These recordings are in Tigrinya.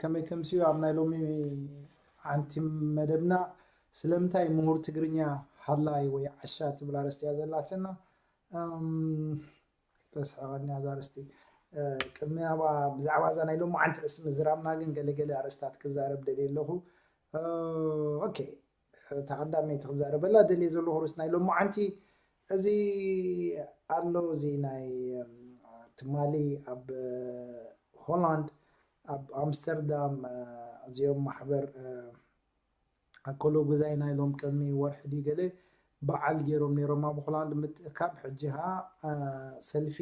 ከመይ ተምስዩ ኣብ ናይ ሎሚ ዓንቲ መደብና ስለምንታይ ምሁር ትግርኛ ሃላይ ወይ ዓሻ ትብል ኣርእስቲ እያ ዘላትና። ተስሕቐኒ እዛ ኣርእስቲ። ቅድሚ ናብኣ ብዛዕባ እዛ ናይ ሎሚ ዓንቲ ርእሲ ምዝራብና ግን ገለገለ ኣርእስታት ክዛረብ ደልየ ኣለኹ። ኦኬ፣ እታ ቀዳመይቲ ክዛረበላ ደልየ ዘለኹ ርእሲ ናይ ሎሚ ዓንቲ እዚ ኣሎ። እዚ ናይ ትማሊ ኣብ ሆላንድ ኣብ ኣምስተርዳም እዚኦም ማሕበር ኣኮሎ ጉዛይ ናይ ሎም ቅድሚ ወርሒ ድዩ ገለ በዓል ገይሮም ነይሮም ኣብ ሆላንድ ምትእካብ። ሕጂ ኸዓ ሰልፊ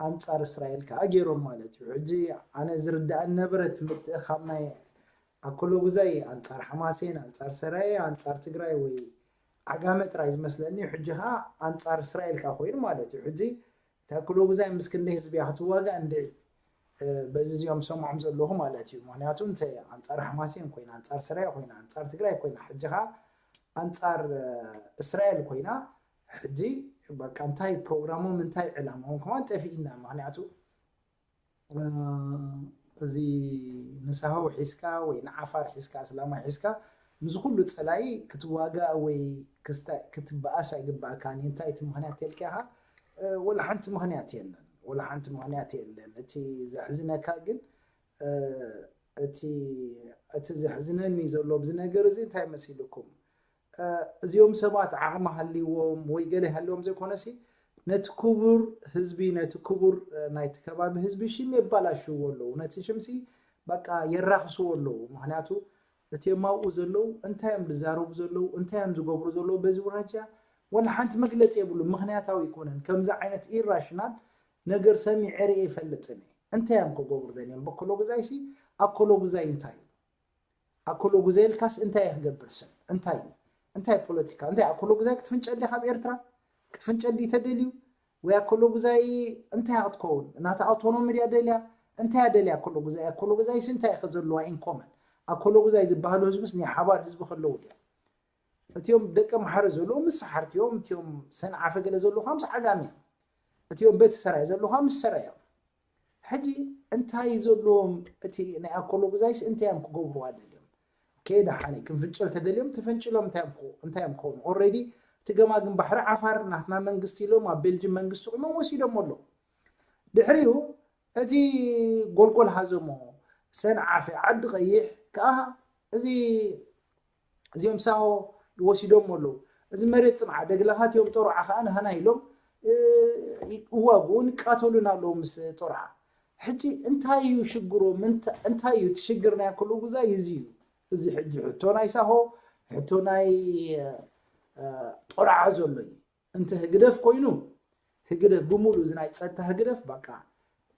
ኣንጻር እስራኤል ከዓ ገይሮም ማለት እዩ። ሕጂ ኣነ ዝርዳእን ነበረ እቲ ምትእኻብ ናይ ኣኮሎ ጉዛይ ኣንጻር ሓማሴን፣ ኣንጻር ሰራየ፣ ኣንጻር ትግራይ ወይ ዓጋመ ጥራይ ዝመስለኒ እዩ። ሕጂ ከዓ ኣንጻር እስራኤል ከዓ ኮይኑ ማለት እዩ። ሕጂ እታ ኣኮሎ ጉዛይ ምስ ክንደይ ህዝቢ እያ ክትዋጋእ እንድዒ፣ በዚ እዚኦም ሰምዖም ዘለኹ ማለት እዩ። ምክንያቱ እንተ ኣንጻር ሓማሴን ኮይና፣ ኣንጻር ሰራየ ኮይና፣ ኣንጻር ትግራይ ኮይና፣ ሕጂ ከዓ ኣንጻር እስራኤል ኮይና፣ ሕጂ በቃ እንታይ ፕሮግራሞም እንታይ ዕላማኦም ከማን ጠፊእና። ምክንያቱ እዚ ንሳሆ ሒዝካ ወይ ንዓፋር ሒዝካ እስላማይ ሒዝካ ምስ ኩሉ ጸላኢ ክትዋጋእ ወይ ክትበኣስ ኣይግባእካን እዩ። እንታይ እቲ ምክንያት ተልካ ኢኻ? ወላ ሓንቲ ምክንያት የለን። ወላ ሓንቲ ምክንያት የለን። እቲ ዘሕዝነካ ግን እቲ እቲ ዘሕዝነኒ ዘሎ ኣብዚ ነገር እዚ እንታይ መሲልኩም? እዚኦም ሰባት ዓቕሚ ሃልይዎም ወይ ገለ ሃልይዎም ዘይኮነሲ ነቲ ክቡር ህዝቢ፣ ነቲ ክቡር ናይቲ ከባቢ ህዝቢ ሽም የባላሽዎ ኣለዉ። ነቲ ሽምሲ በቃ የራኽስዎ ኣለዉ። ምክንያቱ እቲኦም ኣብኡ ዘለዉ እንታይ እዮም ዝዛረቡ ዘለዉ፣ እንታይ እዮም ዝገብሩ ዘለዉ በዚ ውራጃ ወላ ሓንቲ መግለፂ የብሉ። ምክንያታዊ ኣይኮነን። ከምዚ ዓይነት ኢራሽናል ነገር ሰሚዐ ርእየ ይፈልጥን እየ። እንታይ እዮም ክገብሩ ደልዮም? በኮሎ ግዛይሲ ኣኮሎ ግዛይ እንታይ እዩ? ኣኮሎ ጉዛይ ኢልካስ እንታይ ክገብር ሰብ? እንታይ እዩ? እንታይ ፖለቲካ? እንታይ ኣኮሎ ጉዛይ ክትፍንጨል ዲኻ ኣብ ኤርትራ? ክትፍንጨል ድዩ ተደልዩ? ወይ ኣኮሎ ጉዛይ እንታይ ክትከውን? ናታ ኣውቶኖሚ ድያ ደልያ? እንታይ እያ ደልያ ኣኮሎ ጉዛይ? ኣኮሎ ጉዛይስ እንታይ እዩ ዘለዋ ኢንኮመን? ኣኮሎ ጉዛይ ዝበሃሉ ህዝብስ ናይ ሓባር ህዝቢ ከለዉ ድያ? እቲኦም ደቂ ኣምሓረ ዘለዉ ምስ ሰሓርቲ እዮም። እቲኦም ሰንዓፈ ገለ ዘለዉ ምስ ዓጋመ እዮም። እቲኦም በቲ ሰራየ ዘለዉ ምስ ሰራየ እዮም። ሕጂ እንታይ እዩ ዘለዎም? እቲ ናይ ኣኮሎ ጉዛይስ እንታይ እዮም ክገብርዋ ደልዮም? ከይዳ ሓነ ክንፍንጨል ተደልዮም ትፍንጭሎም እንታይ እዮም ክኾ-፣ እንታይ እዮም ክኾኑ? ኦልሬዲ እቲ ገማግም ባሕሪ ዓፋር ናትና መንግስቲ ኢሎም ኣብ ቤልጅም መንግስቲ ቁሞም ወሲዶም ኣለዉ። ድሕሪኡ እቲ ጎልጎል ሃዘሞ፣ ሰንዓፈ፣ ዓዲ ቀይሕ ከዓ እዚ እዚኦም ሳሆ ወሲዶም ኣለዉ። እዚ መሬት ጽንዓ ደግላኻት እዮም፣ ጦርዓ ከዓ ንሃና ኢሎም፣ እ፣ ይዋግኡን ይቃተሉን ኣለዉ ምስ ጦርዓ። ሕጂ እንታይ እዩ ሽግሮም? እንታ-፣ እንታይ እዩ እቲ ሽግር ናይ ኣኮሎ ጉዛይ? እዚ እዩ። እዚ ሕጂ ሕቶ ናይ ሳሆ፣ ሕቶ ናይ፣ እ፣ ጦርዓ ዘሎ እዩ። እንተ ህግደፍ ኮይኑ፣ ህግደፍ ብምሉእ እዚ ናይ ጸጥታ ህግደፍ በቃ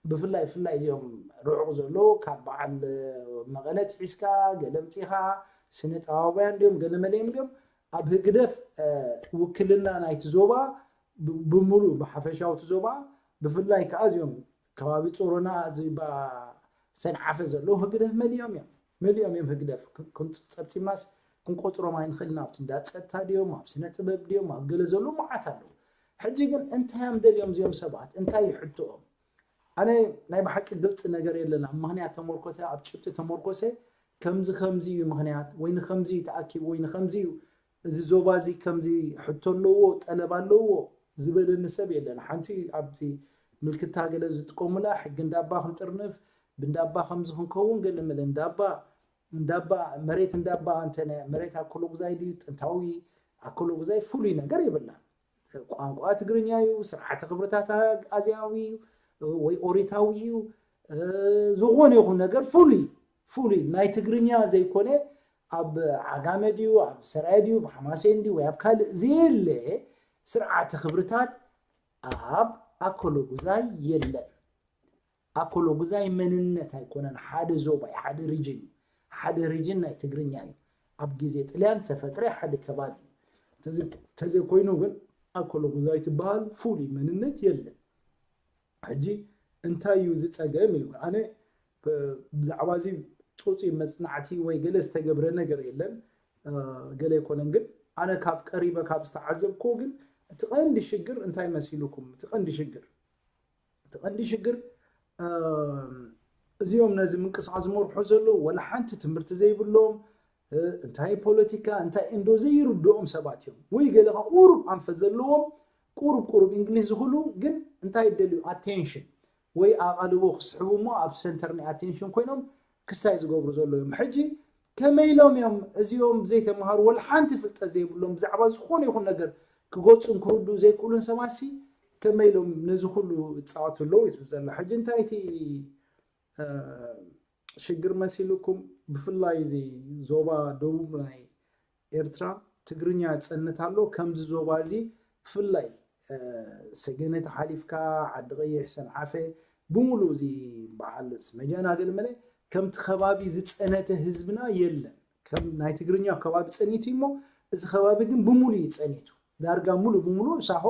ብፍላይ፣ ብፍላይ እዚኦም ርሑቕ ዘሎ ካብ በዓል መቐለ ትሒዝካ፣ ገለ ኣምጺኻ፣ ስነ ጥበባውያን ድዮም፣ ገለ መለ እዮም ድዮም፣ ኣብ ህግደፍ፣ እ፣ ውክልና ናይቲ ዞባ ብ-፣ ብምሉእ ብሓፈሻዊ እቲ ዞባ፣ ብፍላይ ከኣ እዚኦም ከባቢ ጾሮና፣ እዚ ባ-፣ ሰንዓፈ ዘለዉ ህግደፍ መሊኦም እዮም። መሊኦም እዮም ህግደፍ። ክ-፣ ክንጽ-፣ ጸብጺብናስ ክንቆጽሮም ኣይንኽእልን። ኣብቲ እንዳ ጸጥታ ድዮም፣ ኣብ ስነ ጥበብ ድዮም፣ ኣብ ገለ ዘለዉ መዓት ኣለዉ። ሕጂ ግን እንታይ እዮም ደልዮም እዚኦም ሰባት? እንታይ እዩ ሕቶኦም? ኣነ ናይ ብሓቂ ግልጺ ነገር የለን። ኣብ ምኽንያት ተመርኮተ፣ ኣብ ጭብጢ ተመርኮሰ፣ ከምዚ ከምዚ እዩ ምኽንያት፣ ወይ ንኸምዚ እዩ ተኣኪቡ፣ ወይ ንኸምዚ እዩ፣ እዚ ዞባ እዚ ከምዚ ሕቶ ኣለዎ፣ ጠለብ ኣለዎ ዝበለኒ ሰብ የለን። ሓንቲ ኣብቲ ምልክታ ገለ ዝጥቀሙላ ሕጊ እንዳባ ክንጥርንፍ፣ ብንዳባ ከምዚ ክንከውን ገለ መለ እንዳባ፣ እንዳባ፣ መሬት እንዳባ እንተ ናይ መሬት ኣኮሎ ጉዛይ ድዩ ጥንታዊ ኣኮሎ ጉዛይ ፍሉይ ነገር የብላን። ቋንቋ ትግርኛ እዩ፣ ስርዓተ ክብርታት ኣግኣዝያዊ እዩ ወይ ኦሪታዊ እዩ። እ፣ ዝኾነ ይኹን ነገር ፍሉይ፣ ፍሉይ ናይ ትግርኛ ዘይኮነ ኣብ ዓጋመ ድዩ፣ ኣብ ሰራየ ድዩ፣ ኣብ ሓማሴን ድዩ ወይ ኣብ ካልእ ዘየለ ስርዓተ ክብርታት ኣብ ኣኮሎ ጉዛይ የለን። ኣኮሎ ጉዛይ መንነት ኣይኮነን፣ ሓደ ዞባ እዩ፣ ሓደ ሪጅን እዩ። ሓደ ሪጅን ናይ ትግርኛ እዩ። ኣብ ግዜ ጥልያን ተፈጥረ ሓደ ከባቢ እዩ። ተዘ-፣ ተዘይኮይኑ ግን ኣኮሎ ጉዛይ ትበሃል ፍሉይ መንነት የለን። ሕጂ እንታይ እዩ እዚ ጸገም ኢሉ ኣነ፣ ብ-፣ ብዛዕባ እዚ ጽጹይ መጽናዕቲ ወይ ገለ ዝተገብረ ነገር የለን። እ፣ ገለ ኣይኮነን፣ ግን ኣነ ካብ ቀሪበ ካብ ዝተዓዘብኩዎ ግን እቲ ቀንዲ ሽግር እንታይ መሲሉኩም? እቲ ቀንዲ ሽግር፣ እቲ ቀንዲ ሽግር፣ እ፣ እዚኦም ነዚ ምንቅስቃስ ዝመርሑ ዘለዉ ወላ ሓንቲ ትምህርቲ ዘይብሎም፣ እ፣ እንታይ ፖለቲካ እንታይ እንዶ ዘይርድኦም ሰባት እዮም። ወይ ገለ ቁሩብ ኣንፈት ዘለዎም፣ ቁሩብ ቁሩብ እንግሊዝ ዝኽሉ፣ ግን እንታይ ይደልዩ? ኣቴንሽን ወይ ኣቓልቦ ክስሕቡ እሞ ኣብ ሰንተር ናይ ኣቴንሽን ኮይኖም ክስታይ ዝገብሩ ዘለዉ እዮም። ሕጂ ከመይ ኢሎም እዮም እዚኦም ዘይተምሃሩ ወላ ሓንቲ ፍልጠት ዘይብሎም ብዛዕባ ዝኾነ ይኹን ነገር ክገልጹን ክርድኡ ዘይክእሉን ሰባትሲ ከመይ ኢሎም ነዚ ኩሉ ይጻወቱ ኣለዉ እዩ ትብል ዘላ። ሕጂ እንታይ እቲ፣ እ፣ ሽግር መሲልኩም? ብፍላይ እዚ ዞባ ደቡብ ናይ ኤርትራ ትግርኛ ይጸንት ኣሎ። ከምዚ ዞባ እዚ ብፍላይ፣ እ፣ ሰገነት ሓሊፍካ ዓዲ ቀይሕ፣ ሰንዓፈ፣ ብምሉእ እዚ በዓል መጃና ገለመለ ከምቲ ከባቢ ዝጸነተ ህዝብና የለን። ከም ናይ ትግርኛ ከባቢ ጸኒቱ እሞ እዚ ከባቢ ግን ብምሉእ እዩ ጸኒቱ። ዳርጋ ሙሉ ብምሉእ ሳሆ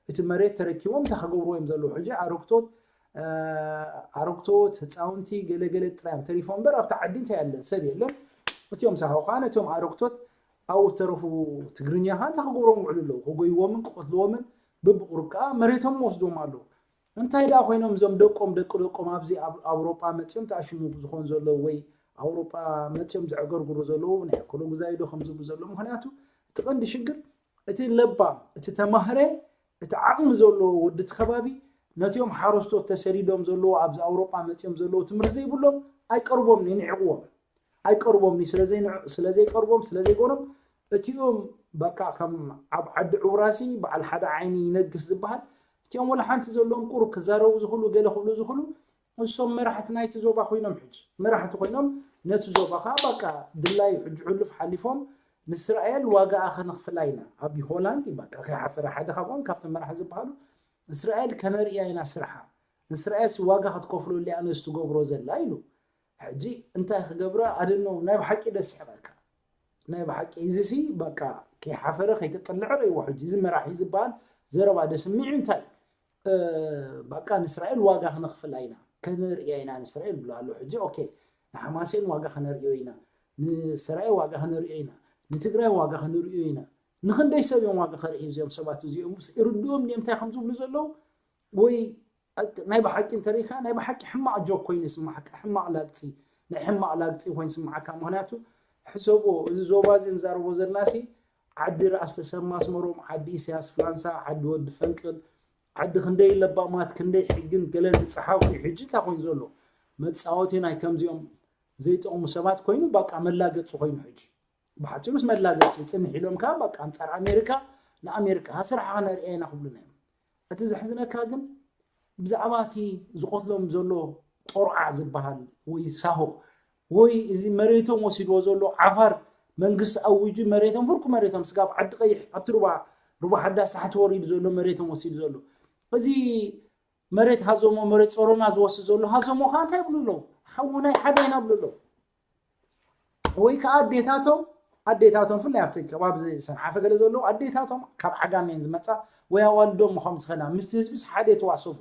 እቲ መሬት ተረኪቦም እንታይ ክገብርዎ እዮም ዘለዉ? ሕጂ ኣረግቶት፣ እ፣ ኣረግቶት፣ ህፃውንቲ፣ ገለገለ ጥራይ እዮም ተሪፎም እምበር ኣብቲ ዓዲ እንታይ ኣለን? ሰብ የለን። እቲኦም ሳሆ ከዓ ነቲኦም ኣረግቶት ኣብኡ ዝተረፉ ትግርኛ ከዓ እንታይ ክገብሮም ውዕሉ ኣለዉ? ክጎይዎምን ክቐትልዎምን ብብቑሩብ ከዓ መሬቶም ወስዶም ኣለዉ። እንታይ ደኣ ኮይኖም እዞም ደቆም ደቂ ደቆም ኣብዚ ኣብ ኣውሮጳ መፂኦም ተኣሽሙ ዝኾን ዘለዉ ወይ ኣውሮጳ መፂኦም ዘዕገርግሩ ዘለዉ ናይ ኣኮሎ ጉዛይ ዶ ከም ዝብሉ ዘለዉ? ምኽንያቱ እቲ ቀንዲ ሽግር እቲ ለባም፣ እቲ ተማህረ፣ እቲ ዓቕሚ ዘለዎ ወዲ እቲ ከባቢ ነቲኦም ሓረስቶት ተሰዲዶም ዘለዉ ኣብዚ ኣውሮጳ መፂኦም ዘለዉ ትምህርቲ ዘይብሎም ኣይቀርቦምን፣ ይንዕቕዎም። ኣይቀርቦምን እዩ። ስለ ዘይንዕ-፣ ስለ ዘይቀርቦም፣ ስለ ዘይጎኖም እቲኦም በቃ ከም ኣብ ዓዲ ዕውራሲ በዓል ሓደ ዓይኒ ይነግስ ዝበሃል እቲኦም ወላ ሓንቲ ዘለዎም ቁሩብ ክዛረቡ ዝኽእሉ ገለ ክብሉ ዝኽእሉ እሶም መራሕቲ ናይቲ ዞባ ኮይኖም ሕጂ መራሕቲ ኮይኖም ነቲ ዞባ ከዓ በቃ ድላዩ ሕጂ ሕሉፍ ሓሊፎም ንእስራኤል ዋጋኣ ከነኽፍላ ኢና። ኣብ ሆላንድ እዩ በቃ ከይሓፈረ ሓደ ካብኦም ካብቶም መራሕቲ ዝበሃሉ እስራኤል ከነርእያ ኢና ስርሓ ንእስራኤልሲ ዋጋ ክትከፍለሉ እያ ነዚ ትገብሮ ዘላ ኢሉ። ሕጂ እንታይ ክገብራ ኣደኖ ናይ ብሓቂ ደስ ይሕበካ ናይ ብሓቂ እዚሲ በቃ ከይሓፈረ ከይተጠልዐ ረእይዎ ሕጂ እዚ መራሒ ዝበሃል ዘረባ ደስሚዑ እንታይ እ፣ በቃ ንእስራኤል ዋጋ ክነኽፍላ ኢና ከነርእያ ኢና ንእስራኤል ብሎ ኣሎ ሕጂ ኦኬ ንሓማሴን ዋጋ ከነርእዮ ኢና ንእስራኤል ዋጋ ከነርእዮ ኢና ንትግራይ ዋጋ ከነርእዮ ኢና ንክንደይ ሰብ እዮም ዋጋ ከርእዩ እዚኦም ሰባት እዚኦም ይርድኦም ድዮም እንታይ ከም ዝብሉ ዘለዉ ወይ ናይ ብሓቂ እንተሪኢኻ ናይ ብሓቂ ሕማቕ ጆክ ኮይኑ ይስማዓካ ሕማቕ ላግፂ ናይ ሕማቕ ላግፂ ኮይኑ ይስማዓካ ምክንያቱ ሕሰቦ እዚ ዞባ እዚ ንዛረቦ ዘለናሲ ዓዲ ራእሲ ተሰማ ኣስመሮም ዓዲ ኢሳያስ ፍላንሳ ዓዲ ወዲ ፈንቅል ዓዲ ክንደይ ለባማት ክንደይ ሕግን ገለን ዝፀሓፉ እዩ ሕጂ እንታይ ኮይኑ ዘሎ መፃወቲ ናይ ከምዚኦም ዘይጠቕሙ ሰባት ኮይኑ በቃ መላገፂ ኮይኑ ሕጂ ብሓፂሩ ምስ መላገፂ ፅንሕ ኢሎም ከዓ በቃ ኣንፃር ኣሜሪካ ንኣሜሪካ ስራሕኻ ነርእያ ኢና ክብሉና እዮም እቲ ዘሕዝነካ ግን ብዛዕባ እቲ ዝቐትሎም ዘሎ ጦርዓ ዝበሃል ወይ ሳሆ ወይ እዚ መሬቶም ወሲድዎ ዘሎ ዓፋር መንግስቲ ኣዊጁ መሬቶም ፍርቁ መሬቶም ስጋብ ዓዲ ቀይሕ ኣብቲ ሩባ ሩባ ሓዳስ ታሕቲ ወሪዱ ዘሎ መሬቶም ወሲዱ ዘሎ እዚ መሬት ሃዞሞ መሬት ጾሮና ዝወስድ ዘሎ ሃዞሞ ከዓ እንታይ ይብሉ ኣለዉ ሓውናይ ሓደ ኢና ብሉ ኣለዉ ወይ ከዓ ኣዴታቶም ኣዴታቶም ፍላይ ኣብቲ ከባቢ ሰንዓፈ ገለ ዘለዉ ኣዴታቶም ካብ ዓጋመን ዝመፃ ወይ ኣዋልዶም ምዃም ዝኸና ምስቲ ህዝቢስ ሓደ የተዋሰቡ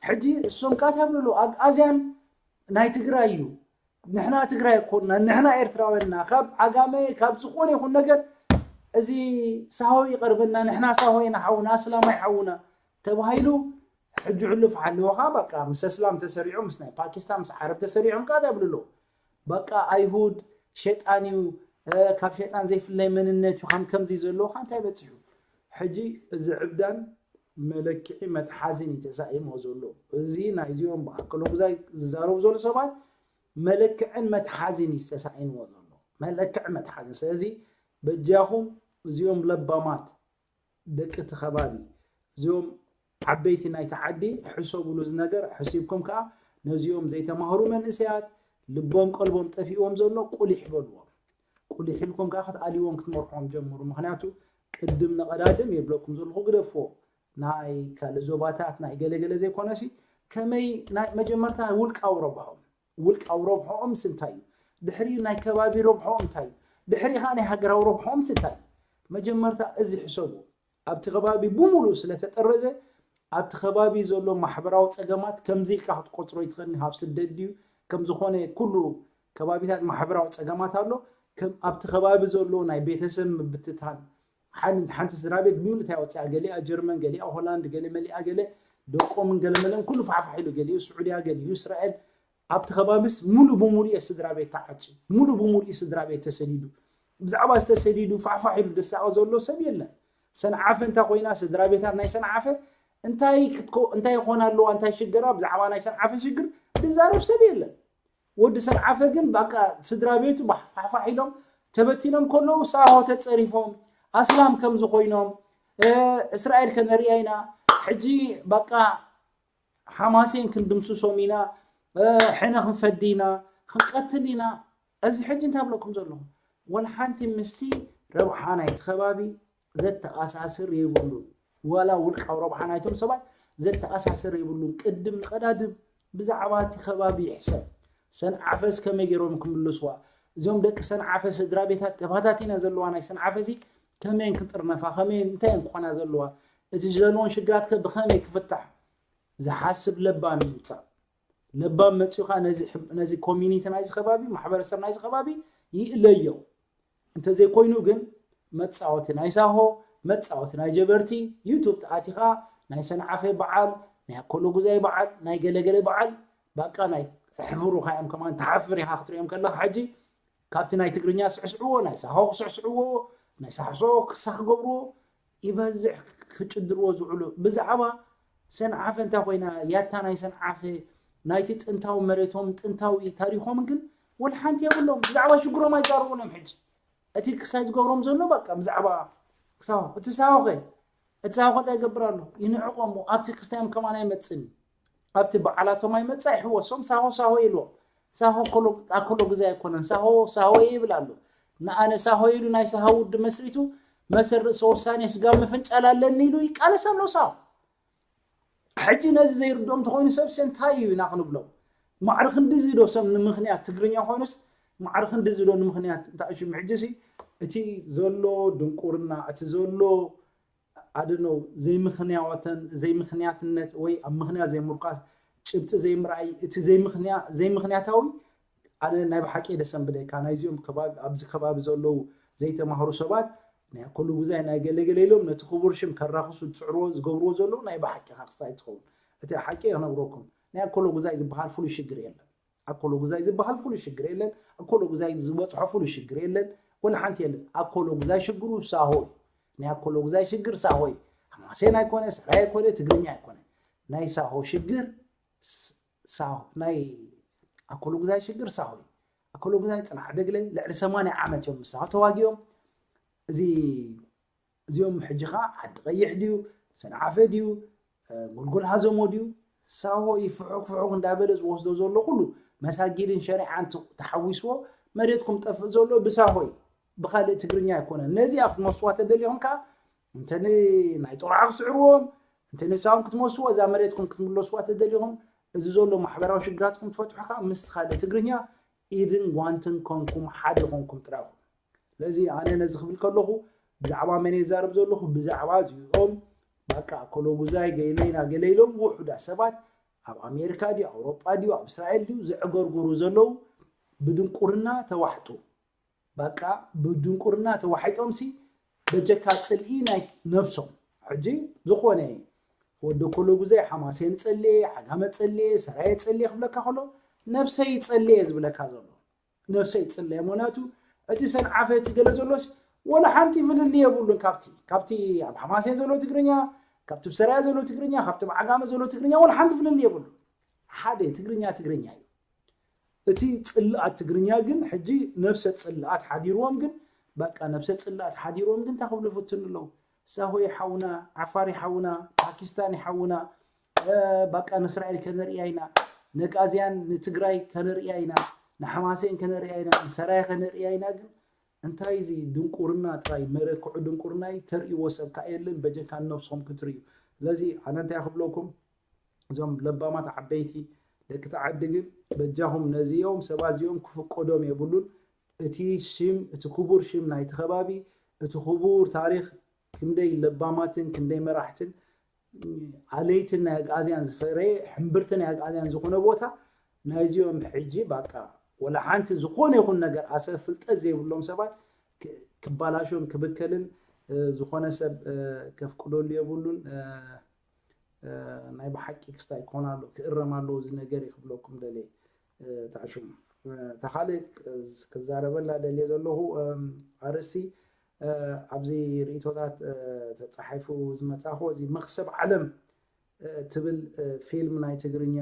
ሕጂ እሶም ከዓ እንታይ ይብሉ ኣለዉ ኣግኣዝያን ናይ ትግራይ እዩ ንሕና ትግራይ ኮና ንሕና ኤርትራውያንና ካብ ዓጋመ ካብ ዝኾነ ይኹን ነገር እዚ ሳሆ ይቐርበና ንሕና ሳሆ ኢና ሓውና ኣስላማይ ሓውና ተባሂሉ ሕጂ ሕሉፍ ሓለወኻ በቃ ምስ ኣስላም ተሰሪዖም ምስ ናይ ፓኪስታን ምስ ዓረብ ተሰሪዖም ቃ ይብሉ ኣለዉ በቃ ኣይሁድ ሸጣን እዩ ካብ ሸጣን ዘይፍለይ መንነት እዩ ከም ከምዚ ዘለውካ እንታይ በፂሑ ሕጂ እዚ ዕብዳን መለክዒ መትሓዚን እዩ ተሳኢሞ ዘሎ እዚ ናይዚኦም ብኣከለጉዛይ ዝዛረቡ ዘሎ ሰባት መለክዕን መትሓዚን እዩ ተሳኢንዎ ዘሎ መለክዕ መትሓዚን ስለዚ በጃኹም እዚኦም ለባማት ደቂ እቲ ከባቢ እዚኦም ዓበይቲ ናይቲ ዓዲ ሕሰብሉ እዚ ነገር ሕሲብኩም ከዓ ነዚኦም ዘይተማህሩ መንእሰያት ልቦም ቀልቦም ጠፊእዎም ዘሎ ቁሊሕ በልዎም ቁሊሕ ኢልኩም ከዓ ክትኣልይዎም ክትመርሖም ጀምሩ ምክንያቱ ቅድም ንቐዳድም የብለኩም ዘለኹ ግደፍዎ ናይ ካልእ ዞባታት ናይ ገለገለ ዘይኮነሲ ከመይ ናይ መጀመርታ ውልቃዊ ረብሖም ውልቃዊ ረብሖኦምስ እንታይ እዩ ድሕሪኡ ናይ ከባቢ ረብሖኦም እንታይ እዩ ድሕሪ ከዓ ናይ ሃገራዊ ረብሖኦምስ እንታይ እዩ መጀመርታ እዚ ሕሰቡ ኣብቲ ከባቢ ብሙሉእ ስለተጠረዘ ኣብቲ ከባቢ ዘሎ ማሕበራዊ ፀገማት ከምዚ ኢልካ ክትቆፅሮ ይትኽእል ካብ ስደት ድዩ ከም ዝኾነ ኩሉ ከባቢታት ማሕበራዊ ፀገማት ኣሎ ኣብቲ ከባቢ ዘሎ ናይ ቤተሰብ ምብትታን ሓንቲ ስድራ ቤት ብምልታይ ወፅያ ገሊኣ ጀርመን ገሊኣ ሆላንድ ገለ መሊኣ ገለ ደቆምን ገለመለን ኩሉ ፋሕፋሕ ኢሉ ገሊኡ ስዑድያ ገሊኡ እስራኤል ኣብቲ ከባቢስ ሙሉ ብሙሉ እየ ስድራ ቤት ተዓፅዩ፣ ሙሉ ብሙሉ እዩ ስድራ ቤት ተሰዲዱ። ብዛዕባ ዝተሰዲዱ ፋሕፋሕ ኢሉ ደሳቐ ዘሎ ሰብ የለን። ሰንዓፈ እንታ ኮይና፣ ስድራ ቤታት ናይ ሰንዓፈ እንታይ ክትኮ እንታይ ይኾና ኣለዋ፣ እንታይ ሽግራ፣ ብዛዕባ ናይ ሰንዓፈ ሽግር ዝዛረብ ሰብ የለን። ወዲ ሰንዓፈ ግን በቃ ስድራ ቤቱ ባሕ- ፋሕፋሕ ኢሎም ተበቲኖም ከለዉ ሳሆ ተፀሪፎም ኣስላም ከም ዝኾይኖም፣ እ፣ እስራኤል ከነሪኣ ኢና፣ ሕጂ በቃ ሓማሴን ክንድምስሶም ኢና፣ እ፣ ሕነ ክንፈዲ ኢና፣ ክንቀትል ኢና። እዚ ሕጂ እንታይ ብለኩም ዘለኹ? ወላ ሓንቲ ምስቲ ረብሓ ናይቲ ከባቢ ዘተኣሳስር የብሉን። ዋላ ውልቃዊ ረብሓ ናይቶም ሰባት ዘተኣሳስር የብሉን። ቅድም ንቐዳድም ብዛዕባ እቲ ከባቢ ይሕሰብ። ሰንዓፈስ ከመይ ገይሮም ክምልስዋ? እዞም ደቂ ሰንዓፈ ስድራ ቤታት ተባታቲና ዘለዋ ናይ ሰንዓፈ እዚ ከመይ ክጥርነፋ፣ ከመይ እንታይ ክኾና ዘለዋ? እቲ ዘለዎን ሽግራትከ ብኸመይ ክፍታሕ? ዝሓስብ ለባም ይምጻእ። ለባም መጺኡ ኸዓ ነዚ ሕብ- ነዚ ኮሚኒቲ ናይዚ ከባቢ፣ ማሕበረሰብ ናይዚ ከባቢ ይእለዮ። እንተዘይኮይኑ ግን መጻወቲ ናይ ሳሆ፣ መጻወቲ ናይ ጀበርቲ፣ ዩቱብ ተኣቲኻ ናይ ሰንዓፈ በዓል፣ ናይ ኣኮሎ ጉዛይ በዓል፣ ናይ ገለገለ በዓል፣ ባቃ ናይ ሕፍሩኻ እዮም። ከማን ትሓፍር ኢኻ ክትሪኦም ከለኻ ሕጂ ካብቲ ናይ ትግርኛ ስዕስዕዎ ናይ ሳሆ ክስዕስዕዎ፣ ናይ ሳሕሶ ክሳ ክገብርዎ ይበዝሕ ክጭድርዎ ዝውዕሉ። ብዛዕባ ሰንዓፈ እንታይ ኮይና? ያታ ናይ ሰንዓፈ ናይቲ ጥንታዊ መሬቶም ጥንታዊ ታሪኾም ግን ወላ ሓንቲ የብሎም። ብዛዕባ ሽግሮም ኣይዛረቡን እዮም። ሕጂ እቲ ክሳይ ዝገብሮም ዘሎ በቃ ብዛዕባ ሳሆ፣ እቲ ሳሆ ኸ እቲ ሳሆ እንታይ ይገብር ኣሎ? ይንዕቆም። ኣብቲ ክስታዮም ከማን ኣይመጽን፣ ኣብቲ በዓላቶም ኣይመጽእ ኣይሕወሶም። ሳሆ ሳሆ ኢልዎም። ሳሆ ኣኮሎ ኣኮሎ ግዜ ኣይኮነን፣ ሳሆ ሳሆ ይብል ኣሎ። ንኣነ ሳሆ ኢሉ ናይ ሳሆ ውድብ መስሪቱ መሰሪ ርእሰ ውሳኔ ስጋብ ምፍንጫል ኣለኒ ኢሉ ይቃለስ ኣሎ ሳሆ። ሕጂ ነዚ ዘይርድኦም እንተኾይኑ ሰብሲ እንታይ እዩ ኢና ክንብሎም? ማዕረ ክንድዚ ዶ ሰብ ንምኽንያት ትግርኛ ኮይኑስ ማዕረ ክንድዚ ዶ ንምኽንያት እንታይ ሽሙ? ሕጂ ሲ እቲ ዘሎ ድንቁርና፣ እቲ ዘሎ ኣደነው ዘይምኽንያትን ዘይምኽንያትነት ወይ ኣብ ምኽንያት ዘይምርካስ፣ ጭብጢ ዘይምርኣይ፣ እቲ ዘይምኽንያ ዘይምኽንያታዊ ኣነ ናይ ብሓቂ ደሰም ብለካ ናይዚኦም ከባቢ ኣብዚ ከባቢ ዘለዉ ዘይተማህሩ ሰባት ናይ ኣኮሎ ጉዛይ ናይ ገለገለ ኢሎም ነቲ ክቡር ሽም ከራኽሱ ዝፅዕርዎ ዝገብርዎ ዘለዉ ናይ ብሓቂ ካክስታይ ትኸውን። እቲ ሓቂ ክነግረኩም ናይ ኣኮሎ ጉዛይ ዝበሃል ፍሉይ ሽግር የለን። ኣኮሎ ጉዛይ ዝበሃል ፍሉይ ሽግር የለን። ኣኮሎ ጉዛይ ዝበፅሖ ፍሉይ ሽግር የለን። ወላ ሓንቲ የለን። ኣኮሎ ጉዛይ ሽግሩ ሳሆ እዩ። ናይ ኣኮሎ ጉዛይ ሽግር ሳሆ እዩ። ሓማሴን ኣይኮነ፣ ሰራይ ኣይኮነ፣ ትግርኛ ኣይኮነ። ናይ ሳሆ ሽግር ስ- ሳሆ ናይ ኣኮሎ ጉዛይ ሽግር ሳሆ እዩ። ኣኮሎ ጉዛይ ፅናሕ ደግለ ልዕሊ ሰማንያ ዓመት እዮም ምሳኻ ተዋጊኦም። እዚ እዚኦም ሕጂ ኸዓ ዓዲ ቀይሕ ድዩ ሰንዓፈ ድዩ ጎልጎል ሃዘሞ ድዩ ሳሆ እዩ ፍሑክ ፍሑክ እንዳበለ ዝወስዶ ዘሎ ኩሉ መሳጊድን ሸሪዓን ት- ተሓዊስዎ መሬትኩም ጠፍእ ዘሎ ብሳሆ እዩ። ብካልእ ትግርኛ ኣይኮነን። ነዚኣ ክትመስዋ ተደሊኹም ከዓ እንተ ን- ናይ ጦርዓ ክስዕርዎም እንተ ንሳሆም ክትመስዎ እዛ መሬትኩም ክትምለስዋ ተደሊኹም እዚ ዘሎ ማሕበራዊ ሽግራትኩም ትፈትሑ ከዓ ምስቲ ካልእ ትግርኛ ኢድን ጓንትን ኮንኩም ሓደ ኮንኩም ጥራኹም። ስለዚ ኣነ ነዚ ክብል ከለኹ ብዛዕባ መን የዛርብ ዘለኹ? ብዛዕባ እዚኦም በቃ ኮሎጉዛይ ገይለይና ገለ ኢሎም ውሑዳት ሰባት ኣብ ኣሜሪካ ድዩ ኣውሮጳ ድዩ ኣብ እስራኤል ድዩ ዘዕገርግሩ ዘለዉ ብድንቁርና ተዋሕጡ። በቃ ብድንቁርና ተዋሒጦም ሲ በጀካ ጽልኢ ናይ ነብሶም። ሕጂ ዝኾነ ወዲ ኮሎጉዛይ ሓማሴን ጸልየ፣ ዓጋመ ጸልየ፣ ሰራየ ጸልየ ክብለካ ከሎ ነብሰይ ጸልየ ዝብለካ ዘሎ ነብሰይ ጸልየ። ምክንያቱ እቲ ሰንዓፈ እቲ ገለ ዘሎስ ወላ ሓንቲ ፍልልይ የብሉን ካብቲ ካብቲ ኣብ ሓማሴን ዘሎ ትግርኛ ካብቲ ብሰራየ ዘሎ ትግርኛ ካብቲ ብዓጋመ ዘሎ ትግርኛ ወላ ሓንቲ ፍልልይ የብሉን። ሓደ ትግርኛ ትግርኛ እዩ። እቲ ጽልኣት ትግርኛ ግን ሕጂ ነብሰ ጽልኣት ሓዲርዎም ግን በቃ ነብሰ ጽልኣት ሓዲርዎም ግን እንታይ ክብሉ ይፍትኑ ኣለዉ? ሳሆ ይሓውና፣ ዓፋር ይሓውና፣ ፓኪስታን ይሓውና፣ እ፣ በቃ ንእስራኤል ከነርእያ ኢና፣ ነጋዝያን ንትግራይ ከነርእያ ኢና፣ ንሓማሴን ከነርእያ ኢና፣ ንሰራየ ከነርእያ ኢና ግን እንታይ እዚ ድንቁርና ጥራይ መረክዑ ድንቁርና እዩ ተርእይዎ ሰብ ከዓ የለን በጀካ ነብስኹም ክትርእዩ ስለዚ ኣነ እንታይ ክብለኩም እዞም ለባማት ዓበይቲ ደቂ ተዓዲ ግን በጃኹም ነዚኦም ሰባት እዚኦም ክፍቀዶም የብሉን እቲ ሽም እቲ ክቡር ሽም ናይቲ ከባቢ እቲ ክቡር ታሪኽ ክንደይ ለባማትን ክንደይ መራሕትን ኣለይትን ናይ ኣግኣዝያን ዝፈረየ ሕምብርቲ ናይ ኣግኣዝያን ዝኾነ ቦታ ናይዚኦም ሕጂ ባቃ ወላ ሓንቲ ዝኾነ ይኹን ነገር ኣሰብ ፍልጠት ዘይብሎም ሰባት ክባላሾን ክብከልን ዝኾነ ሰብ ከፍቅደሉ የብሉን። ናይ ብሓቂ ክስታይ ክኾን ኣሎ ክእረም ኣለዎ እዚ ነገር ክብለኩም ደልየ። ተዓሽሙ። ተኻልእ ክዛረበላ ደልየ ዘለኹ ኣርእስቲ ኣብዚ ርእቶታት ተፃሒፉ ዝመፃኹ እዚ መኽሰብ ዓለም ትብል ፊልም ናይ ትግርኛ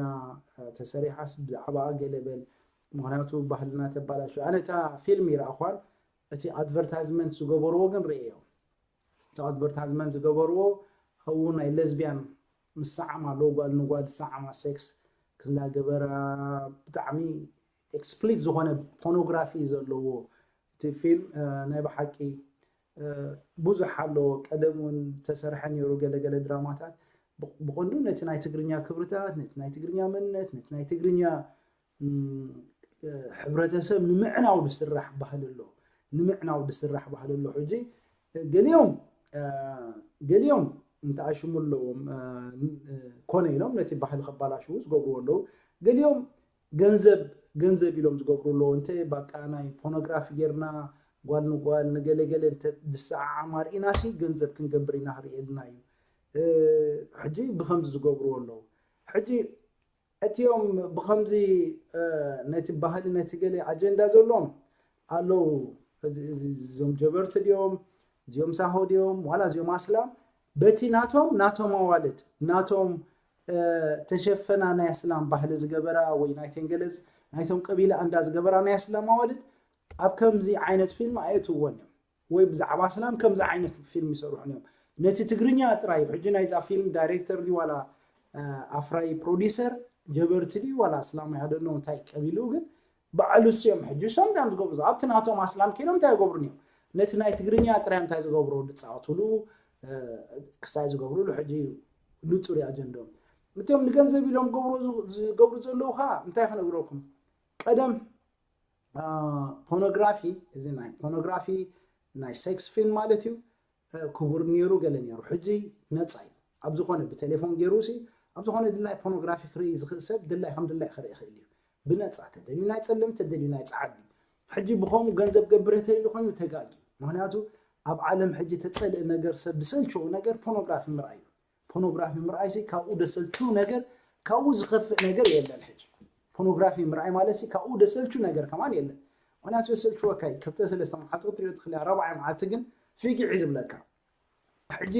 ተሰሪሓስ ብዛዕባ ገለበል ምክንያቱ ባህልና ተባላሽ ኣነ እታ ፊልም ይረኣኳን እቲ ኣድቨርታይዝመንት ዝገበርዎ ግን ርእዮ እቲ ኣድቨርታይዝመንት ዝገበርዎ ኣብኡ ናይ ለዝቢያን ምስዓማ ኣለዎ ጓል ንጓል ዝሰዓማ ሴክስ ክዝናገበራ ብጣዕሚ ኤክስፕሊት ዝኾነ ፖኖግራፊ ዘለዎ እቲ ፊልም ናይ ብሓቂ ብዙሕ ኣሎ ቀደም እውን ተሰርሐ ነይሩ ገለገለ ድራማታት ብቐንዱ ነቲ ናይ ትግርኛ ክብርታት ነቲ ናይ ትግርኛ መንነት ነቲ ናይ ትግርኛ ሕብረተሰብ ንምዕናው ዝስራሕ ባህሊ ኣሎ ንምዕናው ዝስራሕ ባህሊ ኣሎ ሕጂ ገሊኦም ገሊኦም እንተኣሽሙ ኣለዎም ኮነ ኢሎም ነቲ ባህሊ ከባላሽዉ ዝገብርዎ ኣለዉ ገሊኦም ገንዘብ ገንዘብ ኢሎም ዝገብሩ ኣለዉ እንተ ባቃ ናይ ፖኖግራፊ ጌርና ጓል ንጓል ንገለገለ እንተ ዝሰዓዓማ ርኢና ሲ ገንዘብ ክንገብር ኢና ክርእየልና እዩ ሕጂ ብከምዚ ዝገብርዎ ኣለዉ ሕጂ እቲኦም ብከምዚ ነቲ ባህሊ ነቲ ገለ ኣጀንዳ ዘለዎም ኣለዉ እዞም ጀበርቲ ድዮም እዚኦም ሳሆ ድዮም ዋላ እዚኦም ኣስላም በቲ ናቶም ናቶም ኣዋልድ ናቶም ተሸፈና ናይ ኣስላም ባህሊ ዝገበራ ወይ ናይ ተንገለዝ ናይቶም ቀቢላ ኣንዳ ዝገበራ ናይ ኣስላም ኣዋልድ ኣብ ከምዚ ዓይነት ፊልም ኣየትወን እዮም ወይ ብዛዕባ ኣስላም ከምዚ ዓይነት ፊልም ይሰርሑን እዮም ነቲ ትግርኛ ጥራይ እዩ ሕጂ ናይዛ ፊልም ዳይሬክተር ድዩ ዋላ ኣፍራይ ፕሮዲሰር ጀበርቲ ድዩ ዋላ ኣስላም ያደኖ እንታይ ቀቢሉ ግን ባዕሉ እሱ እዮም ሕጂ እሶም እንታይ ዝገብሩ ኣብቲ ናቶም ኣስላም ከይዶም እንታይ ይገብሩን እዮም ነቲ ናይ ትግርኛ ጥራይ እንታይ ዝገብሩ ዝፃወትሉ ክሳይ ዝገብሩሉ ሕጂ ንፁር ኣጀንዶም እቶም ንገንዘብ ኢሎም ዝገብሩ ዘለዉ ከዓ እንታይ ክነግረኩም ቀደም ፖኖግራፊ እዚ ናይ ፖኖግራፊ ናይ ሴክስ ፊልም ማለት እዩ ክቡር ነይሩ ገለ ነይሩ ሕጂ ነፃ እዩ ኣብ ዝኾነ ብቴሌፎን ገይሩ ሲ ኣብ ዝኾነ ድላይ ፖኖግራፊ ክርኢ ዝኽእል ሰብ ድላይ ከም ድላይ ክርኢ ይኽእል እዩ ብነፃ ተደልዩ ናይ ፀለም ተደልዩ ናይ ፀዓዲ ሕጂ ብኸምኡ ገንዘብ ገብረ ተይሉ ኮይኑ ተጋጊ ምክንያቱ ኣብ ዓለም ሕጂ ተፀልእ ነገር ሰብ ዝሰልችዎ ነገር ፖኖግራፊ ምርኣይ እዩ ፖኖግራፊ ምርኣይ ሲ ካብኡ ደሰልችው ነገር ካብኡ ዝኸፍእ ነገር የለን ሕጂ ፖኖግራፊ ምርኣይ ማለት ሲ ካብኡ ደሰልችው ነገር ከማን የለን ምክንያቱ የሰልችወካ እዩ ክልተ ሰለስተ መዓልቲ ክትሪኦ ትኽእል እያ ራብዓይ መዓልቲ ግን ፊጊዕ እዩ ዝብለካ ሕጂ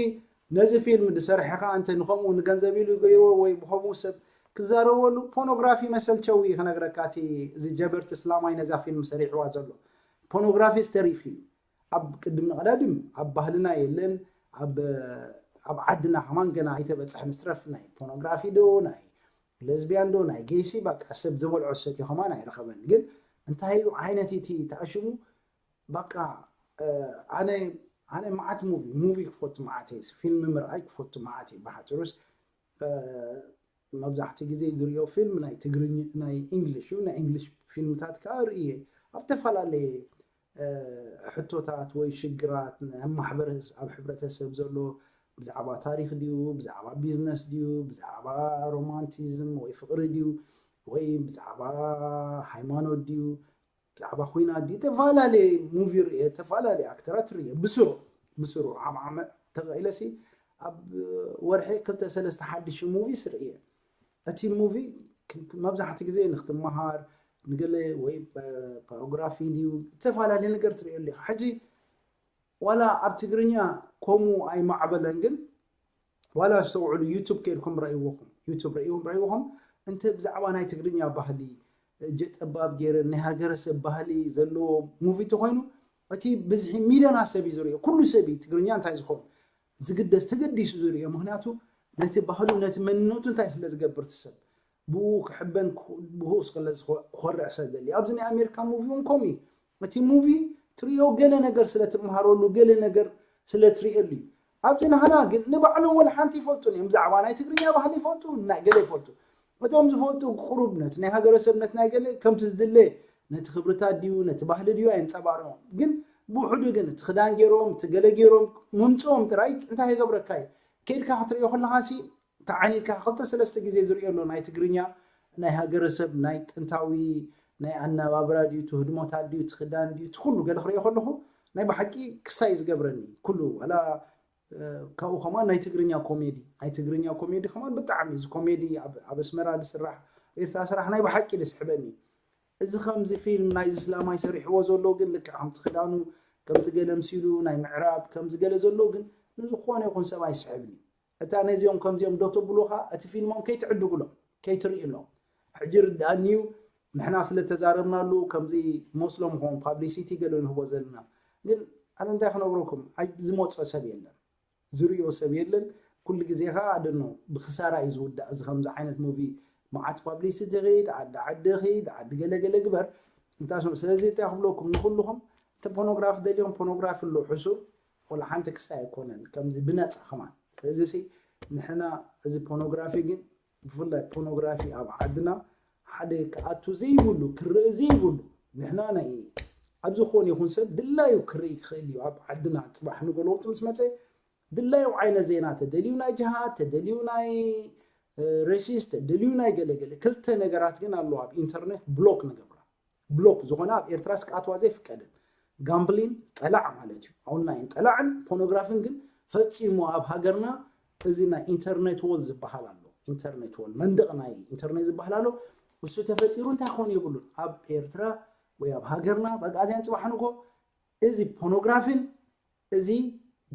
ነዚ ፊልም ዝሰርሐ ከዓ እንተ ንኸምኡ ንገንዘብ ኢሉ ገይርዎ ወይ ብኸምኡ ሰብ ክዛረበሉ ፖኖግራፊ መሰልቸው እዩ ክነግረካ እቲ እዚ ጀበርቲ እስላማይ ነዛ ፊልም ሰሪሕዋ ዘሎ ፖኖግራፊ ስተሪፍ እዩ ኣብ ቅድሚ ቀዳድም ኣብ ባህልና የለን ኣብ ኣብ ዓድና ከማን ገና ኣይተበፅሐን ስትረፍ ናይ ፖኖግራፊ ዶ ናይ ለዝቢያን ዶ ናይ ጌይሲ በቃ ሰብ ዝበልዖ ሰትዩ ከማን ኣይረኸበን ግን እንታይ እዩ ዓይነት እቲ ተኣሽሙ በቃ ኣነ ኣነ መዓት ሙቪ ሙቪ ክፈቱ መዓት ፊልም ምርኣይ ክፈቱ መዓት ብሓፅሩስ መብዛሕትኡ ግዜ ዝሪኦ ፊልም ናይ ትግርኛ ናይ እንግሊሽ እዩ ናይ እንግሊሽ ፊልምታት ከዓ ርእየ ኣብ ዝተፈላለየ ሕቶታት ወይ ሽግራት ኣብ ማሕበረሰብ ኣብ ሕብረተሰብ ዘሎ ብዛዕባ ታሪክ ድዩ ብዛዕባ ቢዝነስ ድዩ ብዛዕባ ሮማንቲዝም ወይ ፍቅሪ ድዩ ወይ ብዛዕባ ሃይማኖት ድዩ ብዛዕባ ኩናት ድዩ ዝተፈላለየ ሙቪ ርየ ዝተፈላለየ ኣክተራት ርየ ብስሩ ብስሩ ዓምዓመ ተኽኢለሲ ኣብ ወርሒ ክልተ ሰለስተ ሓድሽ ሙቪስ ርየ እቲ ሙቪ መብዛሕቲ ግዜ ንክትመሃር ንገለ ወይ ፖሮግራፊ ድዩ ዝተፈላለየ ነገር ትርእየሉ ኢኻ ሕጂ ዋላ ኣብ ትግርኛ ከምኡ ኣይማዕበለን ግን ዋላ ዝተውዕሉ ዩቱብ ከይድኩም ረእይዎኹም ዩቱብ ረእይዎም ረእይዎኹም እንተ ብዛዕባ ናይ ትግርኛ ባህሊ እጀ ጠባብ ገይረ ናይ ሃገረሰብ ባህሊ ዘለዎ ሙቪ ተኮይኑ እቲ ብዝሒ ሚልዮናት ሰብ እዩ ዝርእዮ ኩሉ ሰብ እዩ ትግርኛ እንታይ ዝኸውን ዝግደስ ተገዲሱ ዝርእዮ ምክንያቱ ነቲ ባህሉ ነቲ መንነቱ እንታይ ስለ ዝገብር እቲ ሰብ ብኡ ክሕበን ብኡ ስለ ክኮርዕ ሰብ ደሊ ኣብዚ ናይ ኣሜሪካ ሙቪ እውን ከምኡ እዩ እቲ ሙቪ ትርእዮ ገለ ነገር ስለ ትምሃረሉ ገለ ነገር ስለ ትርእየሉ እዩ ኣብዚ ናህና ግን ንባዕሎም ወላ ሓንቲ ይፈልጡን እዮም ብዛዕባ ናይ ትግርኛ ባህሊ ይፈልጡ ናይ ገለ ይፈልጡ እቶም ዝፈልጡ ቁሩብ ነቲ ናይ ሃገረሰብነት ናይ ገለ ከምቲ ዝድለ ነቲ ክብርታት ድዩ ነቲ ባህሊ ድዩ ኣየንፀባርቖም ግን ብውሕዱ ግን እቲ ክዳን ገይሮም እቲ ገለ ገይሮም ምምፅኦም ጥራይ እንታይ ይገብረካ እዩ ከይድካ ክትርእዮ ከለካ ሲ ተዓኒድካ ክልተ ሰለስተ ግዜ ዝርእዮ ኣሎ ናይ ትግርኛ ናይ ሃገረሰብ ናይ ጥንታዊ ናይ ኣነባብራ ድዩ ትህድሞታት ድዩ ትክዳን ድዩ ትኩሉ ገለ ክርእዮ ከለኹ ናይ ብሓቂ ክስታይ ዝገብረኒ ኩሉ ዋላ ካብኡ ከማን ናይ ትግርኛ ኮሜዲ ናይ ትግርኛ ኮሜዲ ከማን ብጣዕሚ እዚ ኮሜዲ ኣብ ኣስመራ ዝስራሕ ኤርትራ ስራሕ ናይ ብሓቂ ደስ ይብለኒ እዚ ከምዚ ፊልም ናይዚ ስላማይ ሰሪሕዎ ዘሎ ግን ልክዕ ከምቲ ክዳኑ ከምቲ ገለ ምሲሉ ናይ ምዕራብ ከምዚ ገለ ዘሎ ግን ንዝኾነ ይኹን ሰብ ኣይስሕብን እዩ። እታ ነዚኦም ከምዚኦም ዶ ተብሉኻ እቲ ፊልሞም ከይትዕድጉሎም ከይትርእሎም። ሕጂ ርድኣኒ እዩ ንሕና ስለ ተዛረብናሉ ከምዚ መስሎም ኾን ፓብሊሲቲ ገለ ንህቦ ዘለና ግን ኣነ እንታይ ክነግረኩም ዝመፅኦ ሰብ የለን። ዝርእዮ ሰብ የለን። ኩሉ ግዜ ከዓ ኣደኖ ብክሳራ እዩ ዝውዳእ እዚ ከምዚ ዓይነት ሙቪ። መዓት ፓብሊሲቲ ኺድ ዓዲ ዓዲ ኺድ ዓዲ ገለገለ ግበር እንታ ስም ስለዚ እንታይ ክብለኩም ንኩልኹም እቲ ፖኖግራፊ ደሊኹም ፖኖግራፊ ኣሎ ሕሱር ወላ ሓንቲ ክስታይ ኣይኮነን ከምዚ ብነፃ ከማን ስለዚ ሲ ንሕና እዚ ፖኖግራፊ ግን ብፍላይ ፖኖግራፊ ኣብ ዓድና ሓደ ክኣቱ ዘይብሉ ክርኢ ዘይብሉ ንሕና ናይ ኣብ ዝኾነ ይኹን ሰብ ድላዩ ክርኢ ክኽእል እዩ ኣብ ዓድና ፅባሕ ንጎ ለውጢ ምስ መፀ ድላዩ ዓይነት ዜና ተደልዩ ናይ ጅሃድ ተደልዩ ናይ ሬሲስት ተደልዩ ናይ ገለገለ ክልተ ነገራት ግን ኣለዉ ኣብ ኢንተርኔት ብሎክ ንገብራ ብሎክ ዝኾነ ኣብ ኤርትራ ስክኣትዋ ዘይፍቀድን ጋምብሊን ጠላዕ ማለት እዩ ኣውንላይን ጠላዕን ፖኖግራፊን ግን ፈፂሙ ኣብ ሃገርና እዚ ናይ ኢንተርኔት ወል ዝበሃል ኣሎ ኢንተርኔት ወል መንደቕ ናይ ኢንተርኔት ዝበሃል ኣሎ እሱ ተፈጢሩ እንታይ ክኾን የብሉን ኣብ ኤርትራ ወይ ኣብ ሃገርና በቃ እዚያን ፅባሕ ንጎ እዚ ፖኖግራፊን እዚ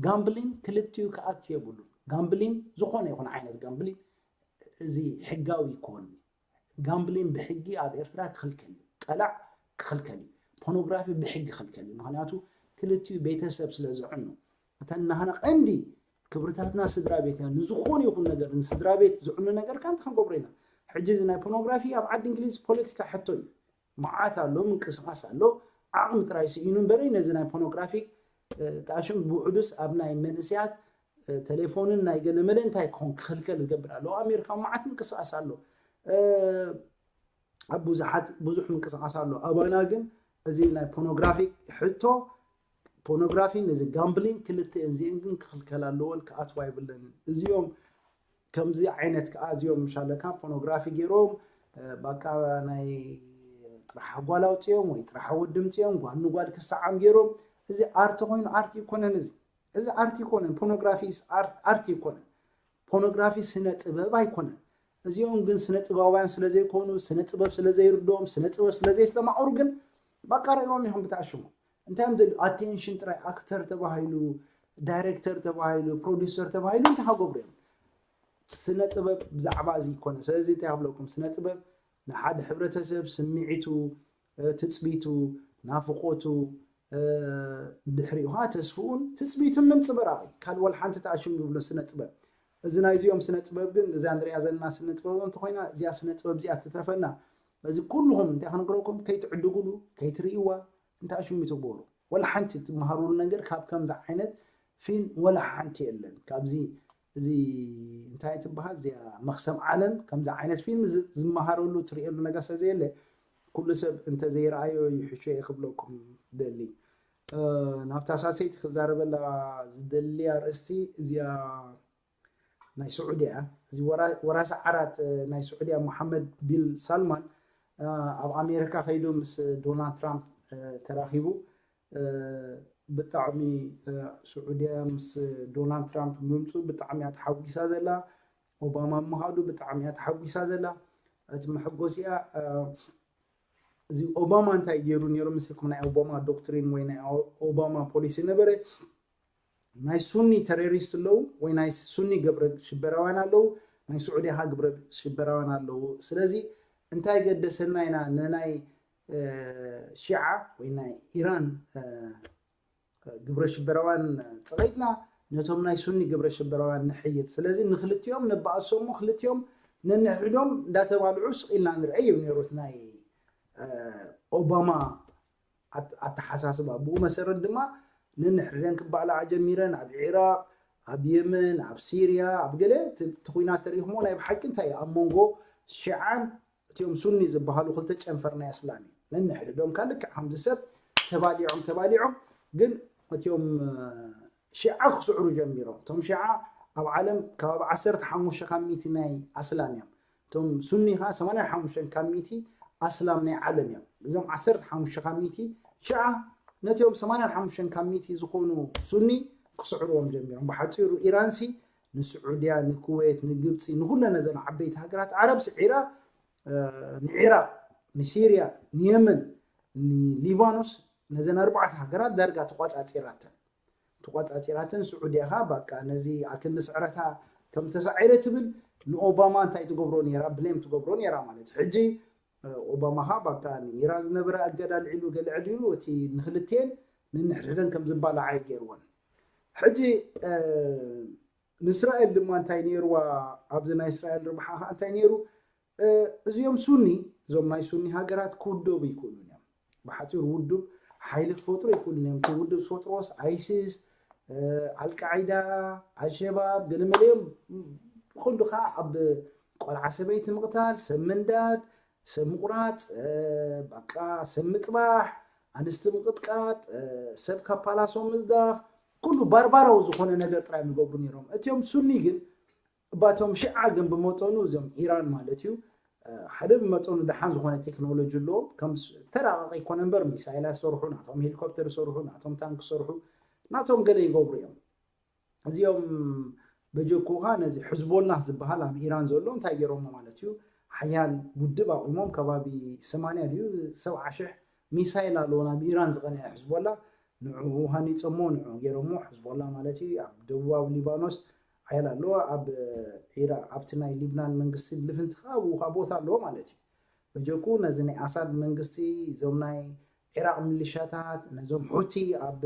ጋምብሊን ክልቲኡ ክኣቱ የብሉን። ጋምብሊን ዝኾነ ይኹን ዓይነት ጋምብሊን እዚ ሕጋዊ ይኮን። ጋምብሊን ብሕጊ ኣብ ኤርትራ ክኽልከል እዩ። ጠላዕ ክኽልከል እዩ። ፖኖግራፊ ብሕጊ ክኽልከል እዩ። ምክንያቱ ክልቲኡ ቤተሰብ ስለ ዝዕኑ እተን ናህና ቀንዲ ክብርታትና ስድራ ቤት እያ። ንዝኾነ ይኹን ነገር ንስድራ ቤት ዝዕኑ ነገር ካንቲ ክንገብሮ ኢና። ሕጂ እዚ ናይ ፖኖግራፊ ኣብ ዓዲ እንግሊዝ ፖለቲካ ሕቶ እዩ። መዓት ኣሎ ምንቅስቃስ ኣሎ ዓቕሚ ጥራይ ስኢኑ እምበረይ ነዚ ናይ ፖኖግራፊ ጣሽም ብውሕዱስ ኣብ ናይ መንእስያት ቴሌፎንን ናይ ገለመለ እንታይ ክኾን ክኽልከል ዝገብር ኣሎ ኣሜሪካ መዓት ምንቅስቃስ ኣሎ ኣብ ብዙሓት ብዙሕ ምንቅስቃስ ኣሎ ኣባና ግን እዚ ናይ ፖኖግራፊ ሕቶ ፖኖግራፊ ነዚ ጋምብሊን ክልተ እዚአን ግን ክኽልከል ኣለዎን ክኣትዋ የብለንን እዚኦም ከምዚ ዓይነት ከዓ እዚኦም ምሻለካ ፖኖግራፊ ገይሮም ባቃ ናይ ጥራሕ ጓል ኣውፅኦም ወይ ጥራሕ ወዲ ምፅኦም ጓል ንጓል ክሰዓም ገይሮም እዚ ኣርቲ ኮይኑ ኣርቲ ይኮነን እዚ እዚ ኣርቲ ይኮነን ፖኖግራፊ ኣርቲ ይኮነን ፖኖግራፊ ስነ ጥበብ ኣይኮነን እዚኦም ግን ስነ ጥበባውያን ስለ ዘይኮኑ ስነ ጥበብ ስለ ዘይርድኦም ስነ ጥበብ ስለ ዘየስተማቕሩ ግን ባቃ ርእዮም ኢኹም ብትኣሽሙ እንታይ እዮም ደልዩ ኣቴንሽን ጥራይ ኣክተር ተባሂሉ ዳይሬክተር ተባሂሉ ፕሮዲሰር ተባሂሉ እንታይ ክገብሩ እዮም ስነ ጥበብ ብዛዕባ እዚ ይኮነ ስለዚ እንታይ ክብለኩም ስነ ጥበብ ንሓደ ሕብረተሰብ ስምዒቱ ትፅቢቱ ናፍቆቱ ድሕሪኡ ከዓ ተስፍኡን ትፅቢቱን ምንፅብራቕ እዩ ካልእ ወላ ሓንቲ ተኣሽም ዝብሎ ስነ ጥበብ እዚ ናይዚኦም ስነ ጥበብ ግን እዛ ንሪኣ ዘለና ስነ ጥበብ እንተኮይና እዚኣ ስነ ጥበብ እዚኣ ትትረፈና እዚ ኩልኹም እንታይ ክነግረኩም ከይትዕድጉሉ ከይትርእይዋ እንታይ ሽሙ ትግበሩ ወላ ሓንቲ ትመሃሩሉ ነገር ካብ ከምዚ ዓይነት ፊልም ወላ ሓንቲ የለን ካብዚ እዚ እንታይ ትበሃል እዚኣ መክሰም ዓለም ከምዚ ዓይነት ፊልም ዝመሃረሉ ትርእየሉ ነገር ስለ ዘየለ ኩሉ ሰብ እንተዘይረኣዮ ይሕሾ እየ ክብለኩም ደሊ ናብታ ሳሰይቲ ክዛረበላ ዝደሊ ኣርእስቲ እዚኣ ናይ ስዑድያ እዚ ወራሲ ዓራት ናይ ስዑድያ መሓመድ ቢል ሳልማን ኣብ ኣሜሪካ ከይዱ ምስ ዶናልድ ትራምፕ ተራኺቡ ብጣዕሚ ስዑድያ ምስ ዶናልድ ትራምፕ ምምፁ ብጣዕሚ እያ ተሓጒሳ ዘላ ኦባማ ምኻዱ ብጣዕሚ እያ ተሓጒሳ ዘላ እቲ መሐጎሲያ እዚ ኦባማ እንታይ ገይሩ ነይሩ ምስልኩም ናይ ኦባማ ዶክትሪን ወይ ናይ ኦባማ ፖሊሲ ነበረ ናይ ሱኒ ተሮሪስት ኣለዉ ወይ ናይ ሱኒ ግብረ ሽበራውያን ኣለዉ ናይ ስዑዲ ሃ ግብረ ሽበራውያን ኣለዉ ስለዚ እንታይ ገደሰና ኢና ነናይ ሺዓ ወይ ናይ ኢራን ግብረ ሽበራውያን ፀቒጥና ነቶም ናይ ሱኒ ግብረ ሽበራውያን ንሕይል ስለዚ ንክልቲኦም ነባእሶሞ ክልቲኦም ነንሕድዶም እንዳተባልዑ ስቕ ኢልና ንርአይ እዩ ነይሩት ናይ ኦባማ ኣተሓሳስባ ብኡ መሰረት ድማ ነንሕድደን ክባላዓ ጀሚረን ኣብ ዒራቅ ኣብ የመን ኣብ ሲርያ ኣብ ገለ እቲ ኩናት ተሪኢኹሞ ናይ ብሓቂ እንታይ ኣብ መንጎ ሽዓን እቲኦም ሱኒ ዝበሃሉ ክልተ ጨንፈር ናይ እስላም እዩ ነንሕድዶም ካልክዕ ከምዚ ሰብ ተባሊዖም ተባሊዖም ግን እቲኦም ሽዓ ክስዕሩ ጀሚሮም እቶም ሽዓ ኣብ ዓለም ከባቢ ዓሰርተ ሓሙሽተ ካብ ሚእቲ ናይ ኣስላም እዮም እቶም ሱኒ ከዓ ሰማንያ ሓሙሽተ ካብ ሚእቲ ኣስላም ናይ ዓለም እዮም እዞም ዓሰርተ ሓሙሽተ ካብ ሚእቲ ሽዓ ነቲኦም ሰማንያ ሓሙሽተ ካብ ሚእቲ ዝኾኑ ሱኒ ክስዕርዎም ጀሚሮም ብሓፂሩ ኢራንሲ ንስዑድያ ንኩዌት ንግብፂ ንኩለን ነዘን ዓበይቲ ሃገራት ዓረብ ስዒራ ንዒራቅ ንሲርያ፣ ንየመን፣ ንሊባኖስ፣ ነዘን ኣርባዕተ ሃገራት ዳርጋ ተቋጻጺራተን። ተቋጻጺራተን። ስዑድያ ኸኣ በቃ ነዚ ኣክንዲ ስዕረታ ከም ተሳዒረ ትብል፣ ንኦባማ እንታይ ትገብሮ ነይራ? ብሌም ትገብሮ ነይራ ማለት እዩ። ሕጂ ኦባማ ኸኣ በቃ ንኢራን ዝነበረ ኣገዳ ልዒሉ ገለ ዕሊሉ እቲ ንክልቲኤን ንንሕድሕደን ከም ዝባላዓ እዩ ገይርወን። ሕጂ ንእስራኤል ድማ እንታይ ነይርዋ? ኣብዚ ናይ እስራኤል ርብሓ ኸኣ እንታይ ነይሩ? እዚኦም ሱኒ፣ እዞም ናይ ሱኒ ሃገራት ክውደቡ ይክእሉን እዮም። ብሓፂሩ ውዱብ ሓይሊ ክፈጥሩ ይክእሉን እዮም። እቲ ውዱብ ዝፈጥርዎስ ኣይሲስ፣ ኣልቃዒዳ፣ ኣልሸባብ፣ ገለመለዮም ብቐንዱ ከዓ ኣብ ቆልዓ ሰበይቲ ምቕታል፣ ሰብ ምንዳድ፣ ሰብ ምቑራፅ፣ በቃ ሰብ ምጥባሕ፣ ኣንስቲ ምቕጥቃጥ፣ ሰብ ካብ ፓላሶም ምዝዳፍ፣ ኩሉ ባርባራዊ ዝኾነ ነገር ጥራይ ዝገብሩ ነይሮም። እቲኦም ሱኒ ግን እባቶም ሽዓ ግን ብመጠኑ እዞም ኢራን ማለት እዩ ሓደ ብመጠኑ ደሓን ዝኾነ ቴክኖሎጂ ኣለዎም። ከም ተራቐቕ ይኮነ እምበር ሚሳይላት ይሰርሑ፣ ናቶም ሄሊኮፕተር ይሰርሑ፣ ናቶም ታንክ ይሰርሑ፣ ናቶም ገለ ይገብሩ እዮም። እዚኦም በጀኩኻ ነዚ ሕዝቦላ ዝበሃል ኣብ ኢራን ዘሎ እንታይ ገይሮሞ ማለት እዩ ሓያል ውድብ ኣቑሞም ከባቢ ሰማንያ ድዩ ሰብዓ ሽሕ ሚሳይል ኣለዎ ናብ ኢራን ዝቐንዐ ሕዝቦላ ንዕኡ ሃኒጾሞ ንዕኡ ገይሮሞ ሕዝቦላ ማለት እዩ ኣብ ደቡባዊ ሊባኖስ ሓያል ኣለዎ ኣብ ዒራቅ ኣብቲ ናይ ሊብናን መንግስቲ ልፍንቲ ከዓ ኣብኡ ከዓ ቦታ ኣለዎ ማለት እዩ በጀኩ ነዚ ናይ ኣሳድ መንግስቲ እዞም ናይ ዒራቅ ሚሊሻታት ነዞም ሑቲ ኣብ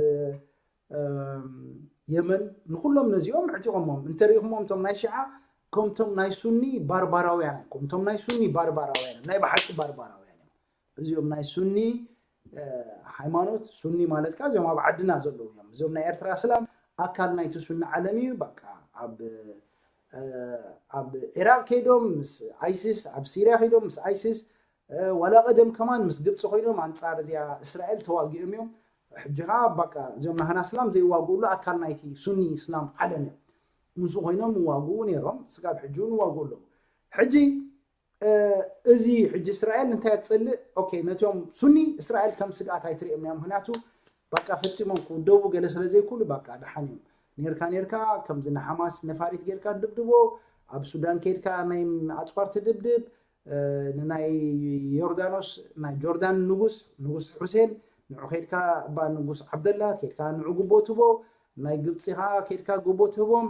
የመን ንኩሎም ነዚኦም ዕጢቆሞም እንተሪኢኹሞም እቶም ናይ ሽዓ ከምቶም ናይ ሱኒ ባርባራውያን ኣይኮኑ እቶም ናይ ሱኒ ባርባራውያን ናይ ብሓቂ ባርባራውያን እዮም እዚኦም ናይ ሱኒ ሃይማኖት ሱኒ ማለት ከዓ እዚኦም ኣብ ዓድና ዘለዉ እዮም እዚኦም ናይ ኤርትራ እስላም ኣካል ናይቲ ሱኒ ዓለም እዩ በቃ ኣብ ኣብ ዒራቅ ከይዶም ምስ ኣይሲስ ኣብ ሲርያ ከይዶም ምስ ኣይሲስ ዋላ ቀደም ከማን ምስ ግብፂ ኮይኖም ኣንፃር እዚኣ እስራኤል ተዋጊኦም እዮም ሕጂ ከዓ በቃ እዚኦም ናህና እስላም ዘይዋግኡሉ ኣካል ናይቲ ሱኒ እስላም ዓለም እዮም ምስ ኮይኖም ይዋግኡ ነይሮም ስጋብ ሕጂ እውን ይዋግኡ ኣለዉ ሕጂ እዚ ሕጂ እስራኤል እንታይ ትፅልእ ኦኬ ነቲኦም ሱኒ እስራኤል ከም ስግኣት ኣይትሪኦም እያ ምክንያቱ በቃ ፈፂሞም ክውደቡ ገለ ስለ ዘይክእሉ በቃ ደሓን እዮም ነርካ ነርካ ከምዚ ንሓማስ ነፋሪት ጌርካ ድብድቦ ኣብ ሱዳን ከይድካ ናይ ኣፅዋር ትድብድብ ንናይ ዮርዳኖስ ናይ ጆርዳን ንጉስ ንጉስ ሑሴን ንዑ ከይድካ እባ ንጉስ ዓብደላ ከይድካ ንዑ ጉቦ ትቦ ናይ ግብፂ ከዓ ከይድካ ጉቦ ትህቦም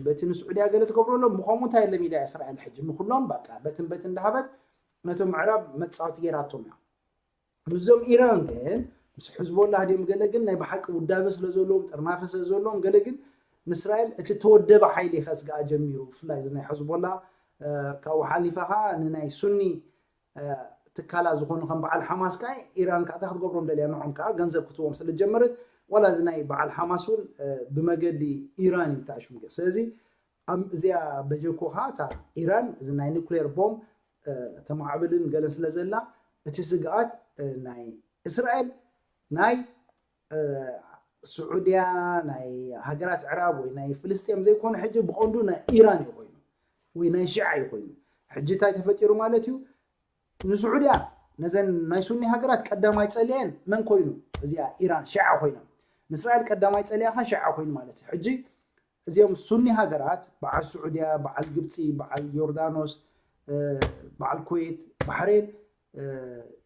በቲ ንስዑድያ ገለ ትገብረሎም ብኸምኡ እንታይ ለሚዳ እስራኤል ሕጂ ንኩሎም በቃ በትን በትን እንዳሃበት ነቶም ምዕራብ መፃወቲ ገይራቶም እያ ምስዞም ኢራን ግን ምስ ሕዝቦላ ድዮም ገለ ግን ናይ ብሓቂ ውዳበ ስለ ዘለዎም ጥርናፈ ስለ ዘለዎም ገለ ግን ንእስራኤል እቲ ተወደበ ሓይሊ ከስግኣ ጀሚሩ ብፍላይ ናይ ሕዝቦላ ካብኡ ሓሊፋ ከዓ ንናይ ሱኒ ትካላ ዝኾኑ ከም በዓል ሓማስ ከዓ ኢራን ከዓ እንታይ ክትገብሮም ደልያ ንዖም ከዓ ገንዘብ ክትዎም ስለ ጀመረት ዋላ እዚ ናይ በዓል ሓማስ እውን ብመገዲ ኢራን እዩ ተኣሽሙ ገ ስለዚ እዚኣ በጀኮ ከዓ እታ ኢራን እዚ ናይ ኒክሌር ቦም ተማዕብልን ገለን ስለ ዘላ እቲ ስግኣት ናይ እስራኤል ናይ ስዑድያ ናይ ሃገራት ዕራብ ወይ ናይ ፍልስጤም ዘይኮነ ሕጂ ብቐንዱ ናይ ኢራን እዩ ኮይኑ ወይ ናይ ሽዓ እዩ ኮይኑ ሕጂ እንታይ ተፈጢሩ ማለት እዩ ንስዑድያ ነዘን ናይ ሱኒ ሃገራት ቀዳማይ ፀሊአን መን ኮይኑ እዚኣ ኢራን ሽዓ ኮይኖም ንእስራኤል ቀዳማይ ፀሊኣኻ ሽዓ ኮይኑ ማለት እዩ ሕጂ እዚኦም ሱኒ ሃገራት በዓል ስዑድያ በዓል ግብፂ በዓል ዮርዳኖስ በዓል ኩዌት ባሕሬን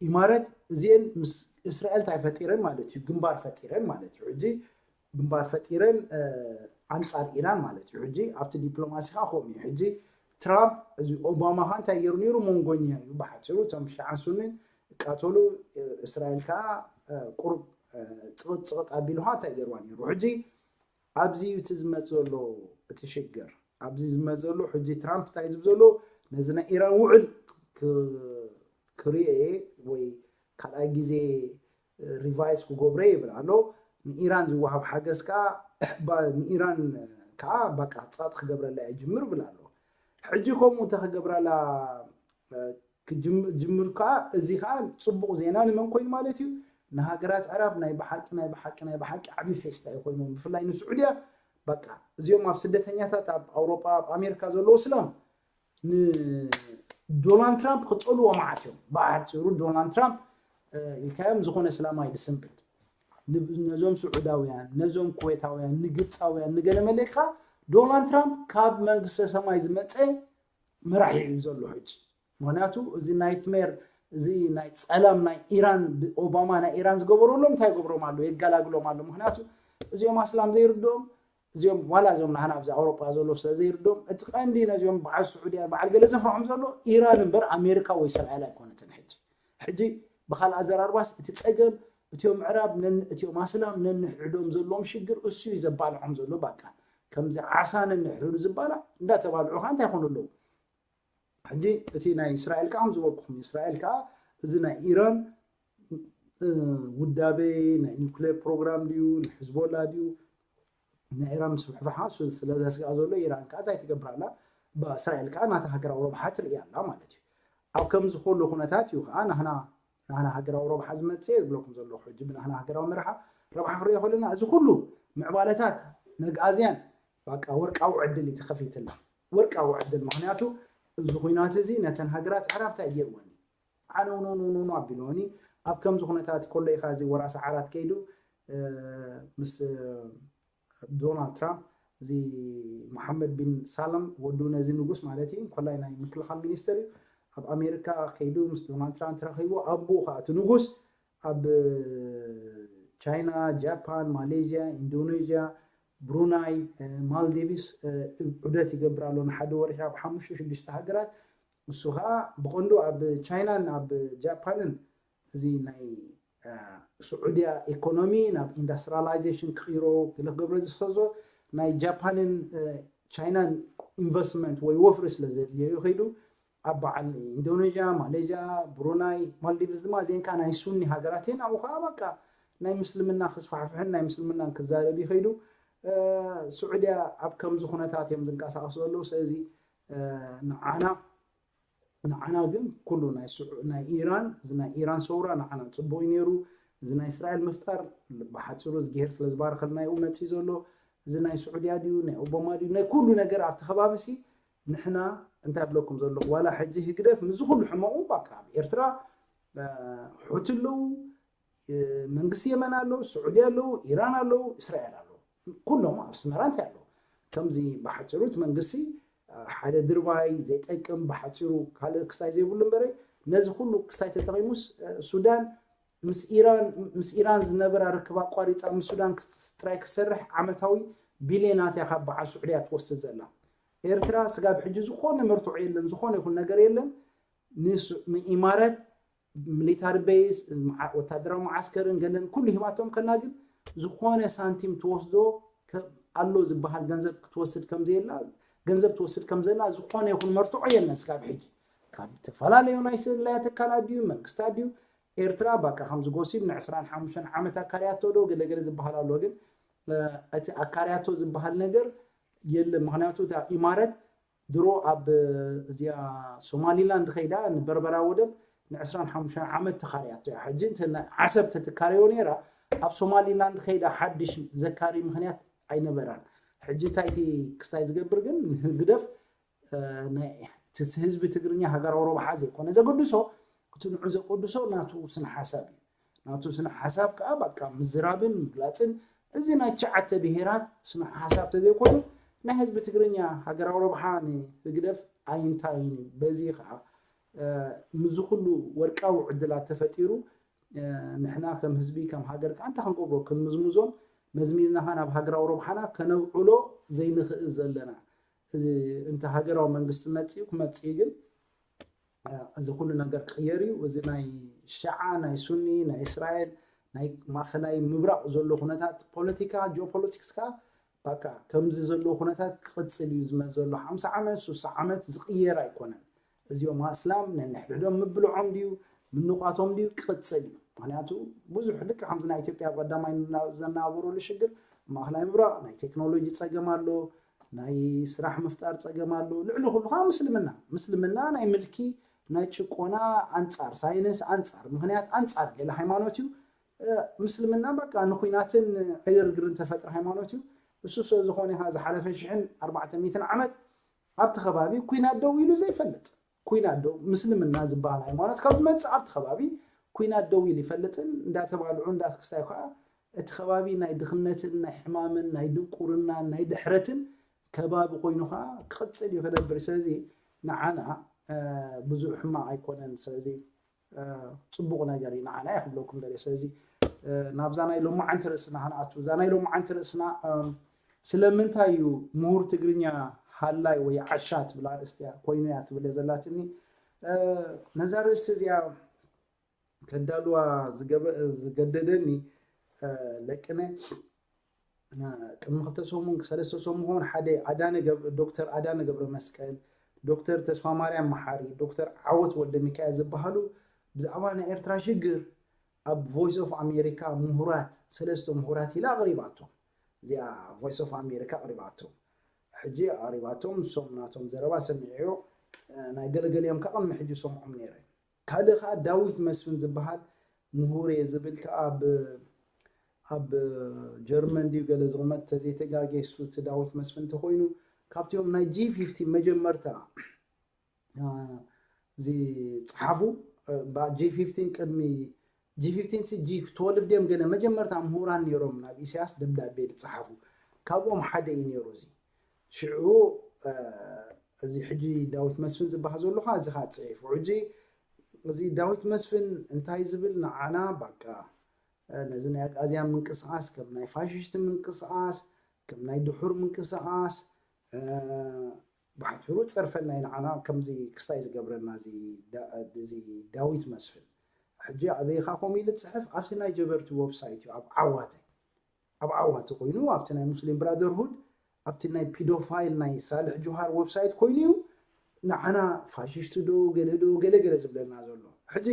ኢማረት እዚአን ምስ እስራኤል እንታይ ፈጢረን ማለት እዩ ግንባር ፈጢረን ማለት እዩ ሕጂ ግንባር ፈጢረን ኣንፃር ኢራን ማለት እዩ ሕጂ ኣብቲ ዲፕሎማሲ ከዓ ከምኡ እዩ ሕጂ ትራምፕ እዚ ኦባማ ከዓ እንታይ ገይሩ ነይሩ መንጎኛ እዩ ብሓፂሩ እቶም ሽዓን ሱኒን ይቃተሉ እስራኤል ከዓ ቁሩብ ፅቕጥ ፅቕጥ ኣቢሉ ከዓ እንታይ ገይርዋ ነይሩ ሕጂ ኣብዚ እዩ እቲ ዝመፅ ዘሎ እቲ ሽግር ኣብዚ ዝመፅ ዘሎ ሕጂ ትራምፕ እንታይ ዝብ ዘሎ ነዚ ናይ ኢራን ውዕል ክርእየ ወይ ካልኣይ ግዜ ሪቫይዝ ክገብሮ ይብል ኣሎ ንኢራን ዝወሃብ ሓገዝ ከዓ ንኢራን ከዓ በቃ ፃጥ ክገብረላ ይጅምር ይብል ኣሎ ሕጂ ከምኡ እንተ ክገብረላ ጅምር ከዓ እዚ ከዓ ፅቡቅ ዜና ንመን ኮይኑ ማለት እዩ ንሃገራት ዕራብ ናይ ብሓቂ ናይ ብሓቂ ናይ ብሓቂ ዓብዪ ፌስታ እዩ ኮይኑ ብፍላይ ንስዑድያ በቃ እዚኦም ኣብ ስደተኛታት ኣብ ኣውሮጳ ኣብ ኣሜሪካ ዘለዉ ስላም ንዶናልድ ትራምፕ ክፀልዎ መዓት እዮም ብኣጭሩ ዶናልድ ትራምፕ ኢልካዮም ዝኾነ ስላማይ ዝስንብድ ነዞም ስዑዳውያን ነዞም ኩዌታውያን ንግብፃውያን ንገለ መለካ ዶናልድ ትራምፕ ካብ መንግስተ ሰማይ ዝመፀ መራሒ እዩ ዘሎ ሕጂ ምክንያቱ እዚ ናይትሜር እዚ ናይ ጸላም ናይ ኢራን፣ ኦባማ ናይ ኢራን ዝገበረሎም እንታይ ይገብሮም ኣሎ? የገላግሎም ኣሎ። ምክንያቱ እዚኦም ኣስላም ዘይርድኦም፣ እዚኦም ዋላ እዚኦም ናህና ኣብዚ ኣውሮጳ ዘሎ ስለ ዘይርድኦም፣ እቲ ቀንዲ ነዚኦም በዓል ስዑድያን በዓል ገለ ዘፍርሖም ዘሎ ኢራን እምበር ኣሜሪካ ወይ እስራኤል ኣይኮነትን። ሕጂ ሕጂ ብካልእ ኣዘራርባስ እቲ ጸገም እቲኦም ምዕራብ ነን እቲኦም ኣስላም ነንሕድሕዶም ዘለዎም ሽግር እሱ እዩ ዘባልዖም ዘሎ። ባቃ ከምዚ ዓሳ ነንሕድሕዱ ዝባላዕ እንዳተባልዑ ከዓ እንታይ ይኾኑ ኣለዉ? ሕጂ እቲ ናይ እስራኤል ከዓ ከም ዝበልኩኹም እስራኤል ከዓ እዚ ናይ ኢራን ውዳቤ ናይ ኒውክሌር ፕሮግራም ድዩ ንሕዝቦላ ድዩ ናይ ኢራን ምስፍሕፋሓ እሱ ስለ ዘስግኣ ዘሎ ኢራን ከዓ እንታይ ትገብር ኣላ? ብእስራኤል ከዓ ናታ ሃገራዊ ረብሓ ትርኢ ኣላ ማለት እዩ። ኣብ ከምዚ ኩሉ ኩነታት እዩ ከዓ ናህና ናህና ሃገራዊ ረብሓ ዝመፅእ ዝብለኩም ዘለኹ ሕጂ ብናህና ሃገራዊ መርሓ ረብሓ ክሪኦ ከለና እዚ ኩሉ ምዕባለታት ነግኣዝያን በቃ ወርቃዊ ዕድል እዩ ተኸፊትላ። ወርቃዊ ዕድል ምክንያቱ እዚ ኩናት እዚ ነተን ሃገራት ዕራብታ እዩ ገይርወን። ዓነውኖኖኖኖ ኣቢሎኒ ኣብ ከምዚ ኩነታት ከሎ ኢኻ እዚ ወራሲ ዓራት ከይዱ ምስ ዶናልድ ትራምፕ እዚ መሓመድ ቢን ሳለም ወዱ ነዚ ንጉስ ማለት እዩ እንኮላይ ናይ ምክልኻል ሚኒስተር እዩ ኣብ ኣሜሪካ ከይዱ ምስ ዶናልድ ትራምፕ ተረኺቡ ኣቦኡ ከዓ እቲ ንጉስ ኣብ ቻይና ጃፓን ማሌዥያ ኢንዶኔዥያ ብሩናይ ማልዲቭስ ዑደት ይገብር ኣሎ ንሓደ ወርሒ ኣብ ሓሙሽተ ሽዱሽተ ሃገራት እሱ ከዓ ብቐንዱ ኣብ ቻይናን ኣብ ጃፓንን እዚ ናይ ስዑድያ ኢኮኖሚ ናብ ኢንዳስትሪላይዜሽን ክቕይሮ ገለ ክገብረ ዝሰዞ ናይ ጃፓንን ቻይናን ኢንቨስትመንት ወይ ወፍሪ ስለ ዘድልዮ እዩ ከይዱ ኣብ በዓል ኢንዶኔዥያ ማሌዥያ ብሩናይ ማልዲቭስ ድማ እዚአን ከዓ ናይ ሱኒ ሃገራት እየን ኣብኡ ከዓ በቃ ናይ ምስልምና ክስፋሕፍሕን ናይ ምስልምናን ክዛረብ ይኸይዱ ስዑድያ ኣብ ከምዚ ኩነታት እዮም ዝንቀሳቀሱ ዘለዉ ስለዚ ንዓና ንዓና ግን ኩሉ ናይ ናይ ኢራን እዚ ናይ ኢራን ሰውራ ንዓና ፅቡቅ እዩ ነይሩ እዚ ናይ እስራኤል ምፍጣር ብሓፂሩ ዝግሄር ስለ ዝባረኸልና ይኡ መፅእ ዘሎ እዚ ናይ ስዑድያ ድዩ ናይ ኦባማ ድዩ ናይ ኩሉ ነገር ኣብቲ ከባቢ ሲ ንሕና እንታይ ብለኩም ዘለኹ ዋላ ሕጂ ህግደፍ ምዚ ኩሉ ሕመቑ ባካ ኣብ ኤርትራ ሑቲ ኣለዉ መንግስቲ የመን ኣለዉ ስዑዲ ኣለዉ ኢራን ኣለዉ እስራኤል ኣለዉ ኩሎም ኣብ ስመራ እንታይ ኣለዉ ከምዚ ብሓፂሩ እቲ መንግስቲ ሓደ ድርባይ ዘይጠቅም ብሓፂሩ ካልእ ክሳይ ዘይብሉ እምበረ ነዚ ኩሉ ክሳይ ተጠቂሙስ ሱዳን ምስ ኢራን ምስ ኢራን ዝነበራ ርክብ ኣቋሪፃ ምስ ሱዳን ጥራይ ክሰርሕ ዓመታዊ ቢልዮናት እያ ካብ በዓል ስዑድያ ትወስድ ዘላ ኤርትራ ስጋብ ሕጂ ዝኾነ መርትዖ የለን ዝኾነ ይኹን ነገር የለን ንኢማረት ሚሊታሪ ቤይስ ወታደራዊ መዓስከርን ገለን ኩሉ ሂባቶም ከላ ግን ዝኾነ ሳንቲም ትወስዶ ኣሎ ዝበሃል ገንዘብ ክትወስድ ከምዘየላ ገንዘብ ትወስድ ከምዘላ ዝኾነ ይኹን መርትዖ የለን ስጋብ ሕጂ ካብ ዝተፈላለዩ ናይ ስለያ ትካላት ድዩ መንግስታት ድዩ ኤርትራ ባቃ ከምዚ ጎሲብ ን ዕስራን ሓሙሽተን ዓመት ኣካርያቶ ዶ ገለገለ ዝበሃል ኣሎ ግን እቲ ኣካርያቶ ዝበሃል ነገር የለን ምክንያቱ እታ ኢማረት ድሮ ኣብ እዚኣ ሶማሊላንድ ከይዳ ንበርበራ ወደብ ን ዕስራን ሓሙሽተን ዓመት ተኻርያቶ እያ ሕጂ እንተ ዓሰብ ተትካረዮ ነይራ ኣብ ሶማሊላንድ ከይዳ ሓድሽ ዘካሪ ምክንያት ኣይነበራን ሕጂ እንታይ እቲ ክስታይ ዝገብር ግን ንህግደፍ ናይ ህዝቢ ትግርኛ ሃገራዊ ረብሓ ዘይኮነ ዘገድሶ እቲ ንዑ ዘገድሶ ናቱ ስነ ሓሳብ እዩ ናቱ ስነ ሓሳብ ከዓ በቃ ምዝራብን ምግላፅን እዚ ናይ ትሽዓተ ብሄራት ስነ ሓሳብ ተዘይኮይኑ ናይ ህዝቢ ትግርኛ ሃገራዊ ረብሓ ንህግደፍ ኣይንታይን እዩ በዚ ከዓ ምዚ ኩሉ ወርቃዊ ዕድላት ተፈጢሩ ንሕና ከም ህዝቢ ከም ሃገር ከዓ እንታይ ክንገብሮ ክንምዝምዞን መዝሚዝና ከዓ ናብ ሃገራዊ ረብሓና ከነብዕሎ ዘይንኽእል ዘለና እንተ ሃገራዊ መንግስቲ መፅኡ ክመፅእ ግን እዚ ኩሉ ነገር ክቅየር እዩ እዚ ናይ ሸዓ ናይ ሱኒ ናይ እስራኤል ናይ ማእከላይ ምብራቅ ዘሎ ኩነታት ፖለቲካ ጂኦፖለቲክስ ከዓ በቃ ከምዚ ዘለዎ ኩነታት ክቅፅል እዩ ዝመፅ ዘሎ ሓምሳ ዓመት ሱሳ ዓመት ዝቅየር ኣይኮነን እዚኦም ኣስላም ነንሕድሕዶም ምብልዖም ድዩ ምንቋቶም ድዩ ክቅፅል እዩ ምክንያቱ ብዙሕ ልክዕ ከምዚ ናይ ኢትዮጵያ ቀዳማይ ዘናበረሉ ሽግር ማእከላይ ምብራቅ ናይ ቴክኖሎጂ ፀገም ኣሎ ናይ ስራሕ ምፍጣር ፀገም ኣሎ ልዕሊ ኩሉ ከዓ ምስልምና ምስልምና ናይ ምልኪ ናይ ጭቆና ኣንፃር ሳይንስ ኣንፃር ምክንያት ኣንፃር ገለ ሃይማኖት እዩ ምስልምና በቃ ንኩናትን ዕግርግርን ተፈጥረ ሃይማኖት እዩ እሱ ስለ ዝኾነ ዝሓለፈ ሽሕን ኣርባዕተ ሚእትን ዓመት ኣብቲ ከባቢ ኩናት ደው ኢሉ ዘይፈልጥ ኩናት ደው ምስልምና ዝበሃል ሃይማኖት ካብ ዝመፅእ ኣብቲ ከባቢ ኩናት ደው ኢሉ ይፈልጥን እንዳተባልዑ እንዳክስታይ ከዓ እቲ ከባቢ ናይ ድኽነትን ናይ ሕማምን ናይ ድንቁርናን ናይ ድሕረትን ከባቢ ኮይኑ ከዓ ክቕፅል እዩ ክነብር ስለዚ ንዓና ብዙሕ ሕማቕ ኣይኮነን ስለዚ ጽቡቕ ነገር እዩ ንዓና እየ ክብለኩም ደልየ። ስለዚ ናብዛ ናይ ሎማዓንቲ ርእስና ክንኣቱ፣ እዛ ናይ ሎማዓንቲ ርእስና ስለምንታይ እዩ ምሁር ትግርኛ ሃላይ ወይ ዓሻ ትብል ኣርእስቲ እያ ኮይኑ እያ ትብል እየ ዘላትኒ። ነዛ ርእስቲ እዚኣ ከዳልዋ ዝገደደኒ ለቅነ ቅድሚ ክልተ ሰሙን ሰለስተ ሰሙን ክኸውን ሓደ ኣዳነ ዶክተር ኣዳነ ገብረ መስቀል፣ ዶክተር ተስፋ ማርያም መሓሪ፣ ዶክተር ዓወት ወልደ ሚካኤል ዝበሃሉ ብዛዕባ ናይ ኤርትራ ሽግር ኣብ ቮይስ ኦፍ ኣሜሪካ ምሁራት ሰለስተ ምሁራት ኢላ ኣቕሪባቶም። እዚኣ ቮይስ ኦፍ ኣሜሪካ ኣቕሪባቶም። ሕጂ ኣቕሪባቶም፣ ንሶም ናቶም ዘረባ ሰሚዐዮ። ናይ ገለገሊኦም ከዓ ቅድሚ ሕጂ ሰምዖም ነይረ። ካልእ ከዓ ዳዊት መስፍን ዝበሃል ምሁር እየ ዝብል ከዓ ኣብ ኣብ ጀርመን ድዩ ገለ ዝቕመጥ ተዘይተጋጌሱ እቲ ዳዊት መስፍን እንተኮይኑ ካብቲኦም ናይ ጂ ፊፍቲን መጀመርታ ዝፀሓፉ ጂ ፊፍቲን ቅድሚ ጂ ፊፍቲን ጂ ትወልቭ ድዮም ገለ መጀመርታ ምሁራን ነይሮም ናብ ኢሳያስ ደብዳቤ ዝፀሓፉ ካብኦም ሓደ እዩ ነይሩ። እዚ ሽዑ እዚ ሕጂ ዳዊት መስፍን ዝበሃል ዘሎ ከዓ እዚ ከዓ ፅሒፉ ሕጂ እዚ ዳዊት መስፍን እንታይ ዝብል ንዓና ባቃ ነዚ ናይ ኣግኣዝያን ምንቅስቃስ ከም ናይ ፋሽስት ምንቅስቃስ ከም ናይ ድሑር ምንቅስቃስ ብሓፂሩ ፀርፈና እዩ ንዓና ከምዚ ክስታይ ዝገብረና እዚ ዳዊት መስፍን። ሕጂ ኣበይካ ከምኡ ኢሉ ዝፅሕፍ ኣብቲ ናይ ጀበርቲ ዌብሳይት እዩ ኣብ ዓዋተ ኣብ ዓዋተ ኮይኑ ኣብቲ ናይ ሙስሊም ብራደርሁድ ኣብቲ ናይ ፒዶፋይል ናይ ሳልሕ ጆሃር ዌብሳይት ኮይኑ እዩ ንዓና ፋሽስቲ ዶ ገለ ዶ ገለ ገለ ዝብለና ዘሎ። ሕጂ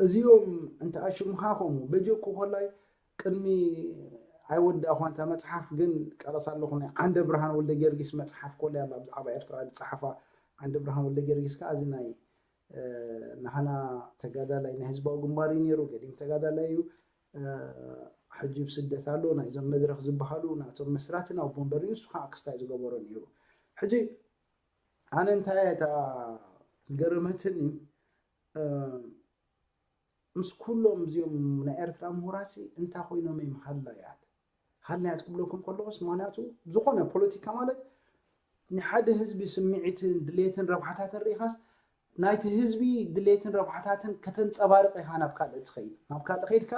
እዚኦም እንተ ኣሽሙኻ ከምኡ በጀኩ ኮላይ ቅድሚ ኣይወዳእኳ እታ መፅሓፍ ግን ቀረስ ኣለኹ ናይ ዓንደ ብርሃን ወልደ ጊዮርጊስ መፅሓፍ ኮላይ ኣላ ብዛዕባ ኤርትራ ዝፀሓፋ ዓንደ ብርሃን ወልደ ጊዮርጊስ ከዓ እዚ ናይ ናህና ተጋዳላይ ናይ ህዝባዊ ግንባር እዩ ነይሩ ገዲም ተጋዳላይ እዩ ሕጂ ብስደት ኣሎ ናይዞም መድረክ ዝበሃሉ ናቶም መስራትን ኣቦ እምበር እዩ ንሱ ከዓ ክስታይ ዝገበሮ ነይሩ ሕጂ ኣነ እንታይ እታ ዝገረመትኒ ምስ ኩሎም እዚኦም ናይ ኤርትራ ምሁራሲ እንታይ ኮይኖም እዮም ሃላያት ሃላያት ክብለኩም ከለኹስ ምክንያቱ ዝኾነ ፖለቲካ ማለት ንሓደ ህዝቢ ስምዒትን ድሌትን ረብሓታትን ርኢኻስ ናይቲ ህዝቢ ድሌትን ረብሓታትን ከተንፀባርቕ ኢኻ ናብ ካልእ ትኸይድ ናብ ካልእ ከይድካ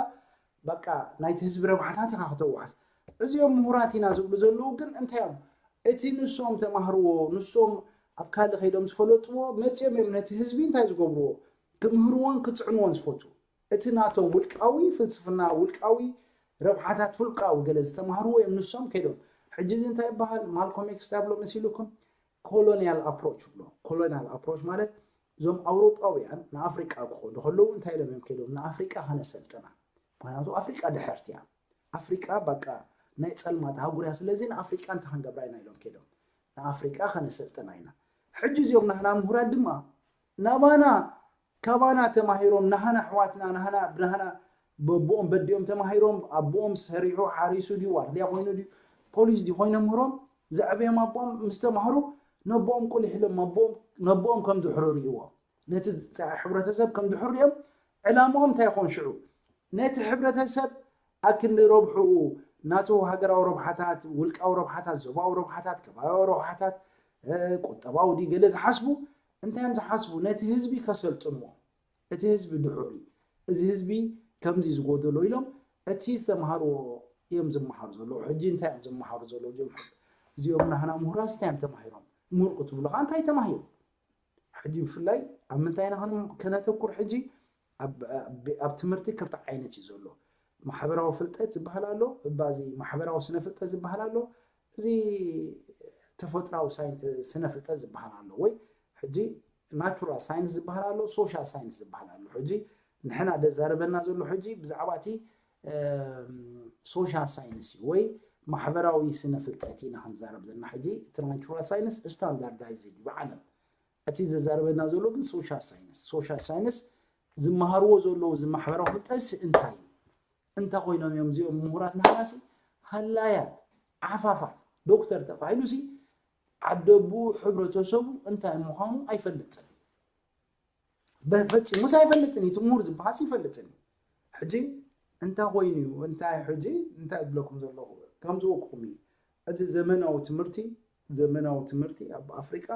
በቃ ናይቲ ህዝቢ ረብሓታት ኢኻ ከተዋሕስ እዚኦም ምሁራት ኢና ዝብሉ ዘለዉ ግን እንታይ እዮም እቲ ንሶም ተማህርዎ ንሶም ኣብ ካልእ ከይዶም ዝፈለጥዎ መፅኦም እዮም ነቲ ህዝቢ እንታይ ዝገብርዎ ክምህርዎን ክፅዕንዎን ዝፈትዉ እቲ ናቶም ውልቃዊ ፍልስፍና ውልቃዊ ረብሓታት ፍልቃዊ ገለ ዝተማህርዎ እዮም ንሶም ከይዶም ሕጂ እዚ እንታይ ይበሃል ማልኮም ኤክስ ብሎ መሲልኩም colonial approach ብሎ colonial approach ማለት እዞም ኣውሮጳውያን ንኣፍሪቃ ክኸዱ ከለዉ እንታይ ኢሎም እዮም ከይዶም ንኣፍሪቃ ከነሰልጥና ምክንያቱ ኣፍሪቃ ድሕርቲ እያ ኣፍሪቃ በቃ ናይ ፀልማት ኣህጉር እያ ስለዚ ንኣፍሪቃ እንታይ ክንገብራ ኢና ኢሎም ከይዶም ንኣፍሪቃ ከነሰልጥና ኢና ሕጂ እዚኦም ናህና ምሁራት ድማ ናባና ካባና ተማሂሮም ናህና ኣሕዋትና ናህና ብናህና በቦኦም በዲኦም ተማሂሮም ኣቦኦም ሰሪሑ ሓሪሱ ድዩ ዋርድያ ኮይኑ ድዩ ፖሊስ ድዩ ኮይኖም ምህሮም ዘዕበዮም ኣቦኦም ምስ ተማህሩ ነቦኦም ቁሊሕ ኢሎም ኣቦኦም ነቦኦም ከም ድሕሩ ርእይዎ ነቲ ፃዒ ሕብረተሰብ ከም ድሕሩ ርእዮም ዕላምኦም እንታይ ይኾን ሽዑ ነቲ ሕብረተሰብ ኣክንዲ ረብሕኡ ናቱ ሃገራዊ ረብሓታት ውልቃዊ ረብሓታት ዞባዊ ረብሓታት ከባቢያዊ ረብሓታት ቁጠባዊ ድዩ ገለ ዝሓስቡ እንታይ እዮም ዝሓስቡ ነቲ ህዝቢ ከሰልጥንዎ እቲ ህዝቢ ድሑር እዩ እዚ ህዝቢ ከምዚ ዝጎደሎ ኢሎም እቲ ዝተምሃርዎ እዮም ዝመሃሩ ዘለዉ ሕጂ እንታይ እዮም ዝመሃሩ ዘለዉ እዚኦም እዚኦም ናህና ምሁራስ እንታይ እዮም ተማሂሮም ምሁር ክትብሉ ከዓ እንታይ ተማሂሩ ሕጂ ብፍላይ ኣብ ምንታይ ኢና ከነተኩር ሕጂ ኣብ ትምህርቲ ክልተ ዓይነት እዩ ዘሎ ማሕበራዊ ፍልጠት ዝበሃል ኣሎ እባዚ ማሕበራዊ ስነ ፍልጠት ዝበሃል ኣሎ እዚ ተፈጥራዊ ስነ ፍልጠት ዝበሃል ኣሎ ወይ ሕጂ ናቹራል ሳይንስ ዝበሃል ኣሎ ሶሻል ሳይንስ ዝበሃል ኣሎ ሕጂ ንሕና ደዛረበና ዘሎ ሕጂ ብዛዕባ እቲ ሶሻል ሳይንስ እዩ ወይ ማሕበራዊ ስነ ፍልጠት ኢና ክንዛረብ ዘለና ሕጂ እቲ ናቹራል ሳይንስ ስታንዳርዳይዝ እዩ ብዓለም እቲ ዘዛረበና ዘሎ ግን ሶሻል ሳይንስ ሶሻል ሳይንስ ዝመሃርዎ ዘለዉ እዚ ማሕበራዊ ፍልጠት እንታይ እዩ እንታይ ኮይኖም እዮም እዚኦም ምሁራት ናህናሲ ሃላያት ዓፋፋት ዶክተር ተባሂሉ ሲ ዓደቡ ሕብረተሰቡ እንታይ ምዃኑ ኣይፈልጥን ፈፂሙስ ኣይፈልጥን እቲ ምሁር ዝበሃስ ይፈልጥን ሕጂ እንታይ ኮይኑ እዩ እንታይ ሕጂ እንታይ ዝብለኩም ዘለኹ ከምዝበልኩም እዩ እዚ ዘመናዊ ትምህርቲ ዘመናዊ ትምህርቲ ኣብ ኣፍሪቃ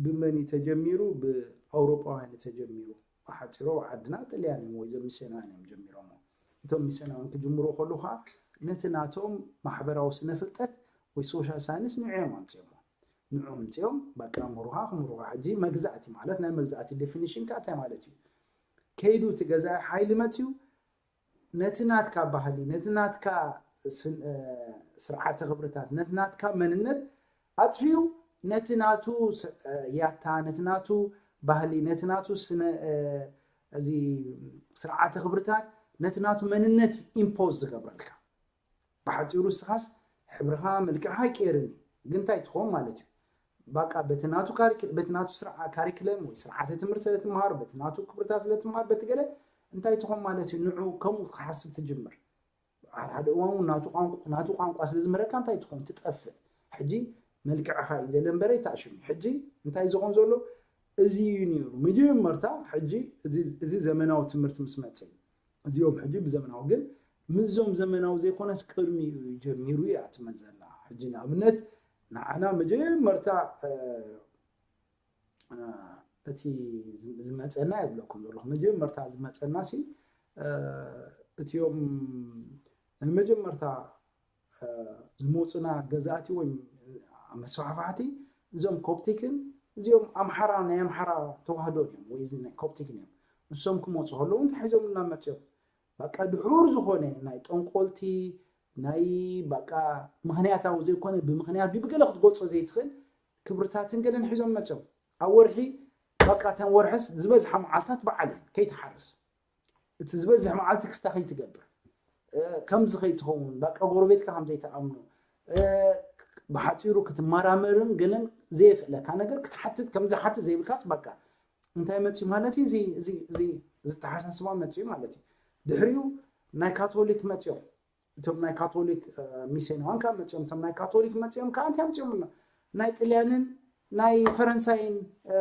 ብመን እዩ ተጀሚሩ ኣውሮጳውያን ተጀሚሩ። ብሓፂሩ ኣብ ዓድና ጥልያን እዮም ወይ እዞም ሚስዮናውያን እዮም ጀሚሮሞ። እቶም ሚስዮናውያን ክጅምሩ ከሉ ከዓ ነቲ ናቶም ማሕበራዊ ስነ ፍልጠት ወይ ሶሻል ሳይንስ ንዑ እዮም ኣምፅኦሞ። ንዑ ኣምፅኦም በቃ ምሩኻ ክምሩኻ። ሕጂ መግዛእቲ ማለት ናይ መግዛእቲ ዴፊኒሽን ከዓ እንታይ ማለት እዩ? ከይዱ እቲ ገዛኢ ሓይሊ መፅዩ ነቲ ናትካ ባህሊ፣ ነቲ ናትካ ስን- እ፣ ስርዓተ ክብርታት፣ ነቲ ናትካ መንነት ኣጥፊኡ ነቲ ናቱ ስ- እ፣ ያታ፣ ነቲ ናቱ ባህሊ፣ ነቲ ናቱ ስነ እ፣ እዚ ስርዓተ ክብርታት፣ ነቲ ናቱ መንነት ኢምፖዝ ዝገብረልካ። ብሓፂሩ እስኻስ ሕብርኻ መልክዕኻ ኣይቀየርን እዩ፣ ግን እንታይ ትኸውን ማለት እዩ? በቃ በቲ ናቱ ካሪክ- በቲ ናቱ ስርዓ ካሪክለም ወይ ስርዓተ ትምህርቲ ስለ ትምሃር፣ በቲ ናቱ ክብርታት ስለ ትምሃር፣ በቲ ገለ እንታይ ትኾን ማለት እዩ? ንዑ ከምኡ ክሓስብ ትጅምር። ሓደ ሓደ እዋን እውን ናቱ ቋንቋ ናቱ ቋንቋ ስለ ዝምህረካ እንታይ ትኾን? ትጠፍእ። ሕጂ መልክዕኻ እዩ ገለ እምበረ ይተኣሽም። ሕጂ እንታይ ዝኾን ዘሎ? እዚ እዩ ነይሩ መጀመርታ። ሕጂ እዚ- እዚ ዘመናዊ ትምህርቲ ምስ መፀ እዩ። እዚኦም ሕጂ ብዘመናዊ ግን ምስዞም ዘመናዊ ዘይኮነስ ቅድሚኡ ጀሚሩ እያ ትመዘና። ሕጂ ንኣብነት ንዓና መጀመርታ እ፣ እ፣ እቲ ዝ- ዝመፀና ይብለኩም ዘለኹ መጀመርታ ዝመፀና ሲ እ፣ እቲኦም ናይ መጀመርታ እ፣ ዝመፁና ገዛእቲ ወይ መስፋሕፋሕቲ እዞም ኮፕቲክን እዚኦም ኣምሓራ ናይ ኣምሓራ ተዋህዶ እዮም ወይ እዚ ናይ ኮፕቲክን እዮም። ንሶም ክመፁ ከለዉ እንታይ ሒዞምልና መፅኦም? በቃ ድሑር ዝኾነ ናይ ጠንቆልቲ ናይ በቃ ምኽንያታዊ ዘይኮነ ብምኽንያት ብብገለ ክትገልፆ ዘይትኽእል ክብርታትን ገለን ሒዞም መፅኦም። ኣብ ወርሒ በቃ እተን ወርሕስ ዝበዝሓ መዓልታት በዓል እየን ከይትሓርስ። እቲ ዝበዝሕ መዓልቲ ክስታ ከይትገብር እ፣ ከምዚ ከይትኸውን በቃ ጎረቤትካ ከም ዘይትኣምኖ እ፣ ብሓፂሩ ክትመራመርን ገለን ዘየኽእለካ ነገር ክትሓትት ከም ዝሓትት ዘይብልካስ በቃ እንታይ መፅዩ ማለት እዩ? እዚ- እዚ- እዚ ዝተሓሳስባ መፅዩ ማለት እዩ። ድሕሪኡ ናይ ካቶሊክ መፅዮም እቶም ናይ ካቶሊክ እ፣ ሚስዮናውያን ካብ መፅዮም እቶም ናይ ካቶሊክ መፅዮም ከዓ እንታይ ኣምፅዮምና? ናይ ጥልያንን ናይ ፈረንሳይን እ፣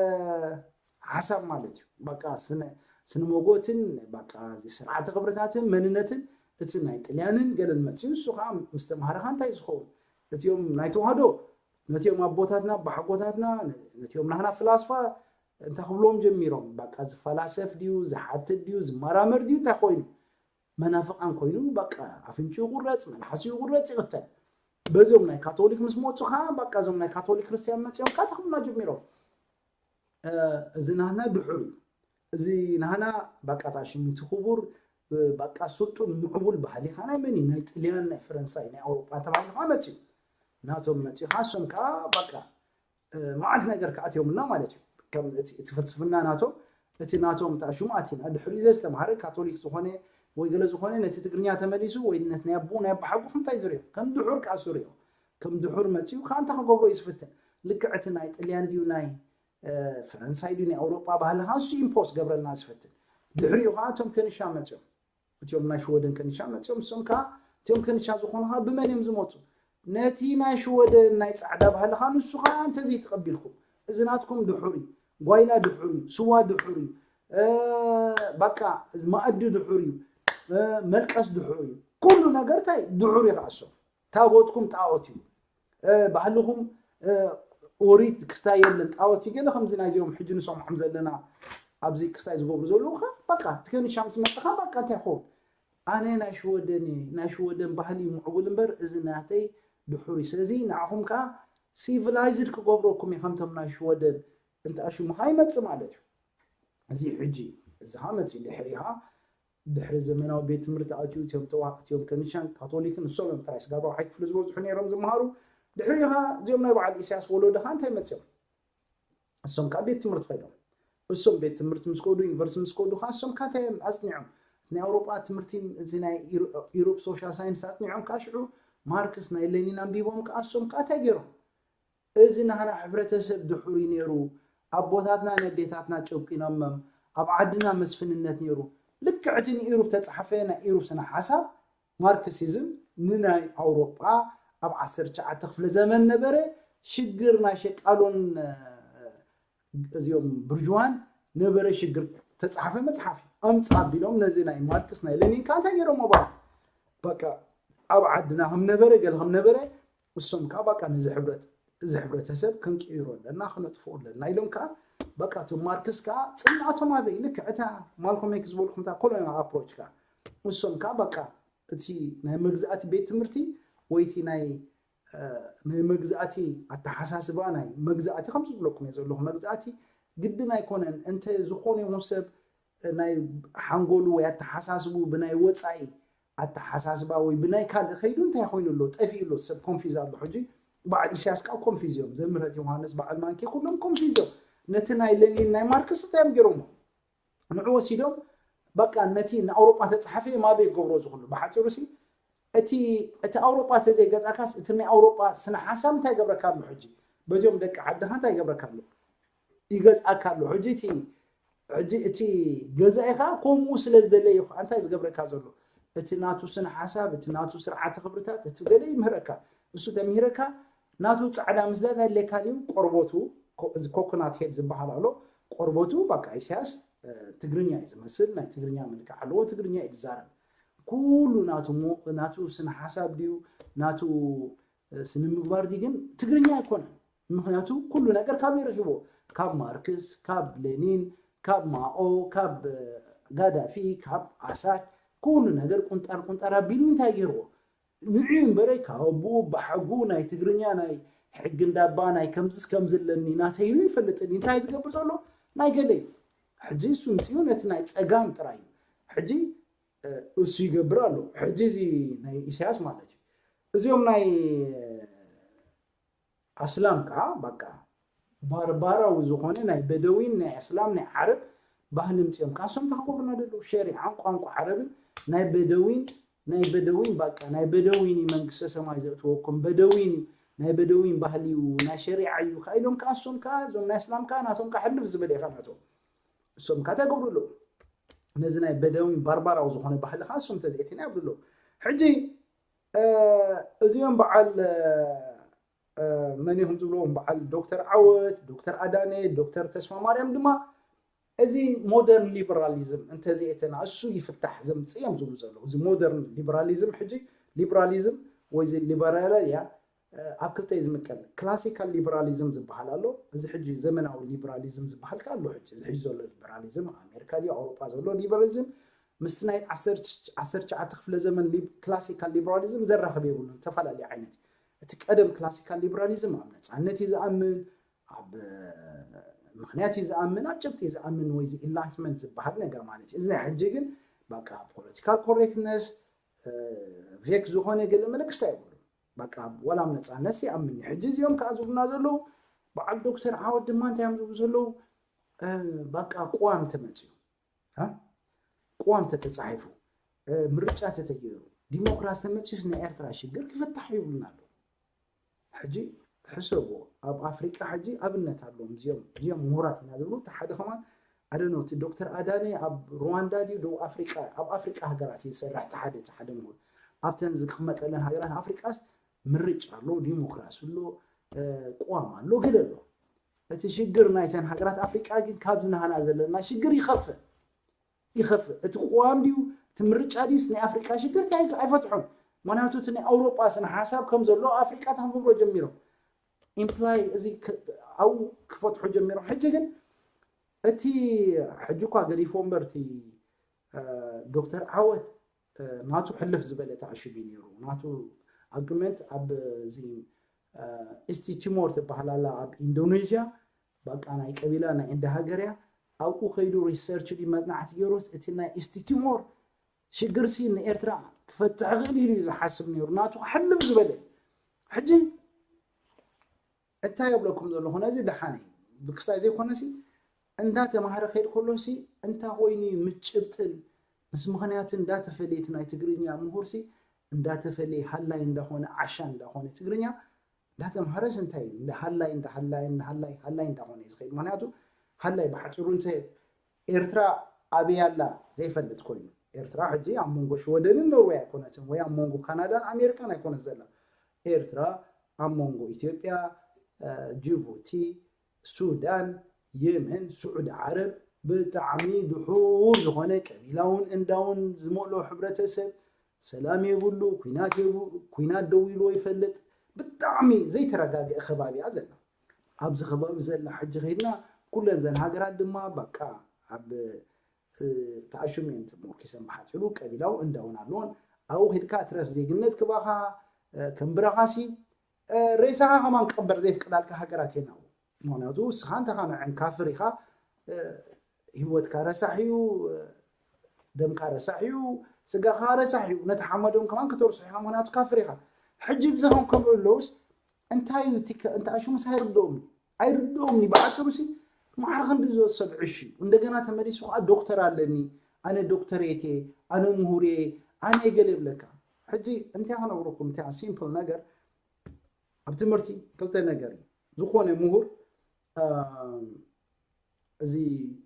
ሓሳብ ማለት እዩ። በቃ ስነ ስነ መጎትን በቃ እዚ ስርዓተ ክብርታትን መንነትን እቲ ናይ ጥልያንን ገለን መፅዩ እሱ ከዓ ምስ ተምሃረኻ እንታይ ዝኸውን እቲኦም ናይ ተዋህዶ ነቲኦም ኣቦታትና ኣቦሓጎታትና ነቲኦም ናህና ፍላስፋ እንታይ ክብሎም ጀሚሮም በቃ ዝፈላሰፍ ድዩ ዝሓትት ድዩ ዝመራመር ድዩ እንታይ ኮይኑ መናፍቃን ኮይኑ በቃ ኣፍንጭኡ ይቁረፅ መልሓሱ ይቁረፅ ይቅተል በዚኦም ናይ ካቶሊክ ምስ መፁ ከዓ በቃ እዞም ናይ ካቶሊክ ክርስትያን መፅኦም ከዓ እንታይ ክብሉና ጀሚሮም እዚ ናህና ድሑር እዩ። እዚ ናህና በቃ ታሽሚቲ ክቡር በቃ ስልጡን ምዕቡል ባህሊ ካ ናይ መን እዩ? ናይ ጥልያን ናይ ፈረንሳይ ናይ ኣውሮጳ ተባሂሉ ካ መፅዩ ናቶም መፅዩ ካ እሶም ከዓ በቃ መዓልቲ ነገር ክኣትዮምልና ማለት እዩ። ከም እቲ ፍልስፍና ናቶም እቲ ናቶም ተኣሽሙ ኣቲና ድሕሪኡ ዘዝተምሃረ ካቶሊክ ዝኾነ ወይ ገለ ዝኾነ ነቲ ትግርኛ ተመሊሱ ወይ ነቲ ናይ ኣቦኡ ናይ ኣቦሓጎ ከምታይ ዝሪኦ ከም ድሑር ከዓ ዝሪኦ ከም ድሑር መፅዩ ከዓ እንታይ ክገብሮ እዩ ዝፍትን ልክዕ እቲ ናይ ጥልያን ድዩ ናይ ፈረንሳይ ድዩ ናይ ኣውሮጳ ባህሊ ከዓ ንሱ ኢምፖስ ገብረልና ዝፈትን ድሕሪኡ ከዓ እቶም ከንሻ መፅኦም እቲኦም ናይ ሽወደን ከንሻ መፅኦም እሶም ከዓ እቲኦም ከንሻ ዝኾኑ ከዓ ብመን እዮም ዝመፁ ነቲ ናይ ሽወደን ናይ ፃዕዳ ባህሊ ከዓ ንሱ ከዓ እንተዘይተቐቢልኩም እዚ ናትኩም ድሑር እዩ ጓይላ ድሑር እዩ ስዋ ድሑር እዩ በቃ መኣዲ ድሑር እዩ መልቀስ ድሑር እዩ ኩሉ ነገር እንታይ ድሑር እዩ ከዓ እሶም ታቦትኩም ጣዖት እዩ ባህልኹም ኦሪት ክስታይ የለን ጣዖት እዩ ገለ ከምዚ ናይዚኦም ሕጂ ንሰምዖም ዘለና ኣብዚ ክስታይ ዝገብሩ ዘለዉ ኸ በቃ እቲ ከንሻ ምስ መፅኻ በቃ እንታይ ይኸውን ኣነ ናይ ሽወደን እየ ናይ ሽወደን ባህሊ እዩ ምዕቡል እምበር እዚ ናተይ ድሑር እዩ ስለዚ ንዓኹም ከዓ ሲቪላይዝድ ክገብረኩም እዩ ከምቶም ናይ ሽወደን እንተ ኣሽሙኻ ይመፅእ ማለት እዩ እዚ ሕጂ እዚ ከዓ መፅእ ድሕሪኻ ድሕሪ ዘመናዊ ቤት ትምህርቲ ኣትዩ እቶም ተዋህዶ እቲኦም ከኒሻን ካቶሊክን ንሶም እዮም ጥራይ ስጋብ ራብዓይ ክፍሊ ዝበዝሑ ነይሮም ዝመሃሩ ድሕሪኡ ኸዓ እዚኦም ናይ በዓል ኢሳያስ ወለዶ ኸዓ እንታይ መፅኦም እሶም ከዓ ቤት ትምህርቲ ከይዶም እሶም ቤት ትምህርቲ ምስ ከዱ ዩኒቨርሲቲ ምስ ከዱ ኸዓ እሶም ከዓ እንታይ እዮም ኣፅኒዖም ናይ ኣውሮጳ ትምህርቲ እዚ ናይ ኢሮፕ ሶሻል ሳይንስ ኣፅኒዖም ከዓ ሽዑ ማርክስ ናይ ሌኒን ኣንቢቦም ከዓ እሶም ከዓ እንታይ ገይሮም እዚ ናህና ሕብረተሰብ ድሑር እዩ ነይሩ ኣቦታትና ነዴታትና ጨቂኖሞም ኣብ ዓድና መስፍንነት ነይሩ ልክዕ እቲ ንኢሩብ ተፃሓፈ ናይ ኢሩብ ስነ ሓሳብ ማርክሲዝም ንናይ ኣውሮጳ ኣብ ዓሰርተ ትሽዓተ ክፍለ ዘመን ነበረ ሽግር ናይ ሸቃሎን እዚኦም ብርጅዋን ነበረ ሽግር ተፃሓፈ መፅሓፍ እዩ ኣምፃ ኣቢሎም ነዚ ናይ ማርክስ ናይ ሌኒን ከዓ እንታይ ገይሮሞ ባል በቃ ኣብ ዓድና ከም ነበረ ገለ ከም ነበረ እሶም ከዓ በቃ ነዚ ሕብረት እዚ ሕብረተሰብ ክንቅይሮ ኣለና፣ ክነጥፍኦ ኣለና ኢሎም ከዓ በቃ እቶም ማርክስ ከዓ ፅንዓቶም ኣበይ ልክዕ እታ ማልኮም ኤክስ ዝበልኩም እታ ኮሎኒያል ኣፕሮች ከዓ እሶም ከዓ በቃ እቲ ናይ መግዛእቲ ቤት ትምህርቲ ወይ እቲ ናይ ናይ መግዛእቲ ኣተሓሳስባ ናይ መግዛእቲ ከምዚ ዝብለኩም እየ ዘለኹ መግዛእቲ ግድን ኣይኮነን እንተ ዝኾነ ይኹን ሰብ ናይ ሓንጎሉ ወይ ኣተሓሳስቡ ብናይ ወፃኢ ኣተሓሳስባ ወይ ብናይ ካልእ ከይዱ እንታይ ኮይኑ ኣሎ ጠፊኡ ኣሎ ሰብ ኮንፊዝ ኣሎ ሕጂ በዓል ኢሳያስ ከዓ ኮንፊዝ እዮም ዘምህረት ዮሃንስ በዓል ማንኪ ኩሎም ኮንፊዝ እዮም ነቲ ናይ ለኒን ናይ ማርክስ እንታይ እዮም ገይሮሞ ንዑ ወሲዶም በቃ ነቲ ንኣውሮጳ ተፃሓፈ እዮም ኣበይ ክገብሮ ዝኽሉ ብሓፂሩ ሲ እቲ እቲ ኣውሮጳ ተዘይገዛእካስ እቲ ናይ ኣውሮጳ ስነ ሓሳብ እንታይ ይገብረካ ኣሎ ሕጂ በዚኦም ደቂ ዓድኻ እንታይ ይገብረካ ኣሎ ይገዝኣካ ኣሎ ሕጂ እቲ ሕጂ እቲ ገዛኢኻ ከምኡ ስለ ዝደለየ እዩ እንታይ ዝገብረካ ዘሎ እቲ ናቱ ስነ ሓሳብ እቲ ናቱ ስርዓተ ክብርታት እቲ ገለ ይምህረካ እሱ ተምሂረካ ናቱ ፃዕዳ ምስዳድ ኣድለካ ድዩ ቆርቦቱ እዚ ኮኮናት ሄድ ዝበሃል ኣሎ ቆርቦቱ በቃ ኢሳያስ ትግርኛ እዩ ዝመስል ናይ ትግርኛ መልክዕ ኣለዎ ትግርኛ እዩ ዝዛረብ ኩሉ ናቱ ናቱ ስነ ሓሳብ ድዩ ናቱ ስነ ምግባር ድዩ ግን ትግርኛ ኣይኮነን ምክንያቱ ኩሉ ነገር ካብ ይረኪቦ ካብ ማርክስ ካብ ሌኒን ካብ ማኦ ካብ ጋዳፊ ካብ ኣሳድ ኩሉ ነገር ቁንጣር ቁንጣር ኣቢሉ እንታይ ገይርዎ ንዕኡ እምበረ ካብ ኣቦኡ ብሓጉ ናይ ትግርኛ ናይ ሕጊ እንዳባ ናይ ከምዝስ ከምዝለኒ ናተይሉ ይፈልጥኒ እንታይ ዝገብር ዘሎ ናይ ገለ እዩ ሕጂ እሱ ምፅኡ ነቲ ናይ ፀጋም ጥራይ እዩ ሕጂ እሱ ይገብር ኣሎ ሕጂ እዚ ናይ ኢሳያስ ማለት እዩ እዚኦም ናይ ኣስላም ከዓ በቃ ባርባራዊ ዝኾነ ናይ በደዊን ናይ ኣስላም ናይ ዓረብ ባህሊ ምፅኦም ካሶም ተክገብሩና ደለዉ ሸሪዓን ቋንቋ ዓረብን ናይ በደዊን ናይ በደዊን በቃ ናይ በደዊን እዩ መንግስተ ሰማይ ዘእትወኩም በደዊን እዩ ናይ በደዊን ባህሊ እዩ ናይ ሸሪዓ እዩ ከዓ ኢሎም ከዓ እሶም ከዓ እዞም ናይ ኣስላም ከዓ ናቶም ከዓ ሕልፍ ዝበለ ኢኻ ናቶም እሶም ከዓ ተገብሩ ኣለዉ ነዚ ናይ በደዊን ባርባራዊ ዝኾነ ባህሊ ከዓ እሶም ተዘእትና ይብሉ ኣለዉ ሕጂ እዚኦም በዓል መን ኢኹም ዝብልዎም በዓል ዶክተር ዓወት ዶክተር ኣዳነ ዶክተር ተስፋ ማርያም ድማ እዚ ሞደርን ሊበራሊዝም እንተዘየተና እሱ ይፍታሕ ዘምፅእ እዮም ዝብሉ ዘለዉ እዚ ሞደርን ሊበራሊዝም ሕጂ ሊበራሊዝም ወይ እዚ ሊበራልያ ኣብ ክልተ እዩ ዝምቀል ክላሲካል ሊበራሊዝም ዝበሃል ኣሎ እዚ ሕጂ ዘመናዊ ሊበራሊዝም ዝበሃል ከ ኣሎ ሕጂ እዚ ሕጂ ዘሎ ሊበራሊዝም ኣሜሪካ ድዩ ኣውሮጳ ዘሎ ሊበራሊዝም ምስ ናይ ዓሰርተ ትሽዓተ ክፍለ ዘመን ክላሲካል ሊበራሊዝም ዘራኽብ የብሉን ዝተፈላለዩ ዓይነት እቲ ቀደም ክላሲካል ሊበራሊዝም ኣብ ነፃነት እዩ ዝኣምን ኣብ ምክንያት እዩ ዝኣምን ኣብ ጭብጢ እዩ ዝኣምን ወይ ኢንላይትመንት ዝበሃል ነገር ማለት እዩ እዚ ናይ ሕጂ ግን በቃ ፖለቲካል ኮሬክትነስ ቬክ ዝኾነ ገለ ምልክስታ የብሉ በቃ ወላ ኣብ ነፃነት ይኣምን ሕጂ እዚኦም ከዓ ዝብሉና ዘለዉ በዓል ዶክተር ዓወት ድማ እንታይ እዮም ዝብሉ ዘለዉ በቃ ቅዋም ተመፅዩ ቅዋም ተተፃሒፉ ምርጫ ተተገይሩ ዲሞክራሲ ተመፅዩስ ናይ ኤርትራ ሽግር ክፍታሕ ይብሉና ኣለዉ ሕጂ ሕሰቡ ኣብ ኣፍሪቃ ሕጂ ኣብነት ኣለዎም እዚኦም እዚኦም ምሁራት ኢና ዝብሉ እቲ ሓደ ከማን ኣደኖ እቲ ዶክተር ኣዳነ ኣብ ሩዋንዳ ድዩ ደቡብ ኣፍሪቃ ኣብ ኣፍሪቃ ሃገራት እዩ ዝሰርሕ እቲ ሓደ እቲ ሓደ ምሁር ኣብተን ዝቅመጠለን ሃገራት ኣፍሪቃስ ምርጫ ኣሎ ዲሞክራሲ ኣሎ ቅዋም ኣሎ ገለ ኣሎ እቲ ሽግር ናይተን ሃገራት ኣፍሪቃ ግን ካብዚ ናህና ዘለና ሽግር ይኸፍእ ይኸፍእ እቲ ቅዋም ድዩ እቲ ምርጫ ድዩስ ናይ ኣፍሪቃ ሽግር እንታይ ኣይፈትሖን ምክንያቱ እቲ ናይ ኣውሮጳ ስነ ሓሳብ ከም ዘሎ ኣፍሪቃ ተክገብሮ ጀሚሮም ኢምፕላይ እዚ ኣብኡ ክፈትሑ ጀሚሮም ሕጂ ግን እቲ ሕጂ እኳ ገዲፎ እምበር እቲ ዶክተር ዓወት ናቱ ሕልፍ ዝበለ ተኣሽጉ ነይሩ ናቱ ኣርጉመንት ኣብዚ ኢስቲ ቲሞር ትበሃል ኣላ ኣብ ኢንዶኔዥያ በቃ ናይ ቀቢላ ናይ እንዳ ሃገር እያ ኣብኡ ከይዱ ሪሰርች ድዩ መፅናዕቲ ገይሩስ እቲ ናይ ኢስቲ ቲሞር ሽግርሲ ንኤርትራ ክፈትሕ ይኽእል ኢሉ እዩ ዝሓስብ ነይሩ ናቱ ሕልፍ ዝበለ ሕጂ እንታይ የብለኩም ዘለኹ ነዚ ደሓነ እዩ ብክስታይ ዘይኮነሲ እንዳተማሃረ ከይድ ከሎሲ እንታይ ኮይኑ እዩ ምጭብጥን ምስ ምኽንያትን እንዳተፈለየ እቲ ናይ ትግርኛ ምሁርሲ እንዳተፈለየ ሃላይ እንዳኾነ ዓሻ እንዳኾነ ትግርኛ እንዳተምሃረስ እንታይ እዩ እንዳ ሃላይ እንዳ ሃላይ እንዳ ሃላይ ሃላይ እንዳኾነ እዩ ዝኸይድ ምክንያቱ ሃላይ ብሓፂሩ እንተ ኤርትራ ኣበይ ኣላ ዘይፈልጥ ኮይኑ ኤርትራ ሕጂ ኣብ መንጎ ሽወደንን ኖርወይ ኣይኮነትን ወይ ኣብ መንጎ ካናዳን ኣሜሪካን ኣይኮነት ዘላ ኤርትራ ኣብ መንጎ ኢትዮጵያ ጅቡቲ ሱዳን የመን ስዑዲ ዓረብ ብጣዕሚ ድሑር ዝኾነ ቀቢላውን እንዳውን ዝመልኦ ሕብረተሰብ ሰላም የብሉ ኩናት ደው ኢልዎ ይፈልጥ ብጣዕሚ ዘይተረጋግአ ከባቢ እያ ዘላ። ኣብዚ ከባቢ ዘላ ሕጂ ከይድና ኩለን ዘን ሃገራት ድማ በቃ ኣብ ተኣሽሙ እየን ተሞርኪሰን ብሓፂሩ ቀቢላዊ እንዳውን ኣለዎን። ኣብኡ ከይድካ ትረፍ ዜግነት ክባኻ ከንብረኻሲ ሬሳኻ ከማን ቀበር ዘይፍቅዳልካ ሃገራት የናው። ምክንያቱ ንስኻ እንተኻ ንዕን ካፍር ኢኻ፣ ህይወትካ ረሳሕ እዩ፣ ደምካ ረሳሕ እዩ፣ ስጋኻ ረሳሕ እዩ። ነቲ ሓመዶም ከማን ከተርሶ ኢኻ፣ ምክንያቱ ካፍር ኢኻ። ሕጂ ብዘኸም ከምኡ ኣለውስ እንታይ እዩ እቲ ከ-፣ እንታይ ሽሙስ ኣይርድኦምኒ፣ ኣይርድኦምኒ። ብሓፂሩ ሲ ማዕረ ክንዲ ዝወሰድ ዕሽ እዩ። እንደገና ተመሊሱ ከዓ ዶክተር ኣለኒ፣ ኣነ ዶክተሬት እየ፣ ኣነ ምሁር እየ፣ ኣነ ገለ ይብለካ። ሕጂ እንታይ ክነግረኩም፣ እንታይ ሲምፕል ነገር ኣብ ትምህርቲ ክልተ ነገር እዩ። ዝኾነ ምሁር እዚ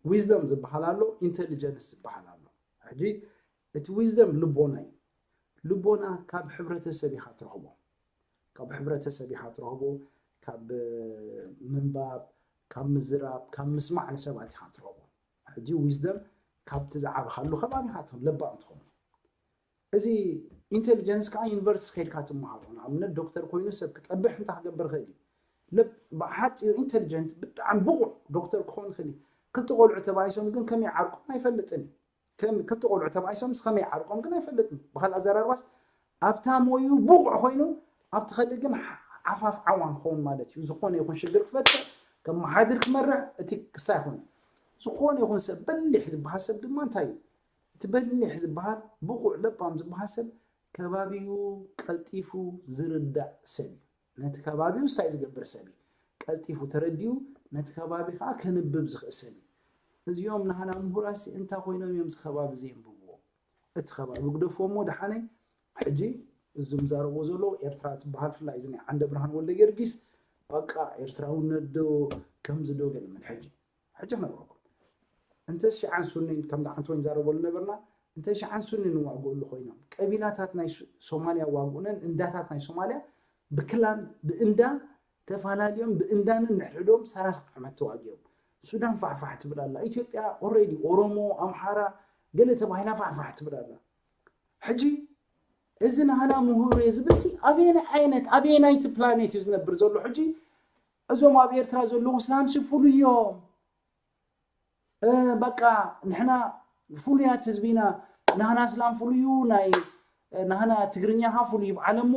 ዊዝደም ዝበሃል ኣሎ፣ ኢንቴሊጀንስ ዝበሃል ኣሎ። ሕጂ እቲ ዊዝደም ልቦና እዩ። ልቦና ካብ ሕብረተሰብ ኢኻ ትረኽቦ። ካብ ሕብረተሰብ ኢኻ ትረኽቦ፣ ካብ ምንባብ፣ ካብ ምዝራብ፣ ካብ ምስማዕ ንሰባት ኢኻ ትረኽቦ። ሕጂ ዊዝደም ካብቲ ዝዓበኻሉ ከባቢ ኢኻ ትረኽቦ፣ ለባም ትኸውን። እዚ ኢንቴሊጀንስ ከዓ ዩኒቨርሲቲ ከይድካ ትመሃሮ። ንኣብነት ዶክተር ኮይኑ ሰብ ክጠብሕ እንታይ ክገብር ይኽእል እዩ? ለብ-፣ ብሓፂሩ ኢንቴሊጀንት ብጣዕሚ ብቑዕ ዶክተር ክኸውን ይኽእል እዩ። ክልተ ቆልዑ ተባኢሶም ግን ከመይ ዓርቆም ኣይፈልጥን እዩ። ከም ክልተ ቆልዑ ተባኢሶምስ ከመይ ዓርቆም ግን ኣይፈልጥን እዩ። ብኻልእ ኣዘራርባስ ኣብታ ሞዩ ብቑዕ ኮይኑ ኣብቲ ኸልእ ግን ዓፋፍ ዓዋን ክኸውን ማለት እዩ። ዝኾነ ይኹን ሽግር ክፈጥር፣ ከመሓድር፣ ክመርሕ እቲ ክሳ ይኹን ዝኾነ ይኹን ሰብ በሊሕ ዝበሃል ሰብ ድማ እንታይ እዩ? እቲ በሊሕ ዝበሃል ብቑዕ ለባም ዝበሃል ሰብ ከባቢኡ ቀልጢፉ ዝርዳእ ሰብ እዩ። ነቲ ከባቢኡ እንታይ ዝገብር ሰብ እዩ? ቀልጢፉ ተረዲኡ ነቲ ከባቢ ከዓ ከንብብ ዝኽእል ሰብ እዩ። እዚኦም ናህና ምሁራሲ እንታይ ኮይኖም እዮም እዚ ከባቢ ዘየንብብዎ? እቲ ከባቢ ግደፍዎ እሞ ደሓነይ ሕጂ እዞም ዛረብዎ ዘለዉ ኤርትራ ትበሃል ፍላይ እዚ ናይ ዓንደ ብርሃን ወልደ ጊዮርጊስ በቃ ኤርትራውነት ዶ ከምዚ ዶ ገለ ምን ሕጂ ሕጂ ክነግረኩም። እንተ ሽዓን ሱኒን ከም ደዓንት ወይን ዛረበሉ ነበርና፣ እንተ ሽዓን ሱኒን ዋግኡሉ ኮይኖም ቀቢላታት ናይ ሱ-፣ ሶማልያ ዋግኡነን እንዳታት ናይ ሶማልያ ብክላን ብእንዳ ተፋላልዮም ብእንዳንን ንሕድሕዶም ሰላሳ ዓመት ተዋጊኦም። ሱዳን ፋሕፋሕ ትብል ኣላ። ኢትዮጵያ ኦሬዲ ኦሮሞ፣ ኣምሓራ ገለ ተባሂላ ፋሕፋሕ ትብል ኣላ። ሕጂ እዚ ናህና ምሁር እየ ዝብል ሲ ኣበየናይ ዓይነት ኣበየናይቲ ፕላኔት እዩ ዝነብር ዘሎ? ሕጂ እዞም ኣብ ኤርትራ ዘለዉ ስላምሲ ፍሉይ እዮም። እ፣ በቃ ንሕና ፍሉያት ህዝቢ ኢና፣ ናህና ስላም ፍሉይ እዩ፣ ናይ ናህና ትግርኛ ካ ፍሉይ ይበዓል እሞ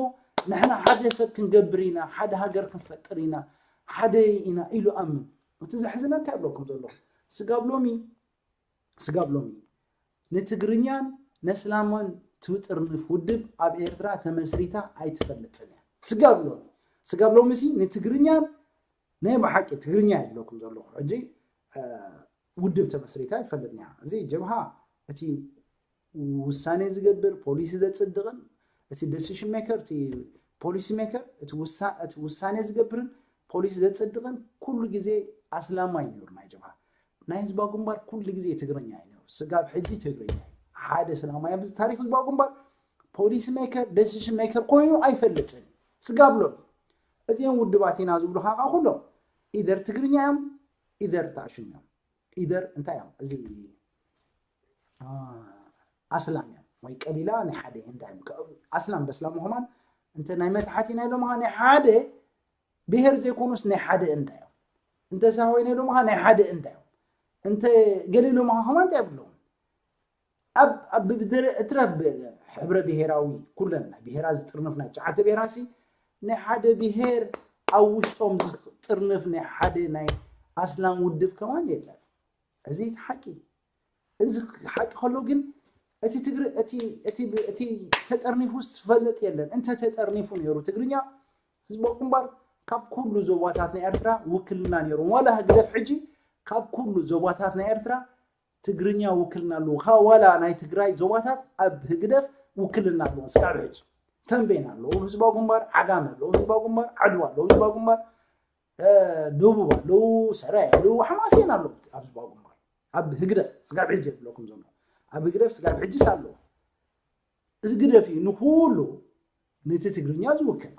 ንሕና ሓደ ሰብ ክንገብር ኢና፣ ሓደ ሃገር ክንፈጥር ኢና፣ ሓደ ኢና ኢሉ ኣምን። እቲ ዘሕዝነካ ይብለኩም ዘለኹ ስጋብ ሎሚ ስጋብ ሎሚ ንትግርኛን ነስላማን ትጥርንፍ ውድብ ኣብ ኤርትራ ተመስሪታ ኣይትፈልጥን እያ። ስጋብ ሎሚ ስጋብ ሎሚ ሲ ንትግርኛን ናይ ብሓቂ ትግርኛ ይብለኩም ዘለኹ ሕጂ እ፣ ውድብ ተመስሪታ ኣይትፈልጥን እያ። እዚ ጀብሃ እቲ ውሳኔ ዝገብር ፖሊሲ ዘጽድቕን እቲ ደሲሽን ሜከር እቲ ፖሊሲ ሜከር እቲ ውሳ-፣ እቲ ውሳኔ ዝገብርን ፖሊሲ ዘጽድቕን ኩሉ ግዜ ኣስላማይ ነይሩ ናይ ጀብሃ። ናይ ህዝባዊ ግንባር ኩሉ ግዜ ትግርኛ እዩ ነይሩ። ስጋብ ሕጂ ትግርኛ እዩ። ሓደ ሰላማይ ኣብዚ ታሪክ ህዝባዊ ግንባር ፖሊሲ ሜከር ደሲሽን ሜከር ኮይኑ ኣይፈልጥን። ስጋብ ሎሚ እዚኦም ውድባት ኢና ዝብሉ ከዓ ኩሎም ኢደር ትግርኛ እዮም ኢደር ተኣሽም እዮም ኢደር እንታይ እዮም እዚ አ፣ ኣስላም እዮም ወይ ቀቢላ ናይ ሓደ እንዳ እዮም። ከ-፣ ኣስላም በስላም ምዃን እንተ ናይ መታሓት ኢና ኢሎም ናይ ሓደ ብሄር ዘይኮኑስ ናይ ሓደ እንዳ እዮም። እንተ ሳሆ ኢና ኢሎም ናይ ሓደ እንዳ እዮም። እንተ ገለ ኢሎም ከማን እንታይ የብሎም። ኣብ ኣብ ብድረ እትረብ ሕብረ ብሄራዊ ኩለን ናይ ብሄራ ዝጥርንፍ ናይ ትሽዓተ ብሄራሲ ናይ ሓደ ብሄር ኣብ ውሽጦም ዝጥርንፍ ናይ ሓደ ናይ ኣስላም ውድብ ከማን የለን። እዚ እቲ ሓቂ እዚ ሓቂ ከሎ ግን እቲ ትግሪ እቲ እቲ እቲ ተጠርኒፉ ዝፈልጥ የለን። እንተ ተጠርኒፉ ነይሩ ትግርኛ ህዝባዊ ግንባር ካብ ኩሉ ዞባታት ናይ ኤርትራ ውክልና ነይሩ። ዋላ ህግደፍ ሕጂ ካብ ኩሉ ዞባታት ናይ ኤርትራ ትግርኛ ውክልና ኣለዎ። ካብ ዋላ ናይ ትግራይ ዞባታት ኣብ ህግደፍ ውክልና ኣለዎ። ስጋብ ሕጂ ተንቤን ኣለዎ ህዝባዊ ግንባር፣ ዓጋመ ኣለዎ ህዝባዊ ግንባር፣ ዓድዋ ኣለዎ ህዝባዊ ግንባር፣ እ፣ ደቡብ ኣለዉ፣ ሰራይ ኣለዉ፣ ሓማሴን ኣለዉ ኣብ ህዝባዊ ግንባር። ኣብ ህግደፍ ስጋብ ሕጂ የብለኩም ዘሎ። ኣብ ህግደፍ ስጋብ ሕጂስ ኣለዉ። እዚ ግደፍ እዩ ንኩሉ ነቲ ትግርኛ ዝውክል።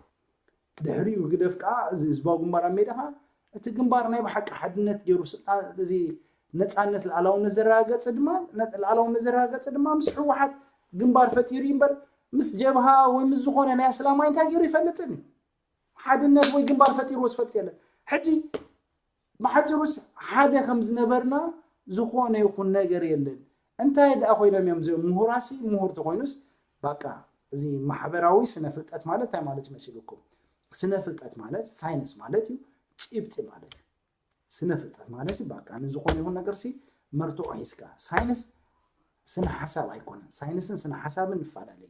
ድሕሪኡ ህግደፍ ከዓ እዚ ህዝባዊ ግንባር ኣብ ሜዳ ከዓ እቲ ግንባር ናይ ብሓቂ ሓድነት ገይሩ ስልጣን እዚ ነፃነት ልኣላውነት ዘረጋገፀ ድማ ነ-፣ ልኣላውነት ዘረጋገፀ ድማ ምስ ህወሓት ግንባር ፈጢሩ እዩ እምበር ምስ ጀብሃ ወይ ምስ ዝኾነ ናይ ኣስላማይ እንታይ ገይሩ ይፈልጥን እዩ። ሓድነት ወይ ግንባር ፈጢርዎ ዝፈልጥ የለን። ሕጂ ብሓፂሩስ ሓደ ከም ዝነበርና ዝኾነ ይኹን ነገር የለን። እንታይ ደኣ ኮይኖም እዮም እዚኦም ምሁራሲ? ምሁር ተኮይኑስ በቃ እዚ ማሕበራዊ ስነ ፍልጠት ማለት እንታይ ማለት ይመስልኩም? ስነ ፍልጠት ማለት ሳይንስ ማለት እዩ፣ ጭብጢ ማለት እዩ። ስነ ፍልጠት ማለት በቃ ንዝኾነ ይኹን ነገር ሲ መርትዖ ሒዝካ። ሳይንስ ስነ ሓሳብ ኣይኮነን። ሳይንስን ስነ ሓሳብን ይፈላለዩ።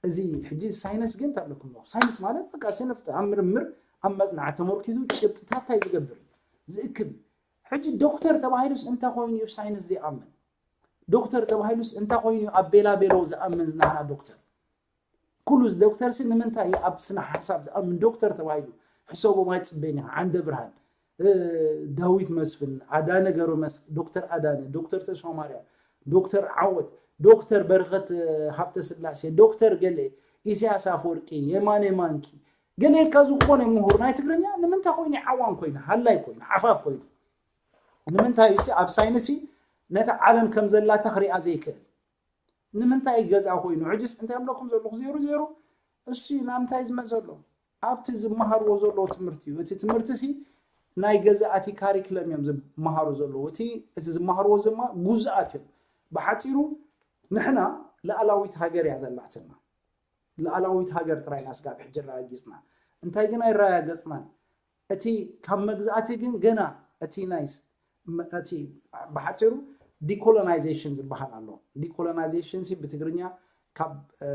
እዚ ሕጂ ሳይንስ ግን ታብለኩም ኣለኹ። ሳይንስ ማለት በቃ ስነ ፍልጠት ኣብ ምርምር ኣብ መጽናዕቲ ተመርኪዙ ጭብጥታት እንታይ ዝገብር እዩ? ዝእክብ እዩ። ሕጂ ዶክተር ተባሂሉስ እንታይ ኮይኑ እዩ ሳይንስ ዘይኣምን? ዶክተር ተባሂሉስ እንታይ ኮይኑ እዩ ኣብ ቤላ ቤሎ ዝኣምን ዝናህና ዶክተር? ኩሉ እዚ ዶክተር ሲ ንምንታይ እዩ ኣብ ስነ ሓሳብ ዝኣምን ዶክተር ተባሂሉ? ሕሰቦም ኣይጽበይን ኢኻ። ዓንደ ብርሃን፣ እ፣ ዳዊት መስፍን፣ ኣዳነ ገብረ መስ-፣ ዶክተር ኣዳነ፣ ዶክተር ተስፋ ማርያም፣ ዶክተር ዓወት፣ ዶክተር በረኸት፣ እ፣ ሃብተ ስላሴ፣ ዶክተር ገለ፣ ኢሳያስ ኣፈወርቂ፣ የማነ ማንኪ፣ ገለ ኢልካ ዝኾነ ምሁር ናይ ትግርኛ ንምንታይ ኮይኑ ዓዋን ኮይኑ፣ ሃላይ ኮይኑ፣ ዓፋፍ ኮይኑ? ንምንታይ እዩ ሲ ኣብ ሳይንስ ሲ ነታ ዓለም ከም ዘላታ ክሪኣ ዘይክእል? ንምንታይ ገዛ ኮይኑ? ሕጅስ እንታይ እብለኩም ዘለኹ ዜሩ ዜሩ እሱ ናብ ምንታይ ዝመ ዘሎ ኣብቲ ዝመሃርዎ ዘለዉ ትምህርቲ እዩ። እቲ ትምህርቲ ሲ ናይ ገዛእቲ ካሪክለም እዮም ዝመሃሩ ዘለዉ። እቲ እቲ ዝመሃርዎ ዘማ ጉዙኣት እዮም። ብሓፂሩ ንሕና ላዕላዊት ሃገር እያ ዘላትና። ላዕላዊት ሃገር ጥራይ ኢና ስጋብ ሕጂ ኣረጋጊፅና። እንታይ ግን ኣይረጋገፅናን። እቲ ካብ መግዛእቲ ግን ገና እቲ ናይ ስ-፣ መ-፣ እቲ ብሓፂሩ ዲኮሎናይዜሽን ዝበሃል ኣሎ። ዲኮሎናይዜሽን ሲ ብትግርኛ ካብ፣ እ፣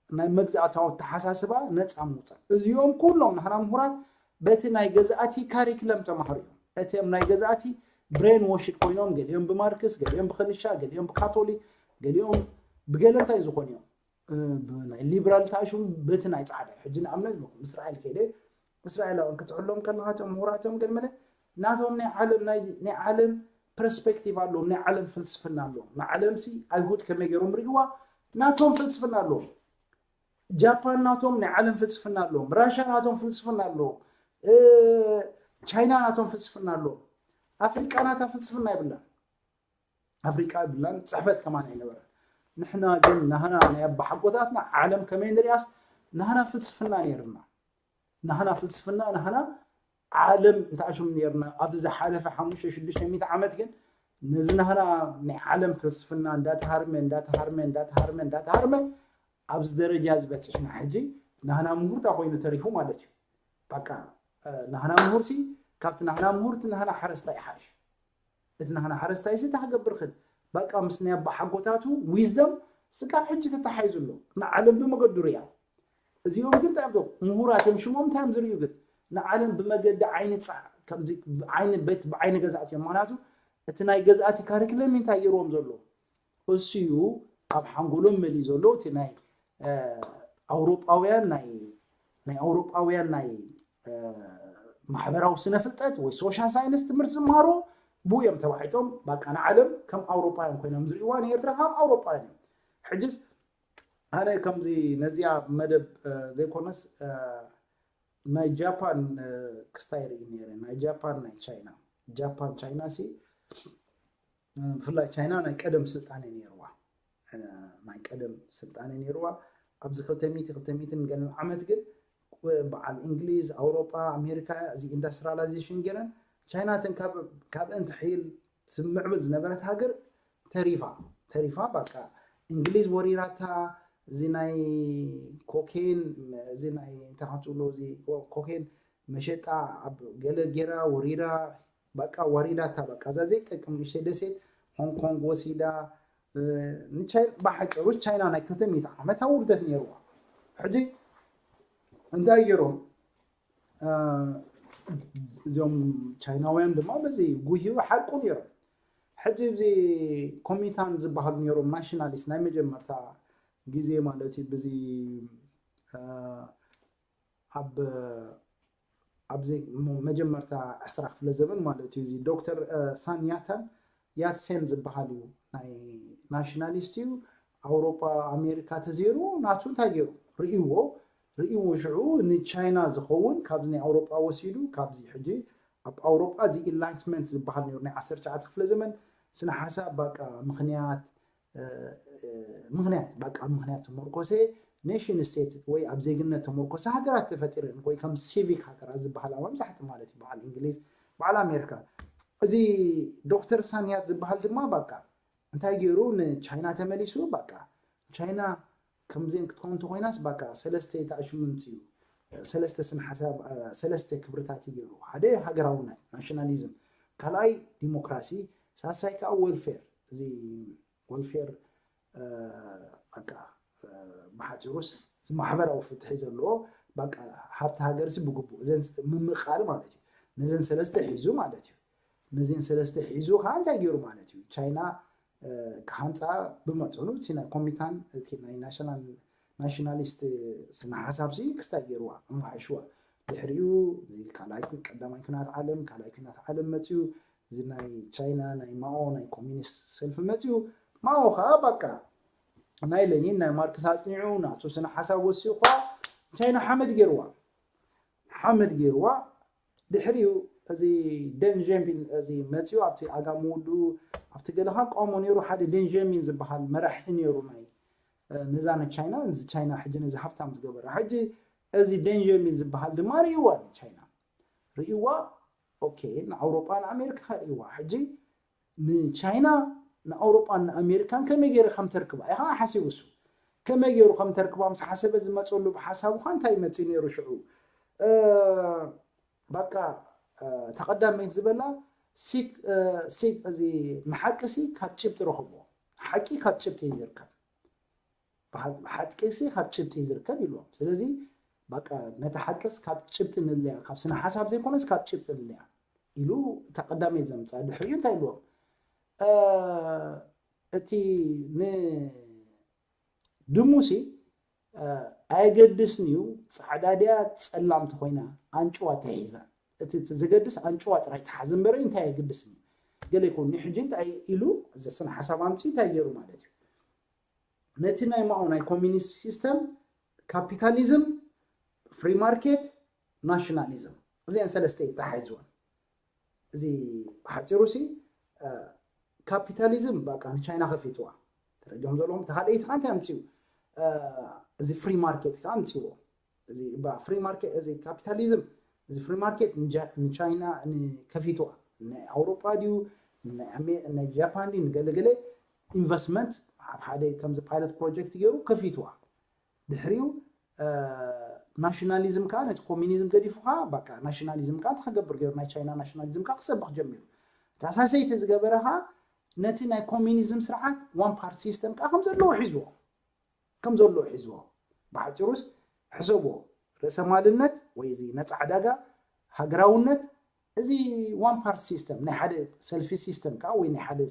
ናይ መግዛእታዊ ኣተሓሳስባ ነፃ ምውፃእ። እዚኦም ኩሎም ናህና ምሁራት በቲ ናይ ገዛእቲ ካሪክለም ተማሃሩ እዮም። እቲም ናይ ገዛእቲ ብሬን ዎሽድ ኮይኖም፣ ገሊኦም ብማርክስ፣ ገሊኦም ብኸንሻ፣ ገሊኦም ብካቶሊክ፣ ገሊኦም ብገለ እንታይ ዝኾኑ እዮም። እ፣ ብናይ ሊብራል ተኣሽሙ በቲ ናይ ጻዕዳ። ሕጂ ንኣብነት ንኹም እስራኤል ከይደ፣ እስራኤላውያን ክትሕሎም ከለኻ፣ እቶም ምሁራቶም ገለ መለ ናቶም ናይ ዓለም፣ ናይ፣ ናይ ዓለም ፐርስፔክቲቭ ኣለዎም፣ ናይ ዓለም ፍልስፍና ኣለዎም። ንዓለም ሲ ኣይሁድ ከመይ ገይሮም ርእይዋ? ናቶም ፍልስፍና ኣለዎም። ጃፓን ናቶም ናይ ዓለም ፍልስፍና ኣለዎም። ራሻ ናቶም ፍልስፍና ኣለዎም። እ፣ ቻይና ናቶም ፍልስፍና ኣለዎም። ኣፍሪቃ ናታ ፍልስፍና የብላን። ኣፍሪቃ የብላን፣ ጽሕፈት ከማን ኣይነበረ። ንሕና ግን ናህና ናይ ኣባሓጎታትና ዓለም ከመይ ንሪኣስ ናህና ፍልስፍና ነይርና። ናህና ፍልስፍና፣ ናህና ዓለም እንተኣሽም ነይርና። ኣብዚ ዝሓለፈ ሓሙሽተ ሽዱሽተ ሚእቲ ዓመት ግን ነዚ ናህና ናይ ዓለም ፍልስፍና እንዳተሃርመ፣ እንዳተሃርመ፣ እንዳተሃርመ፣ እንዳተሃርመ ኣብዚ ደረጃ ዝበጽሕና። ሕጂ ናህና ምሁርታ ኮይኑ ተሪፉ ማለት እዩ። በቃ፣ እ፣ ናህና ምሁርሲ ካብቲ ናህና ምሁር እቲ ናህና ሓረስታይ ይሓይሽ። እቲ ናህና ሓረስታይ ሲ እንታይ ክገብር ክእል? በቃ ምስ ናይ ኣባሓጎታቱ ዊዝደም ስጋብ ሕጂ ተታሓሒዙ ኣሎ። ንዓለም ብመገዱ ርያ። እዚኦም ግን እንታይ እዮም? ምሁራት እዮም፣ ሽሞም እንታይ እዮም ዝርእዩ ግን? ንዓለም ብመገዲ ዓይኒ ጻ-፣ ከምዚ ዓይኒ ቤት ብዓይኒ ገዛእቲ እዮም። ምኽንያቱ እቲ ናይ ገዛእቲ ካሪክለም እንታይ ገይርዎም ዘሎ? እሱ እዩ ኣብ ሓንጎሎም መሊኡ ዘሎ። እቲ ናይ፣ እ፣ ኣውሮጳውያን ናይ፣ ናይ ኣውሮጳውያን ናይ፣ እ፣ ማሕበራዊ ስነ ፍልጠት ወይ ሶሻል ሳይንስ ትምህርቲ ዝመሃሩ ብኡ እዮም ተባዒጦም። በቃ ንዓለም ከም ኣውሮጳውያን ኮይኖም ዝርእይዋ፣ ንኤርትራ ከም ኣውሮጳውያን እዮም። ሕጅስ ኣነ ከምዚ ነዚኣ መደብ፣ እ፣ ዘይኮነስ፣ እ፣ ናይ ጃፓን፣ እ፣ ክስታይ ርኢ ነይረ። ናይ ጃፓን፣ ናይ ቻይና። ጃፓን፣ ቻይና ሲ፣ እ፣ ብፍላይ ቻይና ናይ ቀደም ስልጣነ ነይርዋ። እ፣ ናይ ቀደም ስልጣነ ነይርዋ። ኣብዚ ክልተ ሚእቲ፣ ክልተ ሚእትን ገለን ዓመት ግን፣ እ፣ በዓል እንግሊዝ፣ ኣውሮጳ፣ ኣሜሪካ፣ እዚ ኢንዳስትሪያላይዜሽን ገይረን፣ ቻይና እተን ካብ፣ ካብአን ትሕይል ትምዕብል ዝነበረት ሃገር ተሪፋ፣ ተሪፋ፣ በቃ እንግሊዝ ወሪራታ፣ እዚ ናይ ኮኬን፣ እዚ ናይ እንታይ ከም ትብሎ፣ እዚ ኮኬን መሸጣ ኣብ ገለ ጌራ ወሪራ፣ በቃ ወሪዳታ፣ በቃ እዛ ዘይጠቅም ንእሽተይ ደሴት ሆንግ ኮንግ ወሲዳ፣ እ፣ ንቻይ-፣ ብሓጭሩ ቻይና ናይ ክልተ ሚእቲ ዓመት ኣብ ውርደት ነይርዋ። ሕጂ እንታይ ገይሮም? እ፣ እዚኦም ቻይናውያን ድማ በዚ ጉህዩ ሓቁ ነይሮም። ሕጂ እዚ ኮሚታን ዝበሃሉ ነይሮም ናሽናሊስት ናይ መጀመርታ ግዜ ማለት እዩ። በዚ፣ እ፣ ኣብ፣ ኣብዚ ሞ-፣ መጀመርታ ዕስራ ክፍለ ዘመን ማለት እዩ። እዚ ዶክተር፣ እ፣ ሳን ያታን ያትሴን ዝበሃል እዩ። ናይ ናሽናሊስት እዩ። ኣውሮጳ፣ ኣሜሪካ ተዘይሩ ናቱ እንታይ ገይሩ? ርእይዎ፣ ርእይዎ ሽዑ ንቻይና ዝኸውን ካብዚ ናይ ኣውሮጳ ወሲዱ፣ ካብዚ ሕጂ ኣብ ኣውሮጳ እዚ ኢንላይትመንት ዝበሃል ነይሩ ናይ ዓሰርተ ትሽዓተ ክፍለ ዘመን ስነ ሓሳብ፣ በቃ ምኽንያት፣ እ፣ እ፣ ምኽንያት፣ በቃ ምኽንያት ተመርኮሰ ኔሽን ስቴት ወይ ኣብ ዜግነት ተመርኮሰ ሃገራት ተፈጢረን ወይ ከም ሲቪክ ሃገራት ዝበሃላ መብዛሕትኡ ማለት እዩ በዓል እንግሊዝ በዓል ኣሜሪካ። እዚ ዶክተር ሳንያት ዝበሃል ድማ በቃ እንታይ ገይሩ ንቻይና ተመሊሱ በቃ ቻይና ከምዚአን ክትኮን እንተኮይናስ በቃ ሰለስተ ተኣሽሙንት እዩ ሰለስተ ስነ ሓሳብ ሰለስተ ክብርታት እዩ ገይሩ ሓደ ሃገራውነት ናሽናሊዝም ካልኣይ ዲሞክራሲ ሳሳይ ከዓ ወልፌር እዚ ወልፌር በቃ ብሓፂሩስ እዚ ማሕበራዊ ፍትሒ ዘለዎ በቃ ሃብቲ ሃገርሲ ብግቡእ እዘን ምምቃል ማለት እዩ ነዘን ሰለስተ ሒዙ ማለት እዩ ነዚን ሰለስተ ሒዙ ከዓ እንታይ ገይሩ ማለት እዩ ቻይና ክሃንፃ ብመጠኑ እቲ ናይ ኮሚታን እቲ ናይ ናሽናል ናሽናሊስት ስነ ሓሳብ ሲ ክስታይ ገይርዋ ኣማሓይሽዋ ድሕሪኡ ካልኣይ ኩ- ቀዳማይ ኩናት ዓለም ካልኣይ ኩናት ዓለም መፅዩ እዚ ናይ ቻይና ናይ ማኦ ናይ ኮሚኒስት ሰልፊ መፅዩ ማኦ ከዓ በቃ ናይ ለኒን ናይ ማርክስ ኣፅኒዑ ናቱ ስነ ሓሳብ ወሲኡ ከዓ ቻይና ሓመድ ገይርዋ ሓመድ ገይርዋ ድሕሪኡ እዚ ደን ጀምቢን እዚ መፅኡ ኣብቲ ኣጋም ውድኡ ኣብቲ ገለኻ ቆሞ ነይሩ ሓደ ደን ጀምቢን ዝበሃል መራሒ ነይሩ ናይ ነዛ ንቻይና እዚ ቻይና ሕጂ ነዚ ሃብታም ዝገበረ ሕጂ እዚ ደን ጀምቢን ዝበሃል ድማ ርእይዋ ቻይና ርእይዋ ኦኬ ንኣውሮጳ ንኣሜሪካ ርእይዋ ሕጂ ንቻይና ንኣውሮጳን ንኣሜሪካን ከመይ ገይረ ከም ተርክባ ኢኻ ሓሲቡ እሱ ከመይ ገይሩ ከም ተርክባ ምስ ሓሰበ ዝመፀሉ ብሓሳቡ ኳ እንታይ መፅኡ ነይሩ ሽዑ በቃ ተቐዳመይት ዝበላ ሲክ ሲክ እዚ ንሓቂ ሲ ካብ ጭብጢ ረኽቦ ሓቂ ካብ ጭብጢ እዩ ዝርከብ ሓቂ ሲ ካብ ጭብጢ እዩ ዝርከብ ኢልዎም ስለዚ በቃ ነቲ ሓቅስ ካብ ጭብጢ ንለያ ካብ ስነ ሓሳብ ዘይኮነስ ካብ ጭብጢ ንለያ ኢሉ እታ ቀዳመይት ዘምፃ ድሕሪኡ እንታይ ኢልዎም እቲ ንድሙሲ ኣየገድስን እዩ ፃዕዳ ድያ ፀላም ተኮይና ኣንጭዋ ተሒዛ እቲ ዘገድስ ኣንጭዋ ጥራይ ተሓዘ እምበረ እንታይ ኣየገድስን እዩ ገለ ይኮን ሕጂ እንታይ ኢሉ እዚ ስነ ሓሳብ ኣምፂ እንታይ ገይሩ ማለት እዩ ነቲ ናይ ማኦ ናይ ኮሚኒስት ሲስተም ካፒታሊዝም ፍሪ ማርኬት ናሽናሊዝም እዚአን ሰለስተ ይተሓይዝወን እዚ ብሓፂሩ ሲ ካፒታሊዝም በቃ ንቻይና ከፊትዋ ተረዲኦም ዘለዎም ተካልአይቲ ካ እንታይ ኣምፅኡ እዚ ፍሪ ማርኬት ከዓ ኣምፅዎ እዚ ፍሪ ማርኬት እዚ ካፒታሊዝም እዚ ፍሪ ማርኬት ንቻይና ከፊትዋ ናይ ኣውሮፓ ድዩ ናይ ጃፓን ድዩ ንገለገለ ኢንቨስትመንት ኣብ ሓደ ከምዚ ፓይለት ፕሮጀክት ገይሩ ከፊትዋ ድሕሪኡ ናሽናሊዝም ከዓ ነቲ ኮሚኒዝም ገዲፉ ከዓ በቃ ናሽናሊዝም ከዓ እንታይ ክገብር ገይሩ ናይ ቻይና ናሽናሊዝም ከዓ ክሰብኽ ጀሚሩ እታ ሳሰይቲ ዝገበረ ከዓ ነቲ ናይ ኮሚኒዝም ስርዓት ዋን ፓርቲ ሲስተም ከዓ ከም ዘለዎ ሒዝዎ ከም ዘለዎ ሒዝዎ ብሓፂሩስ ሕሰብዎ ርእሰማልነት ወይ እዚ ነፃ ዕዳጋ ሃገራውነት እዚ ዋን ፓርቲ ሲስተም ናይ ሓደ ሰልፊ ሲስተም ከዓ ወይ ናይ ሓደ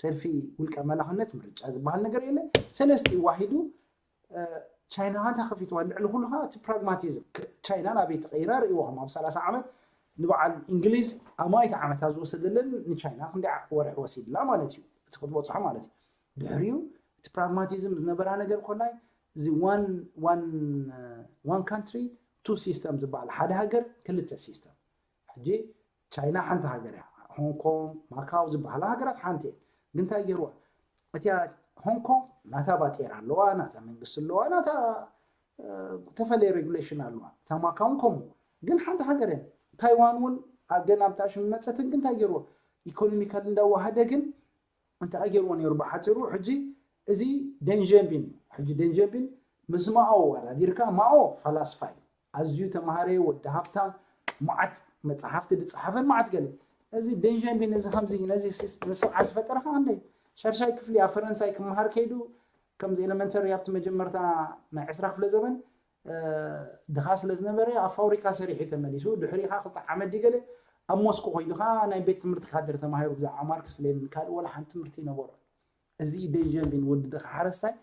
ሰልፊ ውልቀ መላኽነት ምርጫ ዝበሃል ነገር የለ ሰለስቲኡ ዋሂዱ ቻይና እንታይ ከፊትዋ ልዕሊ ኩሉ ከዓ እቲ ፕራግማቲዝም ቻይና ናበይ ተቀይራ ርእይዎም ኣብ ሰላሳ ዓመት ንበዓል እንግሊዝ ኣማይት ዓመታት ዝወሰደለን ንቻይና ክንደይ ወርሒ ወሲድላ ማለት እዩ እቲ ክትበፅሖ ማለት እዩ ድሕሪኡ እቲ ፕራግማቲዝም ዝነበራ ነገር ኮላይ እዚ one country two system ዝበሃል ሓደ ሃገር ክልተ ሲስተም ሕጂ ቻይና ሓንቲ ሃገር እያ ሆንግ ኮንግ ማካው ዝበሃላ ሃገራት ሓንቲ እየን ግን እንታይ ገይርዋ እቲያ ሆንግ ኮንግ ናታ ባጤራ ኣለዋ ናታ መንግስቲ ኣለዋ ናታ ተፈለየ ሬጉሌሽን ኣለዋ እታ ማካው እውን ከምኡ ግን ሓንቲ ሃገር እየን ታይዋን እውን ገና ብታሽም መፀትን ግን እንታይ ገይርዎ ኢኮኖሚካል እንዳዋሃደ ግን እንታይ ገይርዎ ነይሩ ብሓፂሩ ሕጂ እዚ ደንጀንቢን እዩ ሕጂ ደንጀንቢን ምስ ማኦ ኣወዳዲርካ ማኦ ፈላስፋ እዩ ኣዝዩ ተማሃረ ወዲ ሃብታም መዓት መፅሓፍቲ ዝፀሓፈን መዓት ገለ እዚ ደንጀንቢን እዚ ከምዚ ነዚ ስርዓት ዝፈጠረ ከዓ እንደ ሻድሻይ ክፍሊ ኣብ ፈረንሳይ ክመሃር ከይዱ ከምዚ ኤለመንተሪ ኣብቲ መጀመርታ ናይ ዕስራ ክፍለ ዘበን ድኻ ስለ ዝነበረ ኣብ ፋብሪካ ሰሪሑ ተመሊሱ ድሕሪኡ ከዓ ክልተ ዓመት ድገለ ኣብ ሞስኮ ኮይዱ ከዓ ናይ ቤት ትምህርቲ ካድር ተማሂሩ ብዛዕባ ማርክስ ሌኒን ካልእ ወላ ሓንቲ ትምህርቲ ይነበሮ እዚ ደንጀንቢን ወዲ ድኻ ሓረስታይ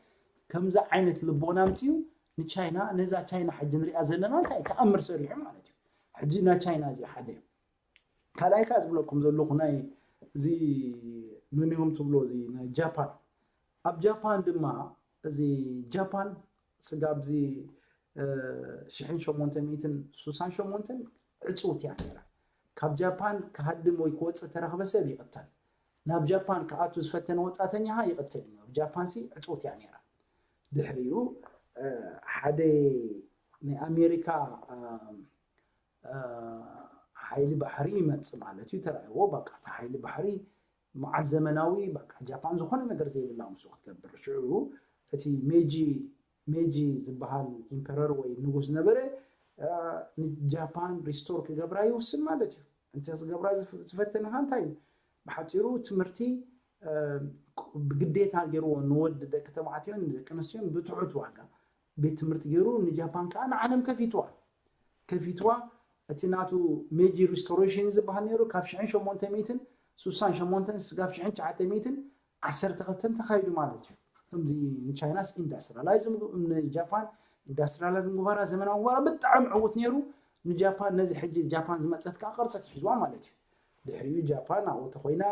ከምዚ ዓይነት ልቦና ኣምፅኡ ንቻይና ነዛ ቻይና ሕጂ ንሪኣ ዘለና እንታይ ተኣምር ሰሪሑ ማለት እዩ ሕጂ ናይ ቻይና እዚ ሓደ እዩ ካልኣይ ከዓ ዝብለኩም ዘለኹ ናይ እዚ መኒሆም ትብሎ እዚ ናይ ጃፓን ኣብ ጃፓን ድማ እዚ ጃፓን ስጋብ እዚ ሽሕን ሸሞንተ ሚእትን ሱሳን ሸሞንተን ዕፅውቲ እያ ነይራ ካብ ጃፓን ክሃድም ወይ ክወፅእ ተረኽበ ሰብ ይቕተል ናብ ጃፓን ክኣቱ ዝፈተነ ወፃተኛ ይቕተል እዩ ጃፓን ሲ ዕፅውቲ እያ ነይራ ድሕሪኡ ሓደ ናይ ኣሜሪካ ሓይሊ ባሕሪ ይመፅእ ማለት እዩ። ተራእዎ በቃ እቲ ሓይሊ ባሕሪ መዓት ዘመናዊ በቃ ጃፓን ዝኾነ ነገር ዘይብላ ምስ ክትገብር ሽዑ እቲ ሜጂ ሜጂ ዝበሃል ኢምፐረር ወይ ንጉስ ነበረ ንጃፓን ሪስቶር ክገብራ ይውስን ማለት እዩ። እንተ ክገብራ ዝፈተነኻ እንታይ እዩ? ብሓፂሩ ትምህርቲ ብግዴታ ገይርዎ ንወዲ ደቂ ተባዕትዮን ንደቂ ኣንስትዮን ብትሑት ዋጋ ቤት ትምህርቲ ገይሩ ንጃፓን ከዓ ንዓለም ከፊትዋ ከፊትዋ እቲ ናቱ ሜጂ ሪስቶሬሽን ዝበሃል ነይሩ ካብ ሽሕን ሸሞንተ ሚእትን ስሳን ሸሞንተን ስጋብ ሽሕን ትሽዓተ ሚእትን ዓሰርተ ክልተን ተኻይዱ ማለት እዩ። ከምዚ ንቻይናስ ኢንዳስትሪላይዝ ንጃፓን ኢንዳስትሪላይዝ ምግባራ ዘመናዊ ምግባራ ብጣዕሚ ዕውት ነይሩ። ንጃፓን ነዚ ሕጂ ጃፓን ዝመፀት ከዓ ቅርፂ ትሒዝዋ ማለት እዩ። ድሕሪኡ ጃፓን ኣብኡ ተኮይና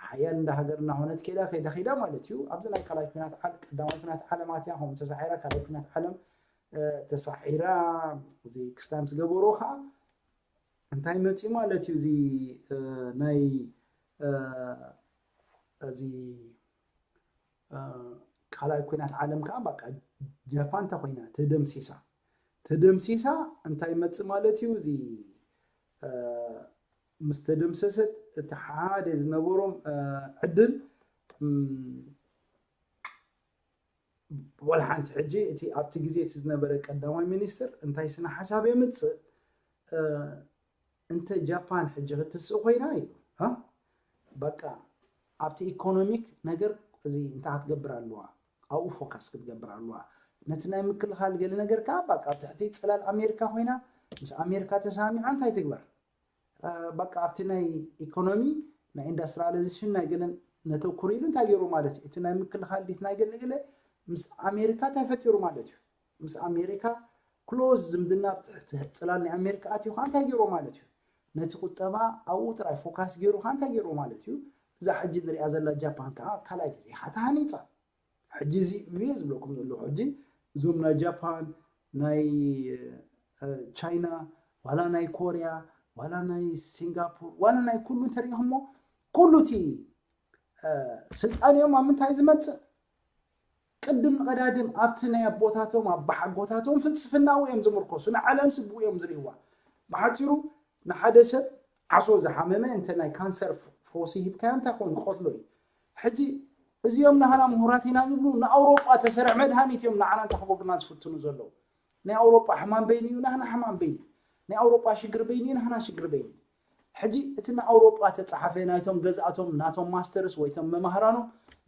ሓያል እንዳ ሃገር እናኾነት ከይዳ ከይዳ ከይዳ ማለት እዩ። ኣብዚ ናይ ካልኣይ ኩናት ዓለ ቀዳማይ ኩናት ዓለም ኣትያ ከምኡ ተሳዒራ ካልኣይ ኩናት ዓለም ተሳዒራ እዚ ክስታይ ምስ ገበሩ ከዓ እንታይ መፅኡ ማለት እዩ እዚ ናይ እዚ ካልኣይ ኩናት ዓለም ከዓ በቃ ጃፓን እንታይ ኮይና ተደምሲሳ ተደምሲሳ እንታይ መፅእ ማለት እዩ እዚ ምስ ተደምሰሰት እቲ ሓደ ዝነበሮም ዕድል ወላ ሓንቲ ሕጂ እቲ ኣብቲ ግዜ እቲ ዝነበረ ቀዳማይ ሚኒስትር እንታይ ስነ ሓሳብ የምፅእ እንተ ጃፓን ሕጂ ክትስእ ኮይና ኢሉ በቃ ኣብቲ ኢኮኖሚክ ነገር እዚ እንታይ ክትገብር ኣለዋ ኣብኡ ፎካስ ክትገብር ኣለዋ ነቲ ናይ ምክልኻል ገለ ነገር ከዓ በቃ ኣብ ትሕቲ ፅላል ኣሜሪካ ኮይና ምስ ኣሜሪካ ተሳሚዓ እንታይ ትግበር በቃ ኣብቲ ናይ ኢኮኖሚ ናይ ኢንዳስትሪላይዜሽን ናይ ገለን ነተኩር ኢሉ እንታይ ገይሩ ማለት እዩ እቲ ናይ ምክልኻል ዲት ናይ ገለ ገለ ምስ ኣሜሪካ እንታይ ፈጢሩ ማለት እዩ ምስ ኣሜሪካ ክሎዝ ዝምድና ኣብ ትሕቲ ፅላል ናይ ኣሜሪካ ኣትዩ ከዓ እንታይ ገይሩ ማለት እዩ ነቲ ቁጠባ ኣብኡ ጥራይ ፎካስ ገይሩ ከዓ እንታይ ገይሩ ማለት እዩ እዛ ሕጂ ንሪኣ ዘላ ጃፓን ከዓ ካልኣይ ግዜ ከዓ ተሃኒፃ ሕጂ እዚ እየ ዝብለኩም ዘለኹ ሕጂ እዞም ናይ ጃፓን ናይ ቻይና ዋላ ናይ ኮርያ ዋላ ናይ ሲንጋፖር ዋላ ናይ ኩሉ እንተሪኢኹሞ ኩሉ እቲ ስልጣን እዮም ኣብ ምንታይ ዝመፅእ ቅድም ንቐዳድም ኣብቲ ናይ ኣቦታቶም ኣባሓጎታቶም ፍልስፍናዊ እዮም ዝምርኮሱ ንዓለም ስግኡ እዮም ዝርእይዋ ብሓፂሩ ንሓደ ሰብ ዓሶ ዝሓመመ እንተ ናይ ካንሰር ፈውሲ ሂብካዮ እንታይ ኮይኑ ክቐትሎ እዩ ሕጂ እዚኦም ናህና ምሁራት ኢና ዝብሉ ንኣውሮጳ ተሰርዕ መድሃኒት እዮም ንዓና እንታይ ክገብሩና ዝፍትኑ ዘለዉ ናይ ኣውሮጳ ሕማም በይኑ እዩ ናህና ሕማም በይኑ ናይ ኣውሮጳ ሽግር በይኑ እዩ ናህና ሽግር በይኑ ሕጂ እቲ ንኣውሮጳ ተፃሓፈ ናይቶም ገዝኣቶም ናቶም ማስተርስ ወይ ቶም መማህራኖም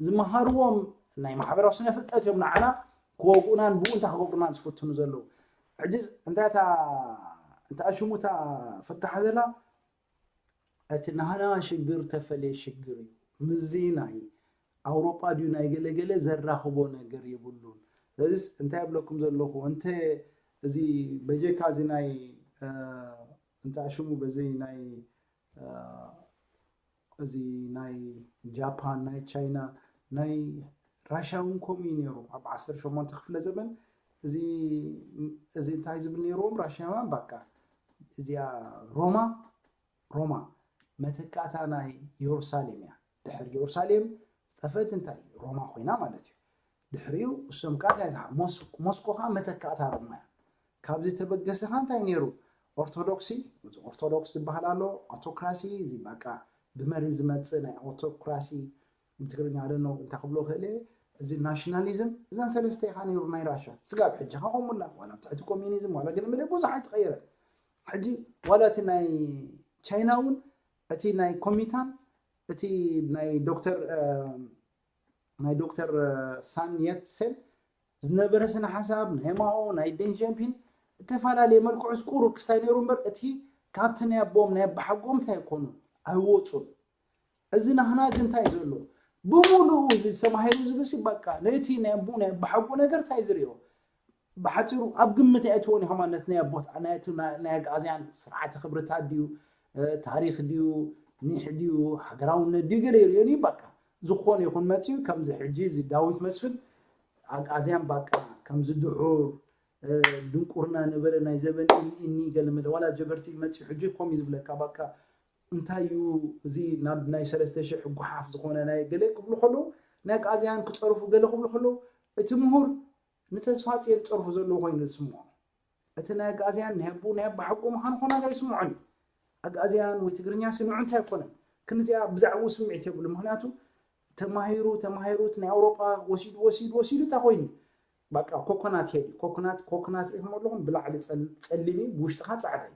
ዝመሃርዎም ናይ ማሕበራዊ ስነ ፍልጠት እዮም ንዓና ክወግኡናን ብኡ እንታይ ክገብሩናን ዝፍትኑ ዘለዉ ሕጂ እንታይ እታ ሽሙታ ፍታሕ ዘላ እቲ ናህና ሽግር ተፈለየ ሽግር እዩ ምዚ ናይ ኣውሮጳ ድዩ ናይ ገለገለ ዘራኽቦ ነገር የብሉን ስለዚስ እንታይ እብለኩም ዘለኹ እንተ እዚ በጀካ እዚ ናይ እንታይ ሽሙ በዚ ናይ እዚ ናይ ጃፓን ናይ ቻይና ናይ ራሽያ እውን ከምኡ እዩ ነይሩ ኣብ ዓሰርተ ሸሞንተ ክፍለ ዘበን እዚ እዚ እንታይ ዝብል ነይርዎም ራሽያውያን ባቃ እዚኣ ሮማ ሮማ መተካእታ ናይ የሩሳሌም እያ ድሕር የሩሳሌም ዝጠፈት እንታይ ሮማ ኮይና ማለት እዩ ድሕሪኡ እሶም ከዓ እንታይ ዝሓ ሞስኮ ከዓ መተካእታ ሮማ እያ ካብዚ ተበገሰ ከዓ እንታይ ነይሩ ኦርቶዶክሲ ኦርቶዶክስ ዝበሃል ኣሎ ኣውቶክራሲ እዚ በቃ ብመሪ ዝመፅእ ናይ ኣውቶክራሲ ብትግርኛ ኣደኖ እንታይ ክብሎ ክእል እዚ ናሽናሊዝም እዘን ሰለስተ ኢኻ ነይሩ ናይ ራሻ ስጋብ ሕጂ ካ ከምላ ዋላ ትሕቲ ኮሚኒዝም ዋላ ገለ መለ ብዙሕ ኣይተቀየረን ሕጂ ዋላ እቲ ናይ ቻይና እውን እቲ ናይ ኮሚታን እቲ ናይ ዶክተር ናይ ዶክተር ሳን የት ሴን ዝነበረ ስነ ሓሳብ ናይ ማኦ ናይ ደንጀምፒን እተፈላለየ መልክዑስ ቁሩብ ክስታይ ነይሩ እምበር እቲ ካብቲ ናይ ኣቦም ናይ ኣባሓጎም እንታይ ኣይኮኑን ኣይወፁን እዚ ናህና ግን እንታይ ዘሎ ብሙሉኡ እዚ ተባሂሉ ዝብሲ በቃ ነቲ ናይ ኣቦ ናይ ኣባሓጎ ነገር እንታይ ዝሪኦ ብሓፂሩ ኣብ ግምት ኣይእትዎን ኢኻ ማለት ናይ ኣቦት ናይ ኣጋዝያን ስርዓተ ክብርታት ድዩ ታሪክ ድዩ ኒሕ ድዩ ሃገራውነት ድዩ ገለ ይሪኦን እዩ በቃ ዝኾነ ይኹን መፅዩ ከምዚ ሕጂ እዚ ዳዊት መስፍን ኣጋዝያን በቃ ከምዚ ድሑር ድንቁርና ነበረ ናይ ዘበን እኒ ገለ መለ ዋላ ጀበርቲ መፅዩ ሕጂ ኮም እዩ ዝብለካ በቃ እንታይ እዩ እዚ ናብ ናይ ሰለስተ ሽሕ ጓሓፍ ዝኾነ ናይ ገለ ክብሉ ከለዉ ናይ ኣጋዝያን ክፀርፉ ገለ ክብሉ ከለዉ እቲ ምሁር ንተስፋ ጽዮን ጸርፉ ዘለዎ ኮይኑ ዝስምዖ። እቲ ናይ ኣግኣዝያን ናይ ኣቦ ናይ ኣባሓጎ ምዃኑ ኮና እንታይ ይስምዖን እዩ። ኣግኣዝያን ወይ ትግርኛ ሲ ንዑ እንታይ ኣይኮነን። ክንዚኣ ብዛዕባኡ ስምዒት የብሉ። ምኽንያቱ ተማሂሩ ተማሂሩ እቲ ናይ ኣውሮጳ ወሲዱ ወሲዱ ወሲዱ እንታይ ኮይኑ በቃ ኮኮናት ሄድ ኮኮናት ኮኮናት ሪኢኹም ኣለኹም ብላዕሊ ጸሊሚ ብውሽጥኻ ጻዕዳ እዩ።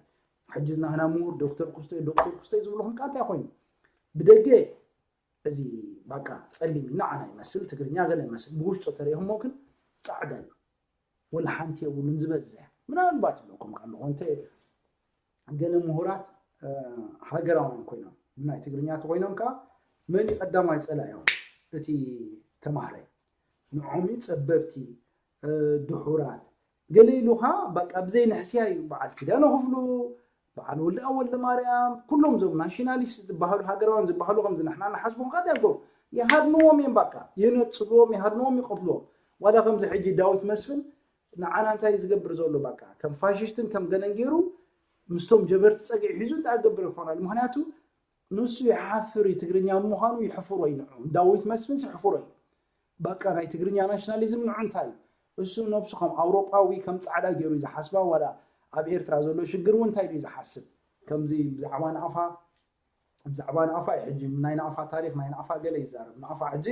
ሕጂ ዝናህና ምሁር ዶክተር ኩስቶይ ዶክተር ኩስቶይ ዝብልኹም ቃ እንታይ ኮይኑ ብደገ እዚ በቃ ጸሊም እዩ ንዓና ይመስል ትግርኛ ገለ ይመስል ብውሽጡ ተሪኢኹሞ ግን ጻዕዳ እዩ። ወላ ሓንቲ የብሉን ዝበዝሕ ምናልባት ይብለኩም ከለኹ እንተ ገለ ምሁራት ሃገራውያን ኮይኖም ብናይ ትግርኛ ተኮይኖም ከዓ መን ቀዳማይ ፀላዮም እቲ ተማሃራይ ንዖም ጸበብቲ ድሑራት ገለ ኢሉኻ በቃ ብዘይ ንሕስያ እዩ በዓል ኪዳነ ክፍሉ በዓል ወልደ ወልደ ማርያም ኩሎም ዞም ናሽናሊስት ዝበሃሉ ሃገራውያን ዝበሃሉ ከምዚ ንሕና ንሓስቦም ካታ ይገብሩ ይሃድንዎም እዮም በቃ የነፅልዎም ይሃድንዎም ይቐትልዎም ዋላ ከምዚ ሕጂ ዳዊት መስፍን ንዓና እንታይ ዝገብር ዘሎ በቃ ከም ፋሽስትን ከም ገለን ገይሩ ምስቶም ጀበርቲ ፀግዒ ሒዙ እንታይ ገብር ይኾናል ምክንያቱ ንሱ ይሓፍር እዩ ትግርኛ ምዃኑ ይሕፍሮ እዩ ንዑ ዳዊት መስፍንስ ይሕፍሮ እዩ በቃ ናይ ትግርኛ ናሽናሊዝም ንዑ እንታይ እዩ እሱ ነብሱ ከም ኣውሮጳዊ ከም ፃዕዳ ገይሩ እዩ ዝሓስባ ዋላ ኣብ ኤርትራ ዘሎ ሽግር እውን እንታይ እዩ ዝሓስብ ከምዚ ብዛዕባ ንኣፋ ብዛዕባ ንኣፋ እዩ ሕጂ ናይ ንኣፋ ታሪክ ናይ ንኣፋ ገለ ይዛረብ ንኣፋ ሕጂ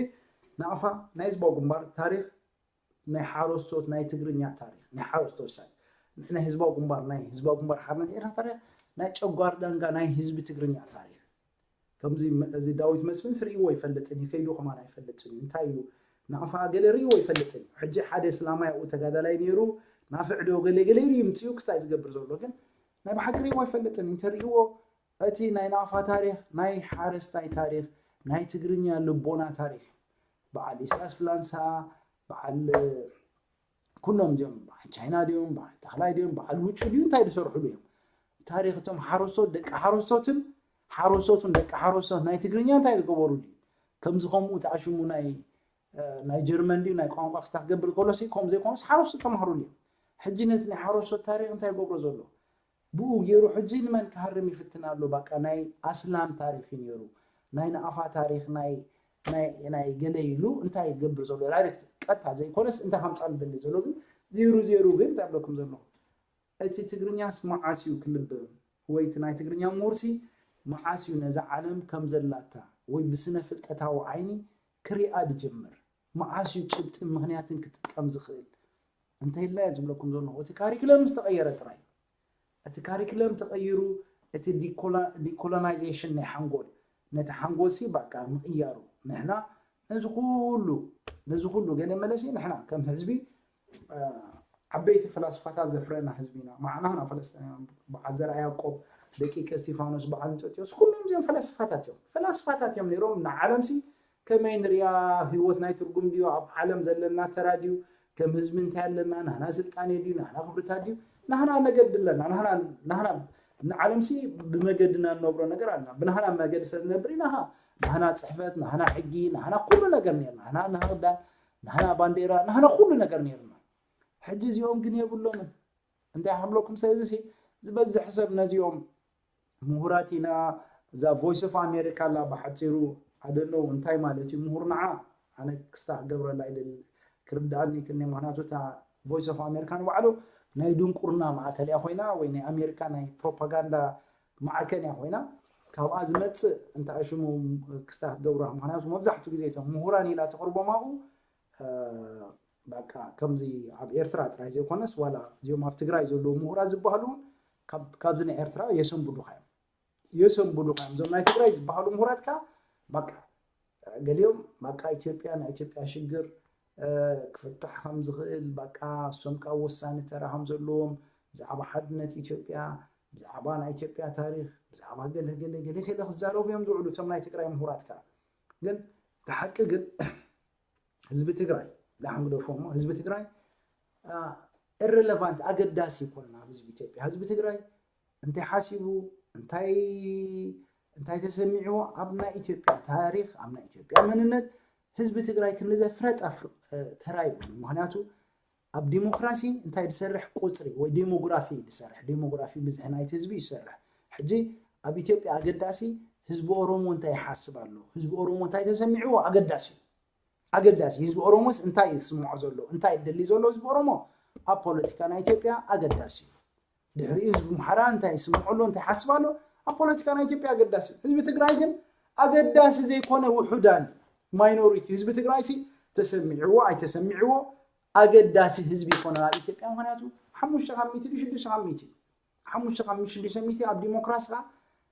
ንኣፋ ናይ ህዝባዊ ግንባር ታሪክ ናይ ሓረስቶት ናይ ትግርኛ ታሪክ ናይ ሓረስቶት ናይ ህዝባዊ ግንባር ናይ ህዝባዊ ግንባር ሓርነት ኤርትራ ታሪክ ናይ ጨጓር ዳንጋ ናይ ህዝቢ ትግርኛ ታሪክ ከምዚ እዚ ዳዊት መስፍን ስርእዎ ይፈልጥን ይከይዱ ከማን ኣይፈልጥን እዩ እንታይ እዩ ናቕፋ ገለ ርእዎ ይፈልጥን እዩ ሕጂ ሓደ ስላማይ ኣብኡ ተጋዳላይ ነይሩ ናፍዕ ዶ ገለ ገለ ኢሉ ይምፅኡ ክስታይ ዝገብር ዘሎ ግን ናይ ብሓቂ ርእዎ ኣይፈልጥን እንተርእዎ እቲ ናይ ናቕፋ ታሪክ ናይ ሓረስታይ ታሪክ ናይ ትግርኛ ልቦና ታሪክ በዓል ኢሳያስ ፍላንሳ በዓል ኩሎም እዚኦም በዓል ቻይና ድዮም በዓል ተኽላይ ድዮም በዓል ውጩ ድዩ እንታይ ዝሰርሕሉ እዮም ታሪክ እቶም ሓረስቶት ደቂ ሓረስቶትን ሓረስቶትን ደቂ ሓረስቶት ናይ ትግርኛ እንታይ ዝገበሩሉ እዩ ከምዚ ከምኡ ተኣሽሙ ናይ ናይ ጀርመን ድዩ ናይ ቋንቋ ክስታ ክገብር ከሎ ሲ ከም ዘይኮነስ ሓረስቶት ተማሃሩሉ እዮም ሕጂ ነቲ ናይ ሓረስቶት ታሪክ እንታይ ይገብሮ ዘሎ ብኡ ገይሩ ሕጂ ንመን ክሃርም ይፍትን ኣሎ ባቃ ናይ ኣስላም ታሪክ እዩ ነይሩ ናይ ንኣፋ ታሪክ ናይ ናይ ናይ ገለ ኢሉ እንታይ ይገብር ዘሎ ዳይሬክት ቀጥታ ዘይኮነስ እንታይ ከምፃሉ ደሊ ዘሎ ግን ዜሩ ዜሩ ግን እንታይ ብለኩም ዘለኹ እቲ ትግርኛስ መዓስ እዩ ክልበ ወይ እቲ ናይ ትግርኛ ምሁርሲ መዓስ እዩ ነዛ ዓለም ከም ዘላታ ወይ ብስነ ፍልጠታዊ ዓይኒ ክሪኣ ዝጀምር መዓስ እዩ ጭብጥን ምክንያትን ክጥቀም ዝኽእል እንተይልና እየ ዝብለኩም ዘለኹ እቲ ካሪክለም ምስ ተቐየረ ጥራይ እቲ ካሪክለም ተቐይሩ እቲ ዲኮሎናይዜሽን ናይ ሓንጎል ነቲ ሓንጎል ሲ በቃ ምቕያሩ ንሕና ነዚ ኩሉ ነዚ ኩሉ ገለ መለሲ ንሕና ከም ህዝቢ ዓበይቲ ፈላስፋታት ዘፍረና ህዝቢ ኢና ማዕናና ፈለስጢና በዓል ዘርኣ ያዕቆብ ደቂቀ እስቲፋኖስ በዓል እንጦጢዮስ ኩሎም እዚኦም ፈላስፋታት እዮም ፈላስፋታት እዮም ነይሮም ንዓለም ሲ ከመይ ንሪኣ ህይወት ናይ ትርጉም ድዩ ኣብ ዓለም ዘለና ተራ ድዩ ከም ህዝቢ እንታይ ኣለና ናህና ስልጣኔ ድዩ ናህና ክብርታት ድዩ ናህና ነገድ ኣለና ናህና ናህና ንዓለም ሲ ብመገድና ንነብሮ ነገር ኣለና ብናህና መገድ ሰብ ዝነብር ኢና ናህና ፅሕፈት ናህና ሕጊ ናህና ኩሉ ነገር ነርና ናህና ናህዳ ናህና ባንዴራ ናህና ኩሉ ነገር ነርና ሕጂ እዚኦም ግን የብሎምን እንታይ ሓምለኩም ሰዚ ሲ ዝበዝሕ ሰብ ነዚኦም ምሁራት ኢና እዛ voice of America ላ ብሓፂሩ ኣደሎ እንታይ ማለት እዩ ምሁር ንዓ ኣነ ክስታ ክገብረላ ይደሊ ክርድኣኒ ክኒ ምክንያቱ እታ voice of America ንባዕሉ ናይ ድንቁርና ማእከል እያ ኮይና ወይ ናይ ኣሜሪካ ናይ ፕሮፓጋንዳ ማዕከን እያ ኮይና ካብኣ ዝመፅእ እንታይ ሽሙ ክስታ ክትገብሩ ምክንያቱ መብዛሕትኡ ግዜ እቶም ምሁራን ኢላ ተቅርቦም ኣብኡ በቃ ከምዚ ኣብ ኤርትራ ጥራይ ዘይኮነስ ዋላ እዚኦም ኣብ ትግራይ ዘለዉ ምሁራት ዝበሃሉ እውን ካብዚ ናይ ኤርትራ የሰንብዱካ እዮም የሰንብዱካ እዮም እዞም ናይ ትግራይ ዝበሃሉ ምሁራት ከዓ በቃ ገሊኦም በቃ ኢትዮጵያ ናይ ኢትዮጵያ ሽግር ክፍታሕ ከም ዝኽእል በቃ እሶም ከዓ ወሳኒ ተራ ከም ዘለዎም ብዛዕባ ሓድነት ኢትዮጵያ ብዛዕባ ናይ ኢትዮጵያ ታሪክ ብዛዕባ ገለ ገለ ገለ ገለ ክዛረቡ እዮም ዝውዕሉ እቶም ናይ ትግራይ ምሁራት ከዓ ግን እቲ ሓቂ ግን ህዝቢ ትግራይ ዳሕም ግደፎ እሞ ህዝቢ ትግራይ ኢረለቫንት ኣገዳሲ ኣይኮነን ኣብ ህዝቢ ኢትዮጵያ ህዝቢ ትግራይ እንታይ ሓሲቡ እንታይ እንታይ ተሰሚዕዎ ኣብ ናይ ኢትዮጵያ ታሪክ ኣብ ናይ ኢትዮጵያ መንነት ህዝቢ ትግራይ ክንዘፍረጥ ተራ ይብሉ ምክንያቱ ኣብ ዲሞክራሲ እንታይ ዝሰርሕ ቁፅሪ ወይ ዴሞግራፊ ዝሰርሕ ዴሞግራፊ ብዝሒ ናይቲ ህዝቢ ይሰርሕ ሕጂ ኣብ ኢትዮጵያ ኣገዳሲ ህዝቢ ኦሮሞ እንታይ ይሓስብ ኣሎ ህዝቢ ኦሮሞ እንታይ ተሰሚዕዎ ኣገዳሲ እዩ ኣገዳሲ። ህዝቢ ኦሮሞስ እንታይ እዩ ዝስምዖ ዘሎ፣ እንታይ ደሊ ዘሎ ህዝቢ ኦሮሞ ኣብ ፖለቲካ ናይ ኢትዮጵያ ኣገዳሲ እዩ። ድሕሪኡ ህዝቢ ኣምሓራ እንታይ ይስምዖ ኣሎ፣ እንታይ ይሓስብ ኣሎ ኣብ ፖለቲካ ናይ ኢትዮጵያ ኣገዳሲ እዩ። ህዝቢ ትግራይ ግን ኣገዳሲ ዘይኮነ ውሑዳን ማይኖሪቲ ህዝቢ ትግራይ ሲ ተሰሚዕዎ ኣይተሰሚዕዎ ኣገዳሲ ህዝቢ ይኮነ ኣብ ኢትዮጵያ። ምክንያቱ ሓሙሽተ ካብ ሚእቲ ድዩ ሽዱሽተ ካብ ሚእቲ እዩ። ሓሙሽተ ካብ ሽዱሽተ ሚእቲ ኣብ ዲሞክራሲ ከዓ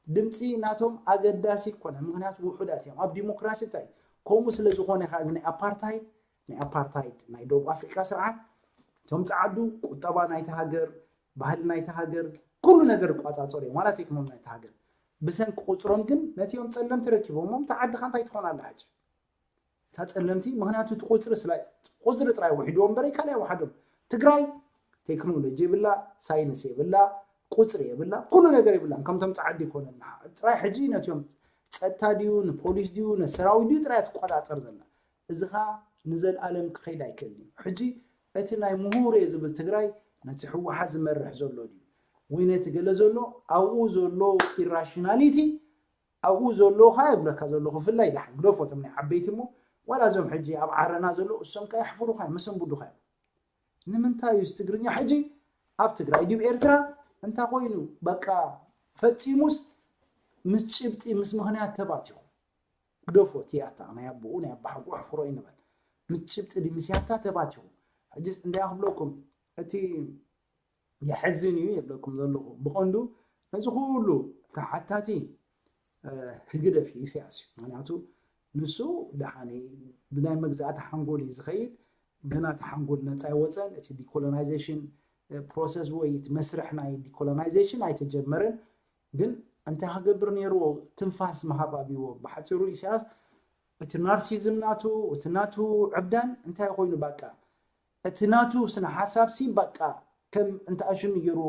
ድምፂ ናቶም ኣገዳሲ ይኮነ። ምክንያቱ ውሑዳት እዮም ኣብ ዲሞክራሲ። እንታይ ከምኡ ስለ ዝኾነ ከዓ እዚ ናይ ኣፓርታይድ ናይ ኣፓርታይድ ናይ ደቡብ ኣፍሪካ ስርዓት እቶም ፀዓዱ ቁጠባ ናይቲ ሃገር፣ ባህሊ ናይቲ ሃገር፣ ኩሉ ነገር ይቋፃፀሩ እዮም። ዋላ ኢኮኖሚ ናይቲ ሃገር ብሰንኪ ቁፅሮም ግን ነቲኦም ፀለምቲ ረኪቦሞም። እታ ዓዲ ከ እንታይ ትኾን ኣላ ሕጂ? እታ ፀለምቲ ምክንያቱ እቲ ቁፅሪ ስላ ቁፅሪ ጥራይ ውሒድዎ እምበር ካልእ ኣይወሓዶም። ትግራይ ቴክኖሎጂ የብላ፣ ሳይንስ የብላ፣ ቁፅሪ የብላ፣ ኩሉ ነገር የብላን። ከምቶም ፀዓዱ ይኮነና ጥራይ ሕጂ ነቲኦም ፀጥታ ድዩ ንፖሊስ ድዩ ነሰራዊት ድዩ ጥራይ ትቆፃፀር ዘላ። እዚ ኸዓ ንዘለኣለም ክኸይድ ኣይክእልን እዩ። ሕጂ እቲ ናይ ምሁር እየ ዝብል ትግራይ ነቲ ህወሓት ዝመርሕ ዘሎ ድዩ ወይ ነቲ ገለ ዘሎ ኣብኡ ዘሎ ኢራሽናሊቲ ኣብኡ ዘሎ ኸዓ ይብለካ ዘለኹ። ብፍላይ ደሓን ግደፎ እቶም ናይ ዓበይቲ እሞ ዋላ እዞም ሕጂ ኣብ ዓረና ዘሎ እሶም ከ የሕፍሩኻ እዮም መሰንብዱኻ እዮም። ንምንታይ እዩ እዚ ትግርኛ ሕጂ ኣብ ትግራይ ድዩ ኤርትራ እንታይ ኮይኑ በቃ ፈፂሙስ ምስ ጭብጢ ምስ ምኽንያት ተባቲኹ ግደፎ እቲ ኣታ ናይ ኣቦኡ ናይ ኣባሓጎኡ ኣሕፍሮ እዩ ንበል። ምስ ጭብጢ ድዩ ምስ ያታ ተባቲኹ ሕጂስ እንታይ ክብለኩም እቲ የሐዝን እዩ የብለኩም ዘለኹ። ብቐንዱ ነዚ ኩሉ ተሓታቲ ህግደፍ እዩ ኢሳያስ እዩ። ምክንያቱ ንሱ ደሓን ብናይ መግዛእቲ ሓንጎል እዩ ዝኸይድ። ገና እቲ ሓንጎል ነፃ ይወፀን እቲ ዲኮሎናይዜሽን ፕሮሰስ ወይ እቲ መስርሕ ናይ ዲኮሎናይዜሽን ኣይተጀመረን። ግን እንታይ ክገብር ነይርዎ? ትንፋስ ምሃብ ኣብይዎ። ብሓፂሩ ኢሳያስ እቲ ናርሲዝም ናቱ እቲ ናቱ ዕብዳን እንታይ ኮይኑ በቃ እቲ ናቱ ስነ ሓሳብ ሲ በቃ ከም እንተ ኣሽሙ ገይርዎ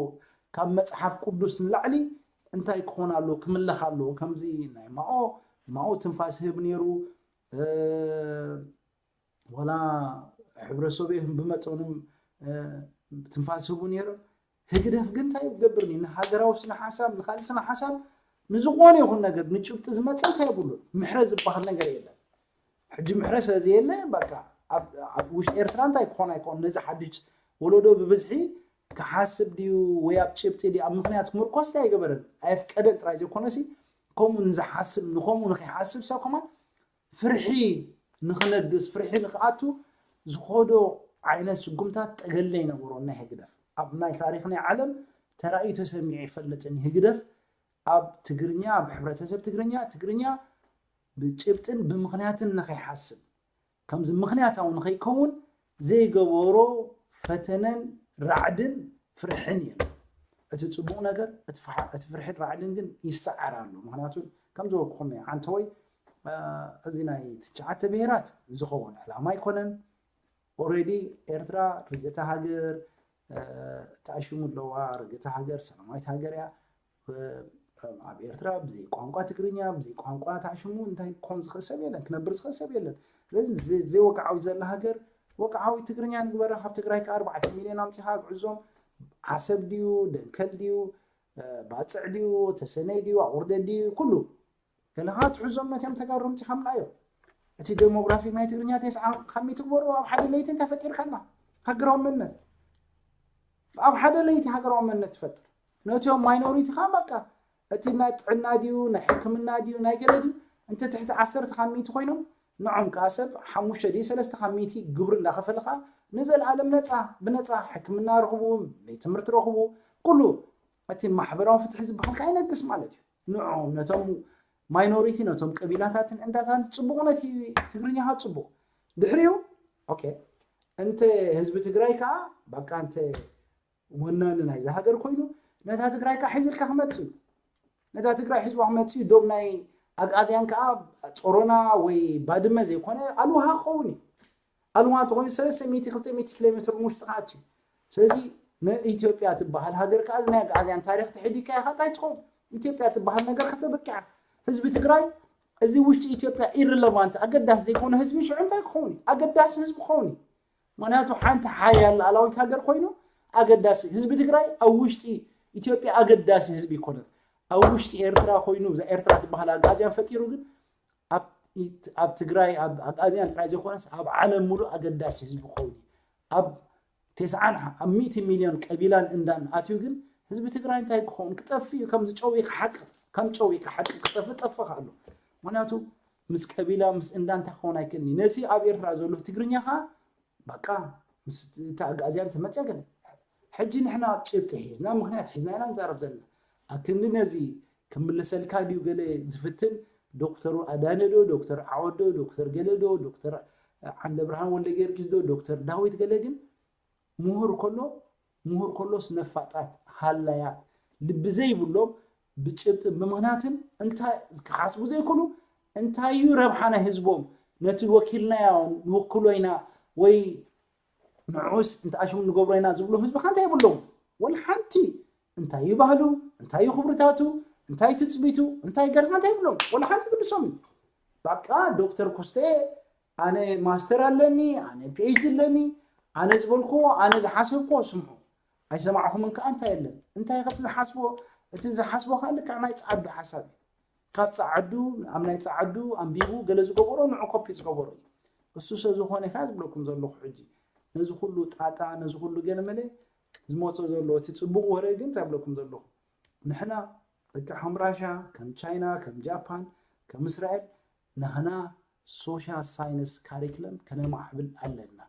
ካብ መፅሓፍ ቅዱስ ንላዕሊ እንታይ ክኾን ኣለዎ ክምለኽ ኣለዎ። ከምዚ ናይ ማኦ ማኦ ትንፋስ ህብ ነይሩ። ዋላ ሕብረተሰብ ብመጠኑ ትንፋስ ህቡ ነይሮም። ህግደፍ ግን እንታይ ይገብር ንሃገራዊ ስነ ሓሳብ ንካልእ ስነ ሓሳብ ንዝኾነ ይኹን ነገር ንጭብጢ ዝመፀ እንታይ የብሉን። ምሕረት ዝበሃል ነገር የለን። ሕጂ ምሕረት ስለዘየለ በቃ ኣብ ውሽጢ ኤርትራ እንታይ ክኾን ኣይኮን ነዚ ሓድሽ ወለዶ ብብዝሒ ክሓስብ ድዩ ወይ ኣብ ጭብጢ ድዩ ኣብ ምክንያት ክምርኮስ እንታይ ኣይገበረን ኣየፍቀደን ጥራይ ዘይኮነሲ ከምኡ ንዝሓስብ ንከምኡ ንከይሓስብ ሰብ ከማን ፍርሒ ንክነግስ ፍርሒ ንክኣቱ ዝኸዶ ዓይነት ስጉምታት ጠገለ ይነበሮ ናይ ህግደፍ ኣብ ናይ ታሪክ ናይ ዓለም ተራእዩ ተሰሚዑ ይፈልጥን ህግደፍ ኣብ ትግርኛ ኣብ ሕብረተሰብ ትግርኛ ትግርኛ ብጭብጥን ብምክንያትን ንከይሓስብ ከምዚ ምክንያታዊ ንከይከውን ዘይገበሮ ፈተነን ራዕድን ፍርሕን የለን። እቲ ፅቡቕ ነገር እቲ ፍርሕን ራዕድን ግን ይሰዓር ኣሎ። ምክንያቱ ከም ዝበልኩኹም እየ ዓንተወይ እዚ ናይ ትሽዓተ ብሄራት ዝኸውን ዕላማ ኣይኮነን። ኦሬዲ ኤርትራ ርግእቲ ሃገር ተኣሽሙ ኣለዋ። ርግእቲ ሃገር ሰላማዊት ሃገር እያ። ኣብ ኤርትራ ብዘይ ቋንቋ ትግርኛ ብዘይ ቋንቋ ተኣሽሙ እንታይ ክኾን ዝኽእል ሰብ የለን፣ ክነብር ዝኽእል ሰብ የለን። ስለዚ ዘይወግዓዊ ዘላ ሃገር ወግዓዊ ትግርኛ ንግበራ። ካብ ትግራይ ከ ኣርባዕተ ሚልዮን ኣምፂኻ ኣግዕዞም። ዓሰብ ድዩ ደንከል ድዩ ባፅዕ ድዩ ተሰነይ ድዩ ኣቑርደ ድዩ ኩሉ ገለ ከዓ ትሕዞም ነቲኦም ተጋሩ ኣምፂኻ ምልኣዮም። እቲ ዴሞግራፊ ናይ ትግርኛ ተስዓ ካብ ሚእቲ ግበርዎ ኣብ ሓደ ለይቲ እንታይ ፈጢርካና ሃገራዊ መንነት ኣብ ሓደ ለይቲ ሃገራዊ መንነት ትፈጥር። ነቲኦም ማይኖሪቲ ከዓ በቃ እቲ ናይ ጥዕና ድዩ ናይ ሕክምና ድዩ ናይ ገለ ድዩ እንተ ትሕቲ ዓሰርተ ካብ ሚእቲ ኮይኖም ንዖም ከዓ ሰብ ሓሙሽተ ድዩ ሰለስተ ካብ ሚእቲ ግብሪ እንዳኸፈለ ከዓ ንዘለኣለም ነፃ ብነፃ ሕክምና ረኽቡ ናይ ትምህርቲ ረኽቡ ኩሉ እቲ ማሕበራዊ ፍትሒ ዝበሃል ከዓ ይነግስ ማለት እዩ። ንዖም ነቶም ማይኖሪቲ ነቶም ቀቢላታትን እንዳታን ፅቡቕ ነቲ ትግርኛ ከዓ ፅቡቕ ድሕሪኡ ኦኬ እንተ ህዝቢ ትግራይ ከዓ በቃ እንተ ወናኒ ናይዚ ሃገር ኮይኑ ነታ ትግራይ ከዓ ሒዝልካ ክመፅእ እዩ። ነታ ትግራይ ሒዝዋ ክመፅእ እዩ። ዶብ ናይ ኣግኣዝያን ከዓ ጾሮና ወይ ባድመ ዘይኮነ ኣልውሃ ክኸውን እዩ። ኣልውሃ እንተኮይኑ ሰለስተ ሚእቲ ክልተ ሚእቲ ኪሎ ሜትር ንውሽጢ ከዓ ኣትዩ። ስለዚ ንኢትዮጵያ ትበሃል ሃገር ከዓ እዚ ናይ ኣግኣዝያን ታሪክ ተሒዲካ ኢካ እንታይ ትኸውን ኢትዮጵያ ትበሃል ነገር ከተበቅዓ ህዝቢ ትግራይ እዚ ውሽጢ ኢትዮጵያ ኢረለቫንት ኣገዳሲ ዘይኮነ ህዝቢ ሽዑ እንታይ ክኸውን እዩ ኣገዳሲ ህዝቢ ክኸውን እዩ ምክንያቱ ሓንቲ ሓያል ሉዓላዊት ሃገር ኮይኑ ኣገዳሲ ህዝቢ ትግራይ ኣብ ውሽጢ ኢትዮጵያ ኣገዳሲ ህዝቢ ይኮነን ኣብ ውሽጢ ኤርትራ ኮይኑ እዛ ኤርትራ ትበሃል ኣግኣዝያን ፈጢሩ ግን ኣብ ኣብ ትግራይ ኣብ ኣግኣዝያን ጥራይ ዘይኮነስ ኣብ ዓለም ሙሉእ ኣገዳሲ ህዝቢ ክኸውን እዩ። ኣብ ተስዓን ኣብ ሚእቲ ሚልዮን ቀቢላን እንዳን ኣትዩ ግን ህዝቢ ትግራይ እንታይ ክኸውን? ክጠፍእ እዩ። ከምዚ ጨው ክሓቅቕ ከም ጨው ክሓቅቕ ክጠፍእ ጠፍእ ኣሎ። ምክንያቱ ምስ ቀቢላ ምስ እንዳ እንታይ ክኸውን ኣይክእልን እዩ። ነዚ ኣብ ኤርትራ ዘሎ ትግርኛ ከዓ በቃ ምስ እቲ ኣግኣዝያን ተመፅያ ገለ ሕጂ ንሕና ጭብጢ ሒዝና ምክንያት ሒዝና ኢና ንዛረብ ዘለና። ኣክንዲ ነዚ ክምልሰልካ ድዩ ገለ ዝፍትን ዶክተር ኣዳነ ዶ ዶክተር ዓወት ዶ ዶክተር ገለ ዶ ዶክተር ዓንደ ብርሃን ወልደ ጊዮርጊስ ዶ ዶክተር ዳዊት ገለ ግን ምሁር ከሎ ምሁር ከሎስ ነፋጣት ሃላያት ልቢ ዘይብሎም ብጭብጥን ብምኽንያትን እንታይ ክሓስቡ ዘይክእሉ እንታይ እዩ ረብሓ ናይ ህዝቦም ነቲ ወኪልናዮ ንውክሎ ኢና ወይ ንዑስ እንተ ኣሽሙ ንገብሮ ኢና ዝብሉ ህዝቢ ከ እንታይ የብሎም ወላ ሓንቲ እንታይ እዩ ባህሉ እንታይ እዩ ክብርታቱ እንታይ ትፅቢቱ እንታይ ገርካ እንታይ የብሎም ወላ ሓንቲ ግድሶም እዩ በቃ ዶክተር ኩስተ ኣነ ማስተር ኣለኒ ኣነ ፒኤችዲ ኣለኒ ኣነ ዝበልክዎ ኣነ ዝሓሰብክዎ ስምዑ ኣይሰማዕኹምን ከዓ እንታይ የለን እንታይ ከቲ ዝሓስቦ እቲ ዝሓስቦ ከዓ ልክዕ ናይ ፀዓዱ ሓሳብ እዩ ካብ ፀዓዱ ኣብ ናይ ፀዓዱ ኣንቢቡ ገለ ዝገበሮ ንዑ ኮፒ ዝገበሮ እዩ እሱ ሰብ ዝኾነ ከዓ ዝብለኩም ዘለኹ ሕጂ ነዚ ኩሉ ጣጣ ነዚ ኩሉ ገለመለ ዝመፆ ዘሎ እቲ ፅቡቅ ወረ ግን እንታይ ብለኩም ዘለኹ ንሕና ልክዕ ከም ራሻ ከም ቻይና ከም ጃፓን ከም እስራኤል ናህና social science curriculum ከነማዕብል ኣለና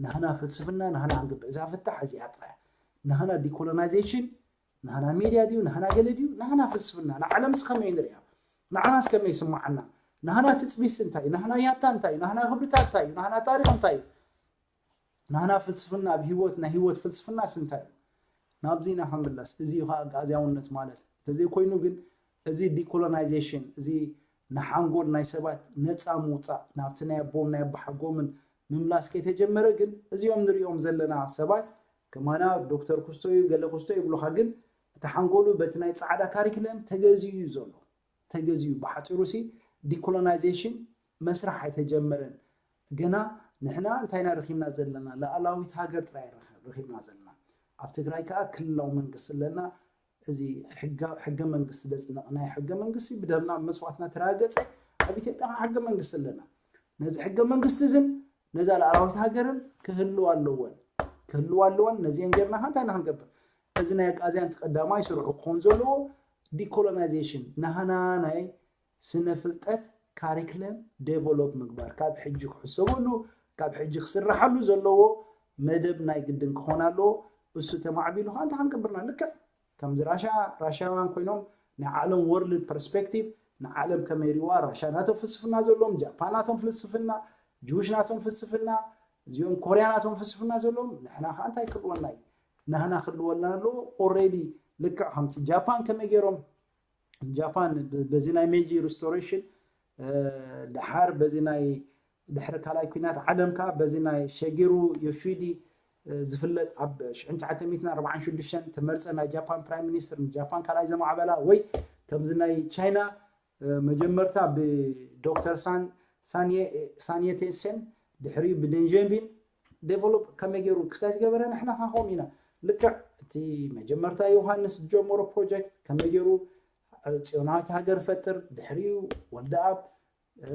ናህና ፍልስፍና ናህና ክንገብር እዛ ፍታሕ እዚኣ ጥራያ ናህና decolonization ናህና ሜድያ ድዩ ናህና ገለ ድዩ ናህና ፍልስፍና ንዓለምስ ከመይ ንሪኣ ንዓናስ ከመይ ይስማዓና ናህና ትፅቢስ እንታይ ናህና ያታ እንታይ ናህና ክብርታት እንታይ ናህና ታሪክ እንታይ ናህና ፍልስፍና ኣብ ህይወት ናይ ህይወት ፍልስፍናስ እንታይ እዩ ናብዚ ኢና ክንምለስ እዚ እዩ ከዓ ኣግኣዝያውነት ማለት እንተዘይኮይኑ ግን እዚ decolonization እዚ ንሓንጎል ናይ ሰባት ነፃ ምውፃእ ናብቲ ናይ ኣቦም ናይ ኣባሓጎምን ምምላስ ከይተጀመረ ግን እዚኦም ንሪኦም ዘለና ሰባት ከማና ዶክተር ኩስቶ እዩ ገለ ኩስቶ ይብሉካ ግን እቲ ሓንጎሉ በቲ ናይ ፃዕዳ ካሪክለም ተገዚኡ እዩ ዘሎ ተገዚኡ ብሓፂሩ ሲ decolonization መስራሕ ኣይተጀመረን ገና ንሕና እንታይ ኢና ረኺብና ዘለና ላኣላዊት ሃገር ጥራይ ረኺብና ዘለና ኣብ ትግራይ ከዓ ክልላዊ መንግስቲ ኣለና እዚ ሕገ መንግስቲ ዘፅነቕናዮ ሕገ መንግስቲ ብደምና መስዋእትና ተረጋገፀ ኣብ ኢትዮጵያ ከዓ ሕገ መንግስቲ ኣለና ነዚ ሕገ መንግስቲ እዝን ነዛ ላኣላዊት ሃገርን ክህልዋ ኣለወን ክህልዋ ኣለወን ነዚአን ጌርና ከ እንታይ ኢና ክንገብር እዚ ናይ ኣግኣዝያን እቲ ቀዳማይ ስርሑ ክኸውን ዘለዎ decolonization ናህና ናይ ስነ ፍልጠት ካሪክለም develop ምግባር ካብ ሕጂ ክሕሰበሉ ካብ ሕጂ ክስራሓሉ ዘለዎ መደብ ናይ ግድን ክኾን ኣለዎ እሱ ተማዕቢሉ ከዓ እንታይ ክንገብርና ልክዕ ከምዚ ራሻ ራሻውያን ኮይኖም ናይ ዓለም world perspective ንዓለም ከመይ ሪዋ ራሻ ናቶም ፍልስፍና ዘለዎም ጃፓን ናቶም ፍልስፍና ጅውሽ ናቶም ፍልስፍና እዚኦም ኮርያ ናቶም ፍልስፍና ዘለዎም ንሕና ከዓ እንታይ ክልወና እዩ ናህና ክልወና ኣለዎ already ልክዕ ከምቲ ጃፓን ከመይ ገይሮም ጃፓን በዚ ናይ ሜጂ restoration ደሓር በዚ ናይ ድሕሪ ካልኣይ ኩናት ዓለም ከዓ በዚ ናይ ሸጊሩ ዮሺዲ ዝፍለጥ ኣብ ሽሕን ትሽዓተ ሚእትን ኣርባዓን ሽዱሽተን ተመርፀ ናይ ጃፓን ፕራይም ሚኒስትር ንጃፓን ካልኣይ ዘማዕበላ ወይ ከምዚ ናይ ቻይና መጀመርታ ብዶክተር ሳንየቴሴን ድሕሪኡ ብደንጀንቢን develop ከመይ ገይሩ ክስታይ ዝገበረ ንሕና ካኸም ኢና ልክዕ እቲ መጀመርታ ዮሃንስ ዝጀመሮ ፕሮጀክት ከመይ ገይሩ ፅዮናዊት ሃገር ፈጥር ድሕሪኡ ወልደኣብ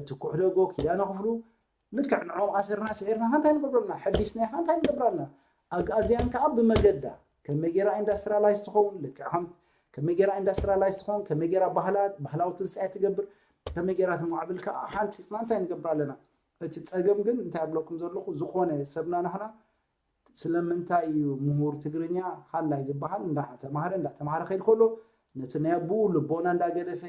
ትኩሕ ደጎ ኪዳነ ክፍሉ ልክዕ ንዖም ኣሰርና ስዒርና ከ እንታይ ንገብረልና ሕዲስና ከ እንታይ ንገብረልና ኣግኣዝያን ከዓ ብመገዳ ከመይ ገይራ ኢንዳስትራላይዝ ትኸውን ልክዕ ከም ከመይ ገይራ ኢንዳስትራላይዝ ትኸውን ከመይ ገይራ ባህላ ባህላዊ ትንሳኤ ትገብር ከመይ ገይራ ትማዕብል ከዓ ሓንፂፅና እንታይ ንገብር ኣለና እቲ ፀገም ግን እንታይ ኣብለኩም ዘለኹ ዝኾነ ሰብና ናህና ስለምንታይ እዩ ምሁር ትግርኛ ሃላይ ዝበሃል እንዳተማህረ እንዳተማህረ ከይድ ከሎ ነቲ ናይ ኣቡኡ ልቦና እንዳገደፈ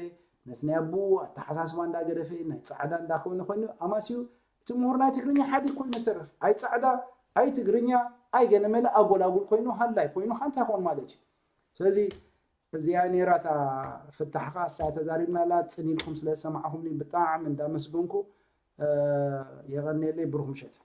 ነቲ ናይ ኣቡኡ ኣተሓሳስባ እንዳገደፈ ናይ ፃዕዳ እንዳኮነ ኮይኑ ኣማስዩ እቲ ምሁር ናይ ትግርኛ ሓዲግ ኮይኑ ተርፍ ኣይ ፃዕዳ ኣይ ትግርኛ ኣይ ገለመለ ኣጎላጉል ኮይኑ ሃላይ ኮይኑ ሓንታ ይኮን ማለት እዩ ስለዚ እዚኣ ነይራ እታ ፍታሕኻ እሳ ተዛሪብናላ ፅን ኢልኩም ስለ ዝሰማዕኹምኒ ብጣዕሚ እንዳመስገንኩ የቐንየለይ ብሩክ ምሸት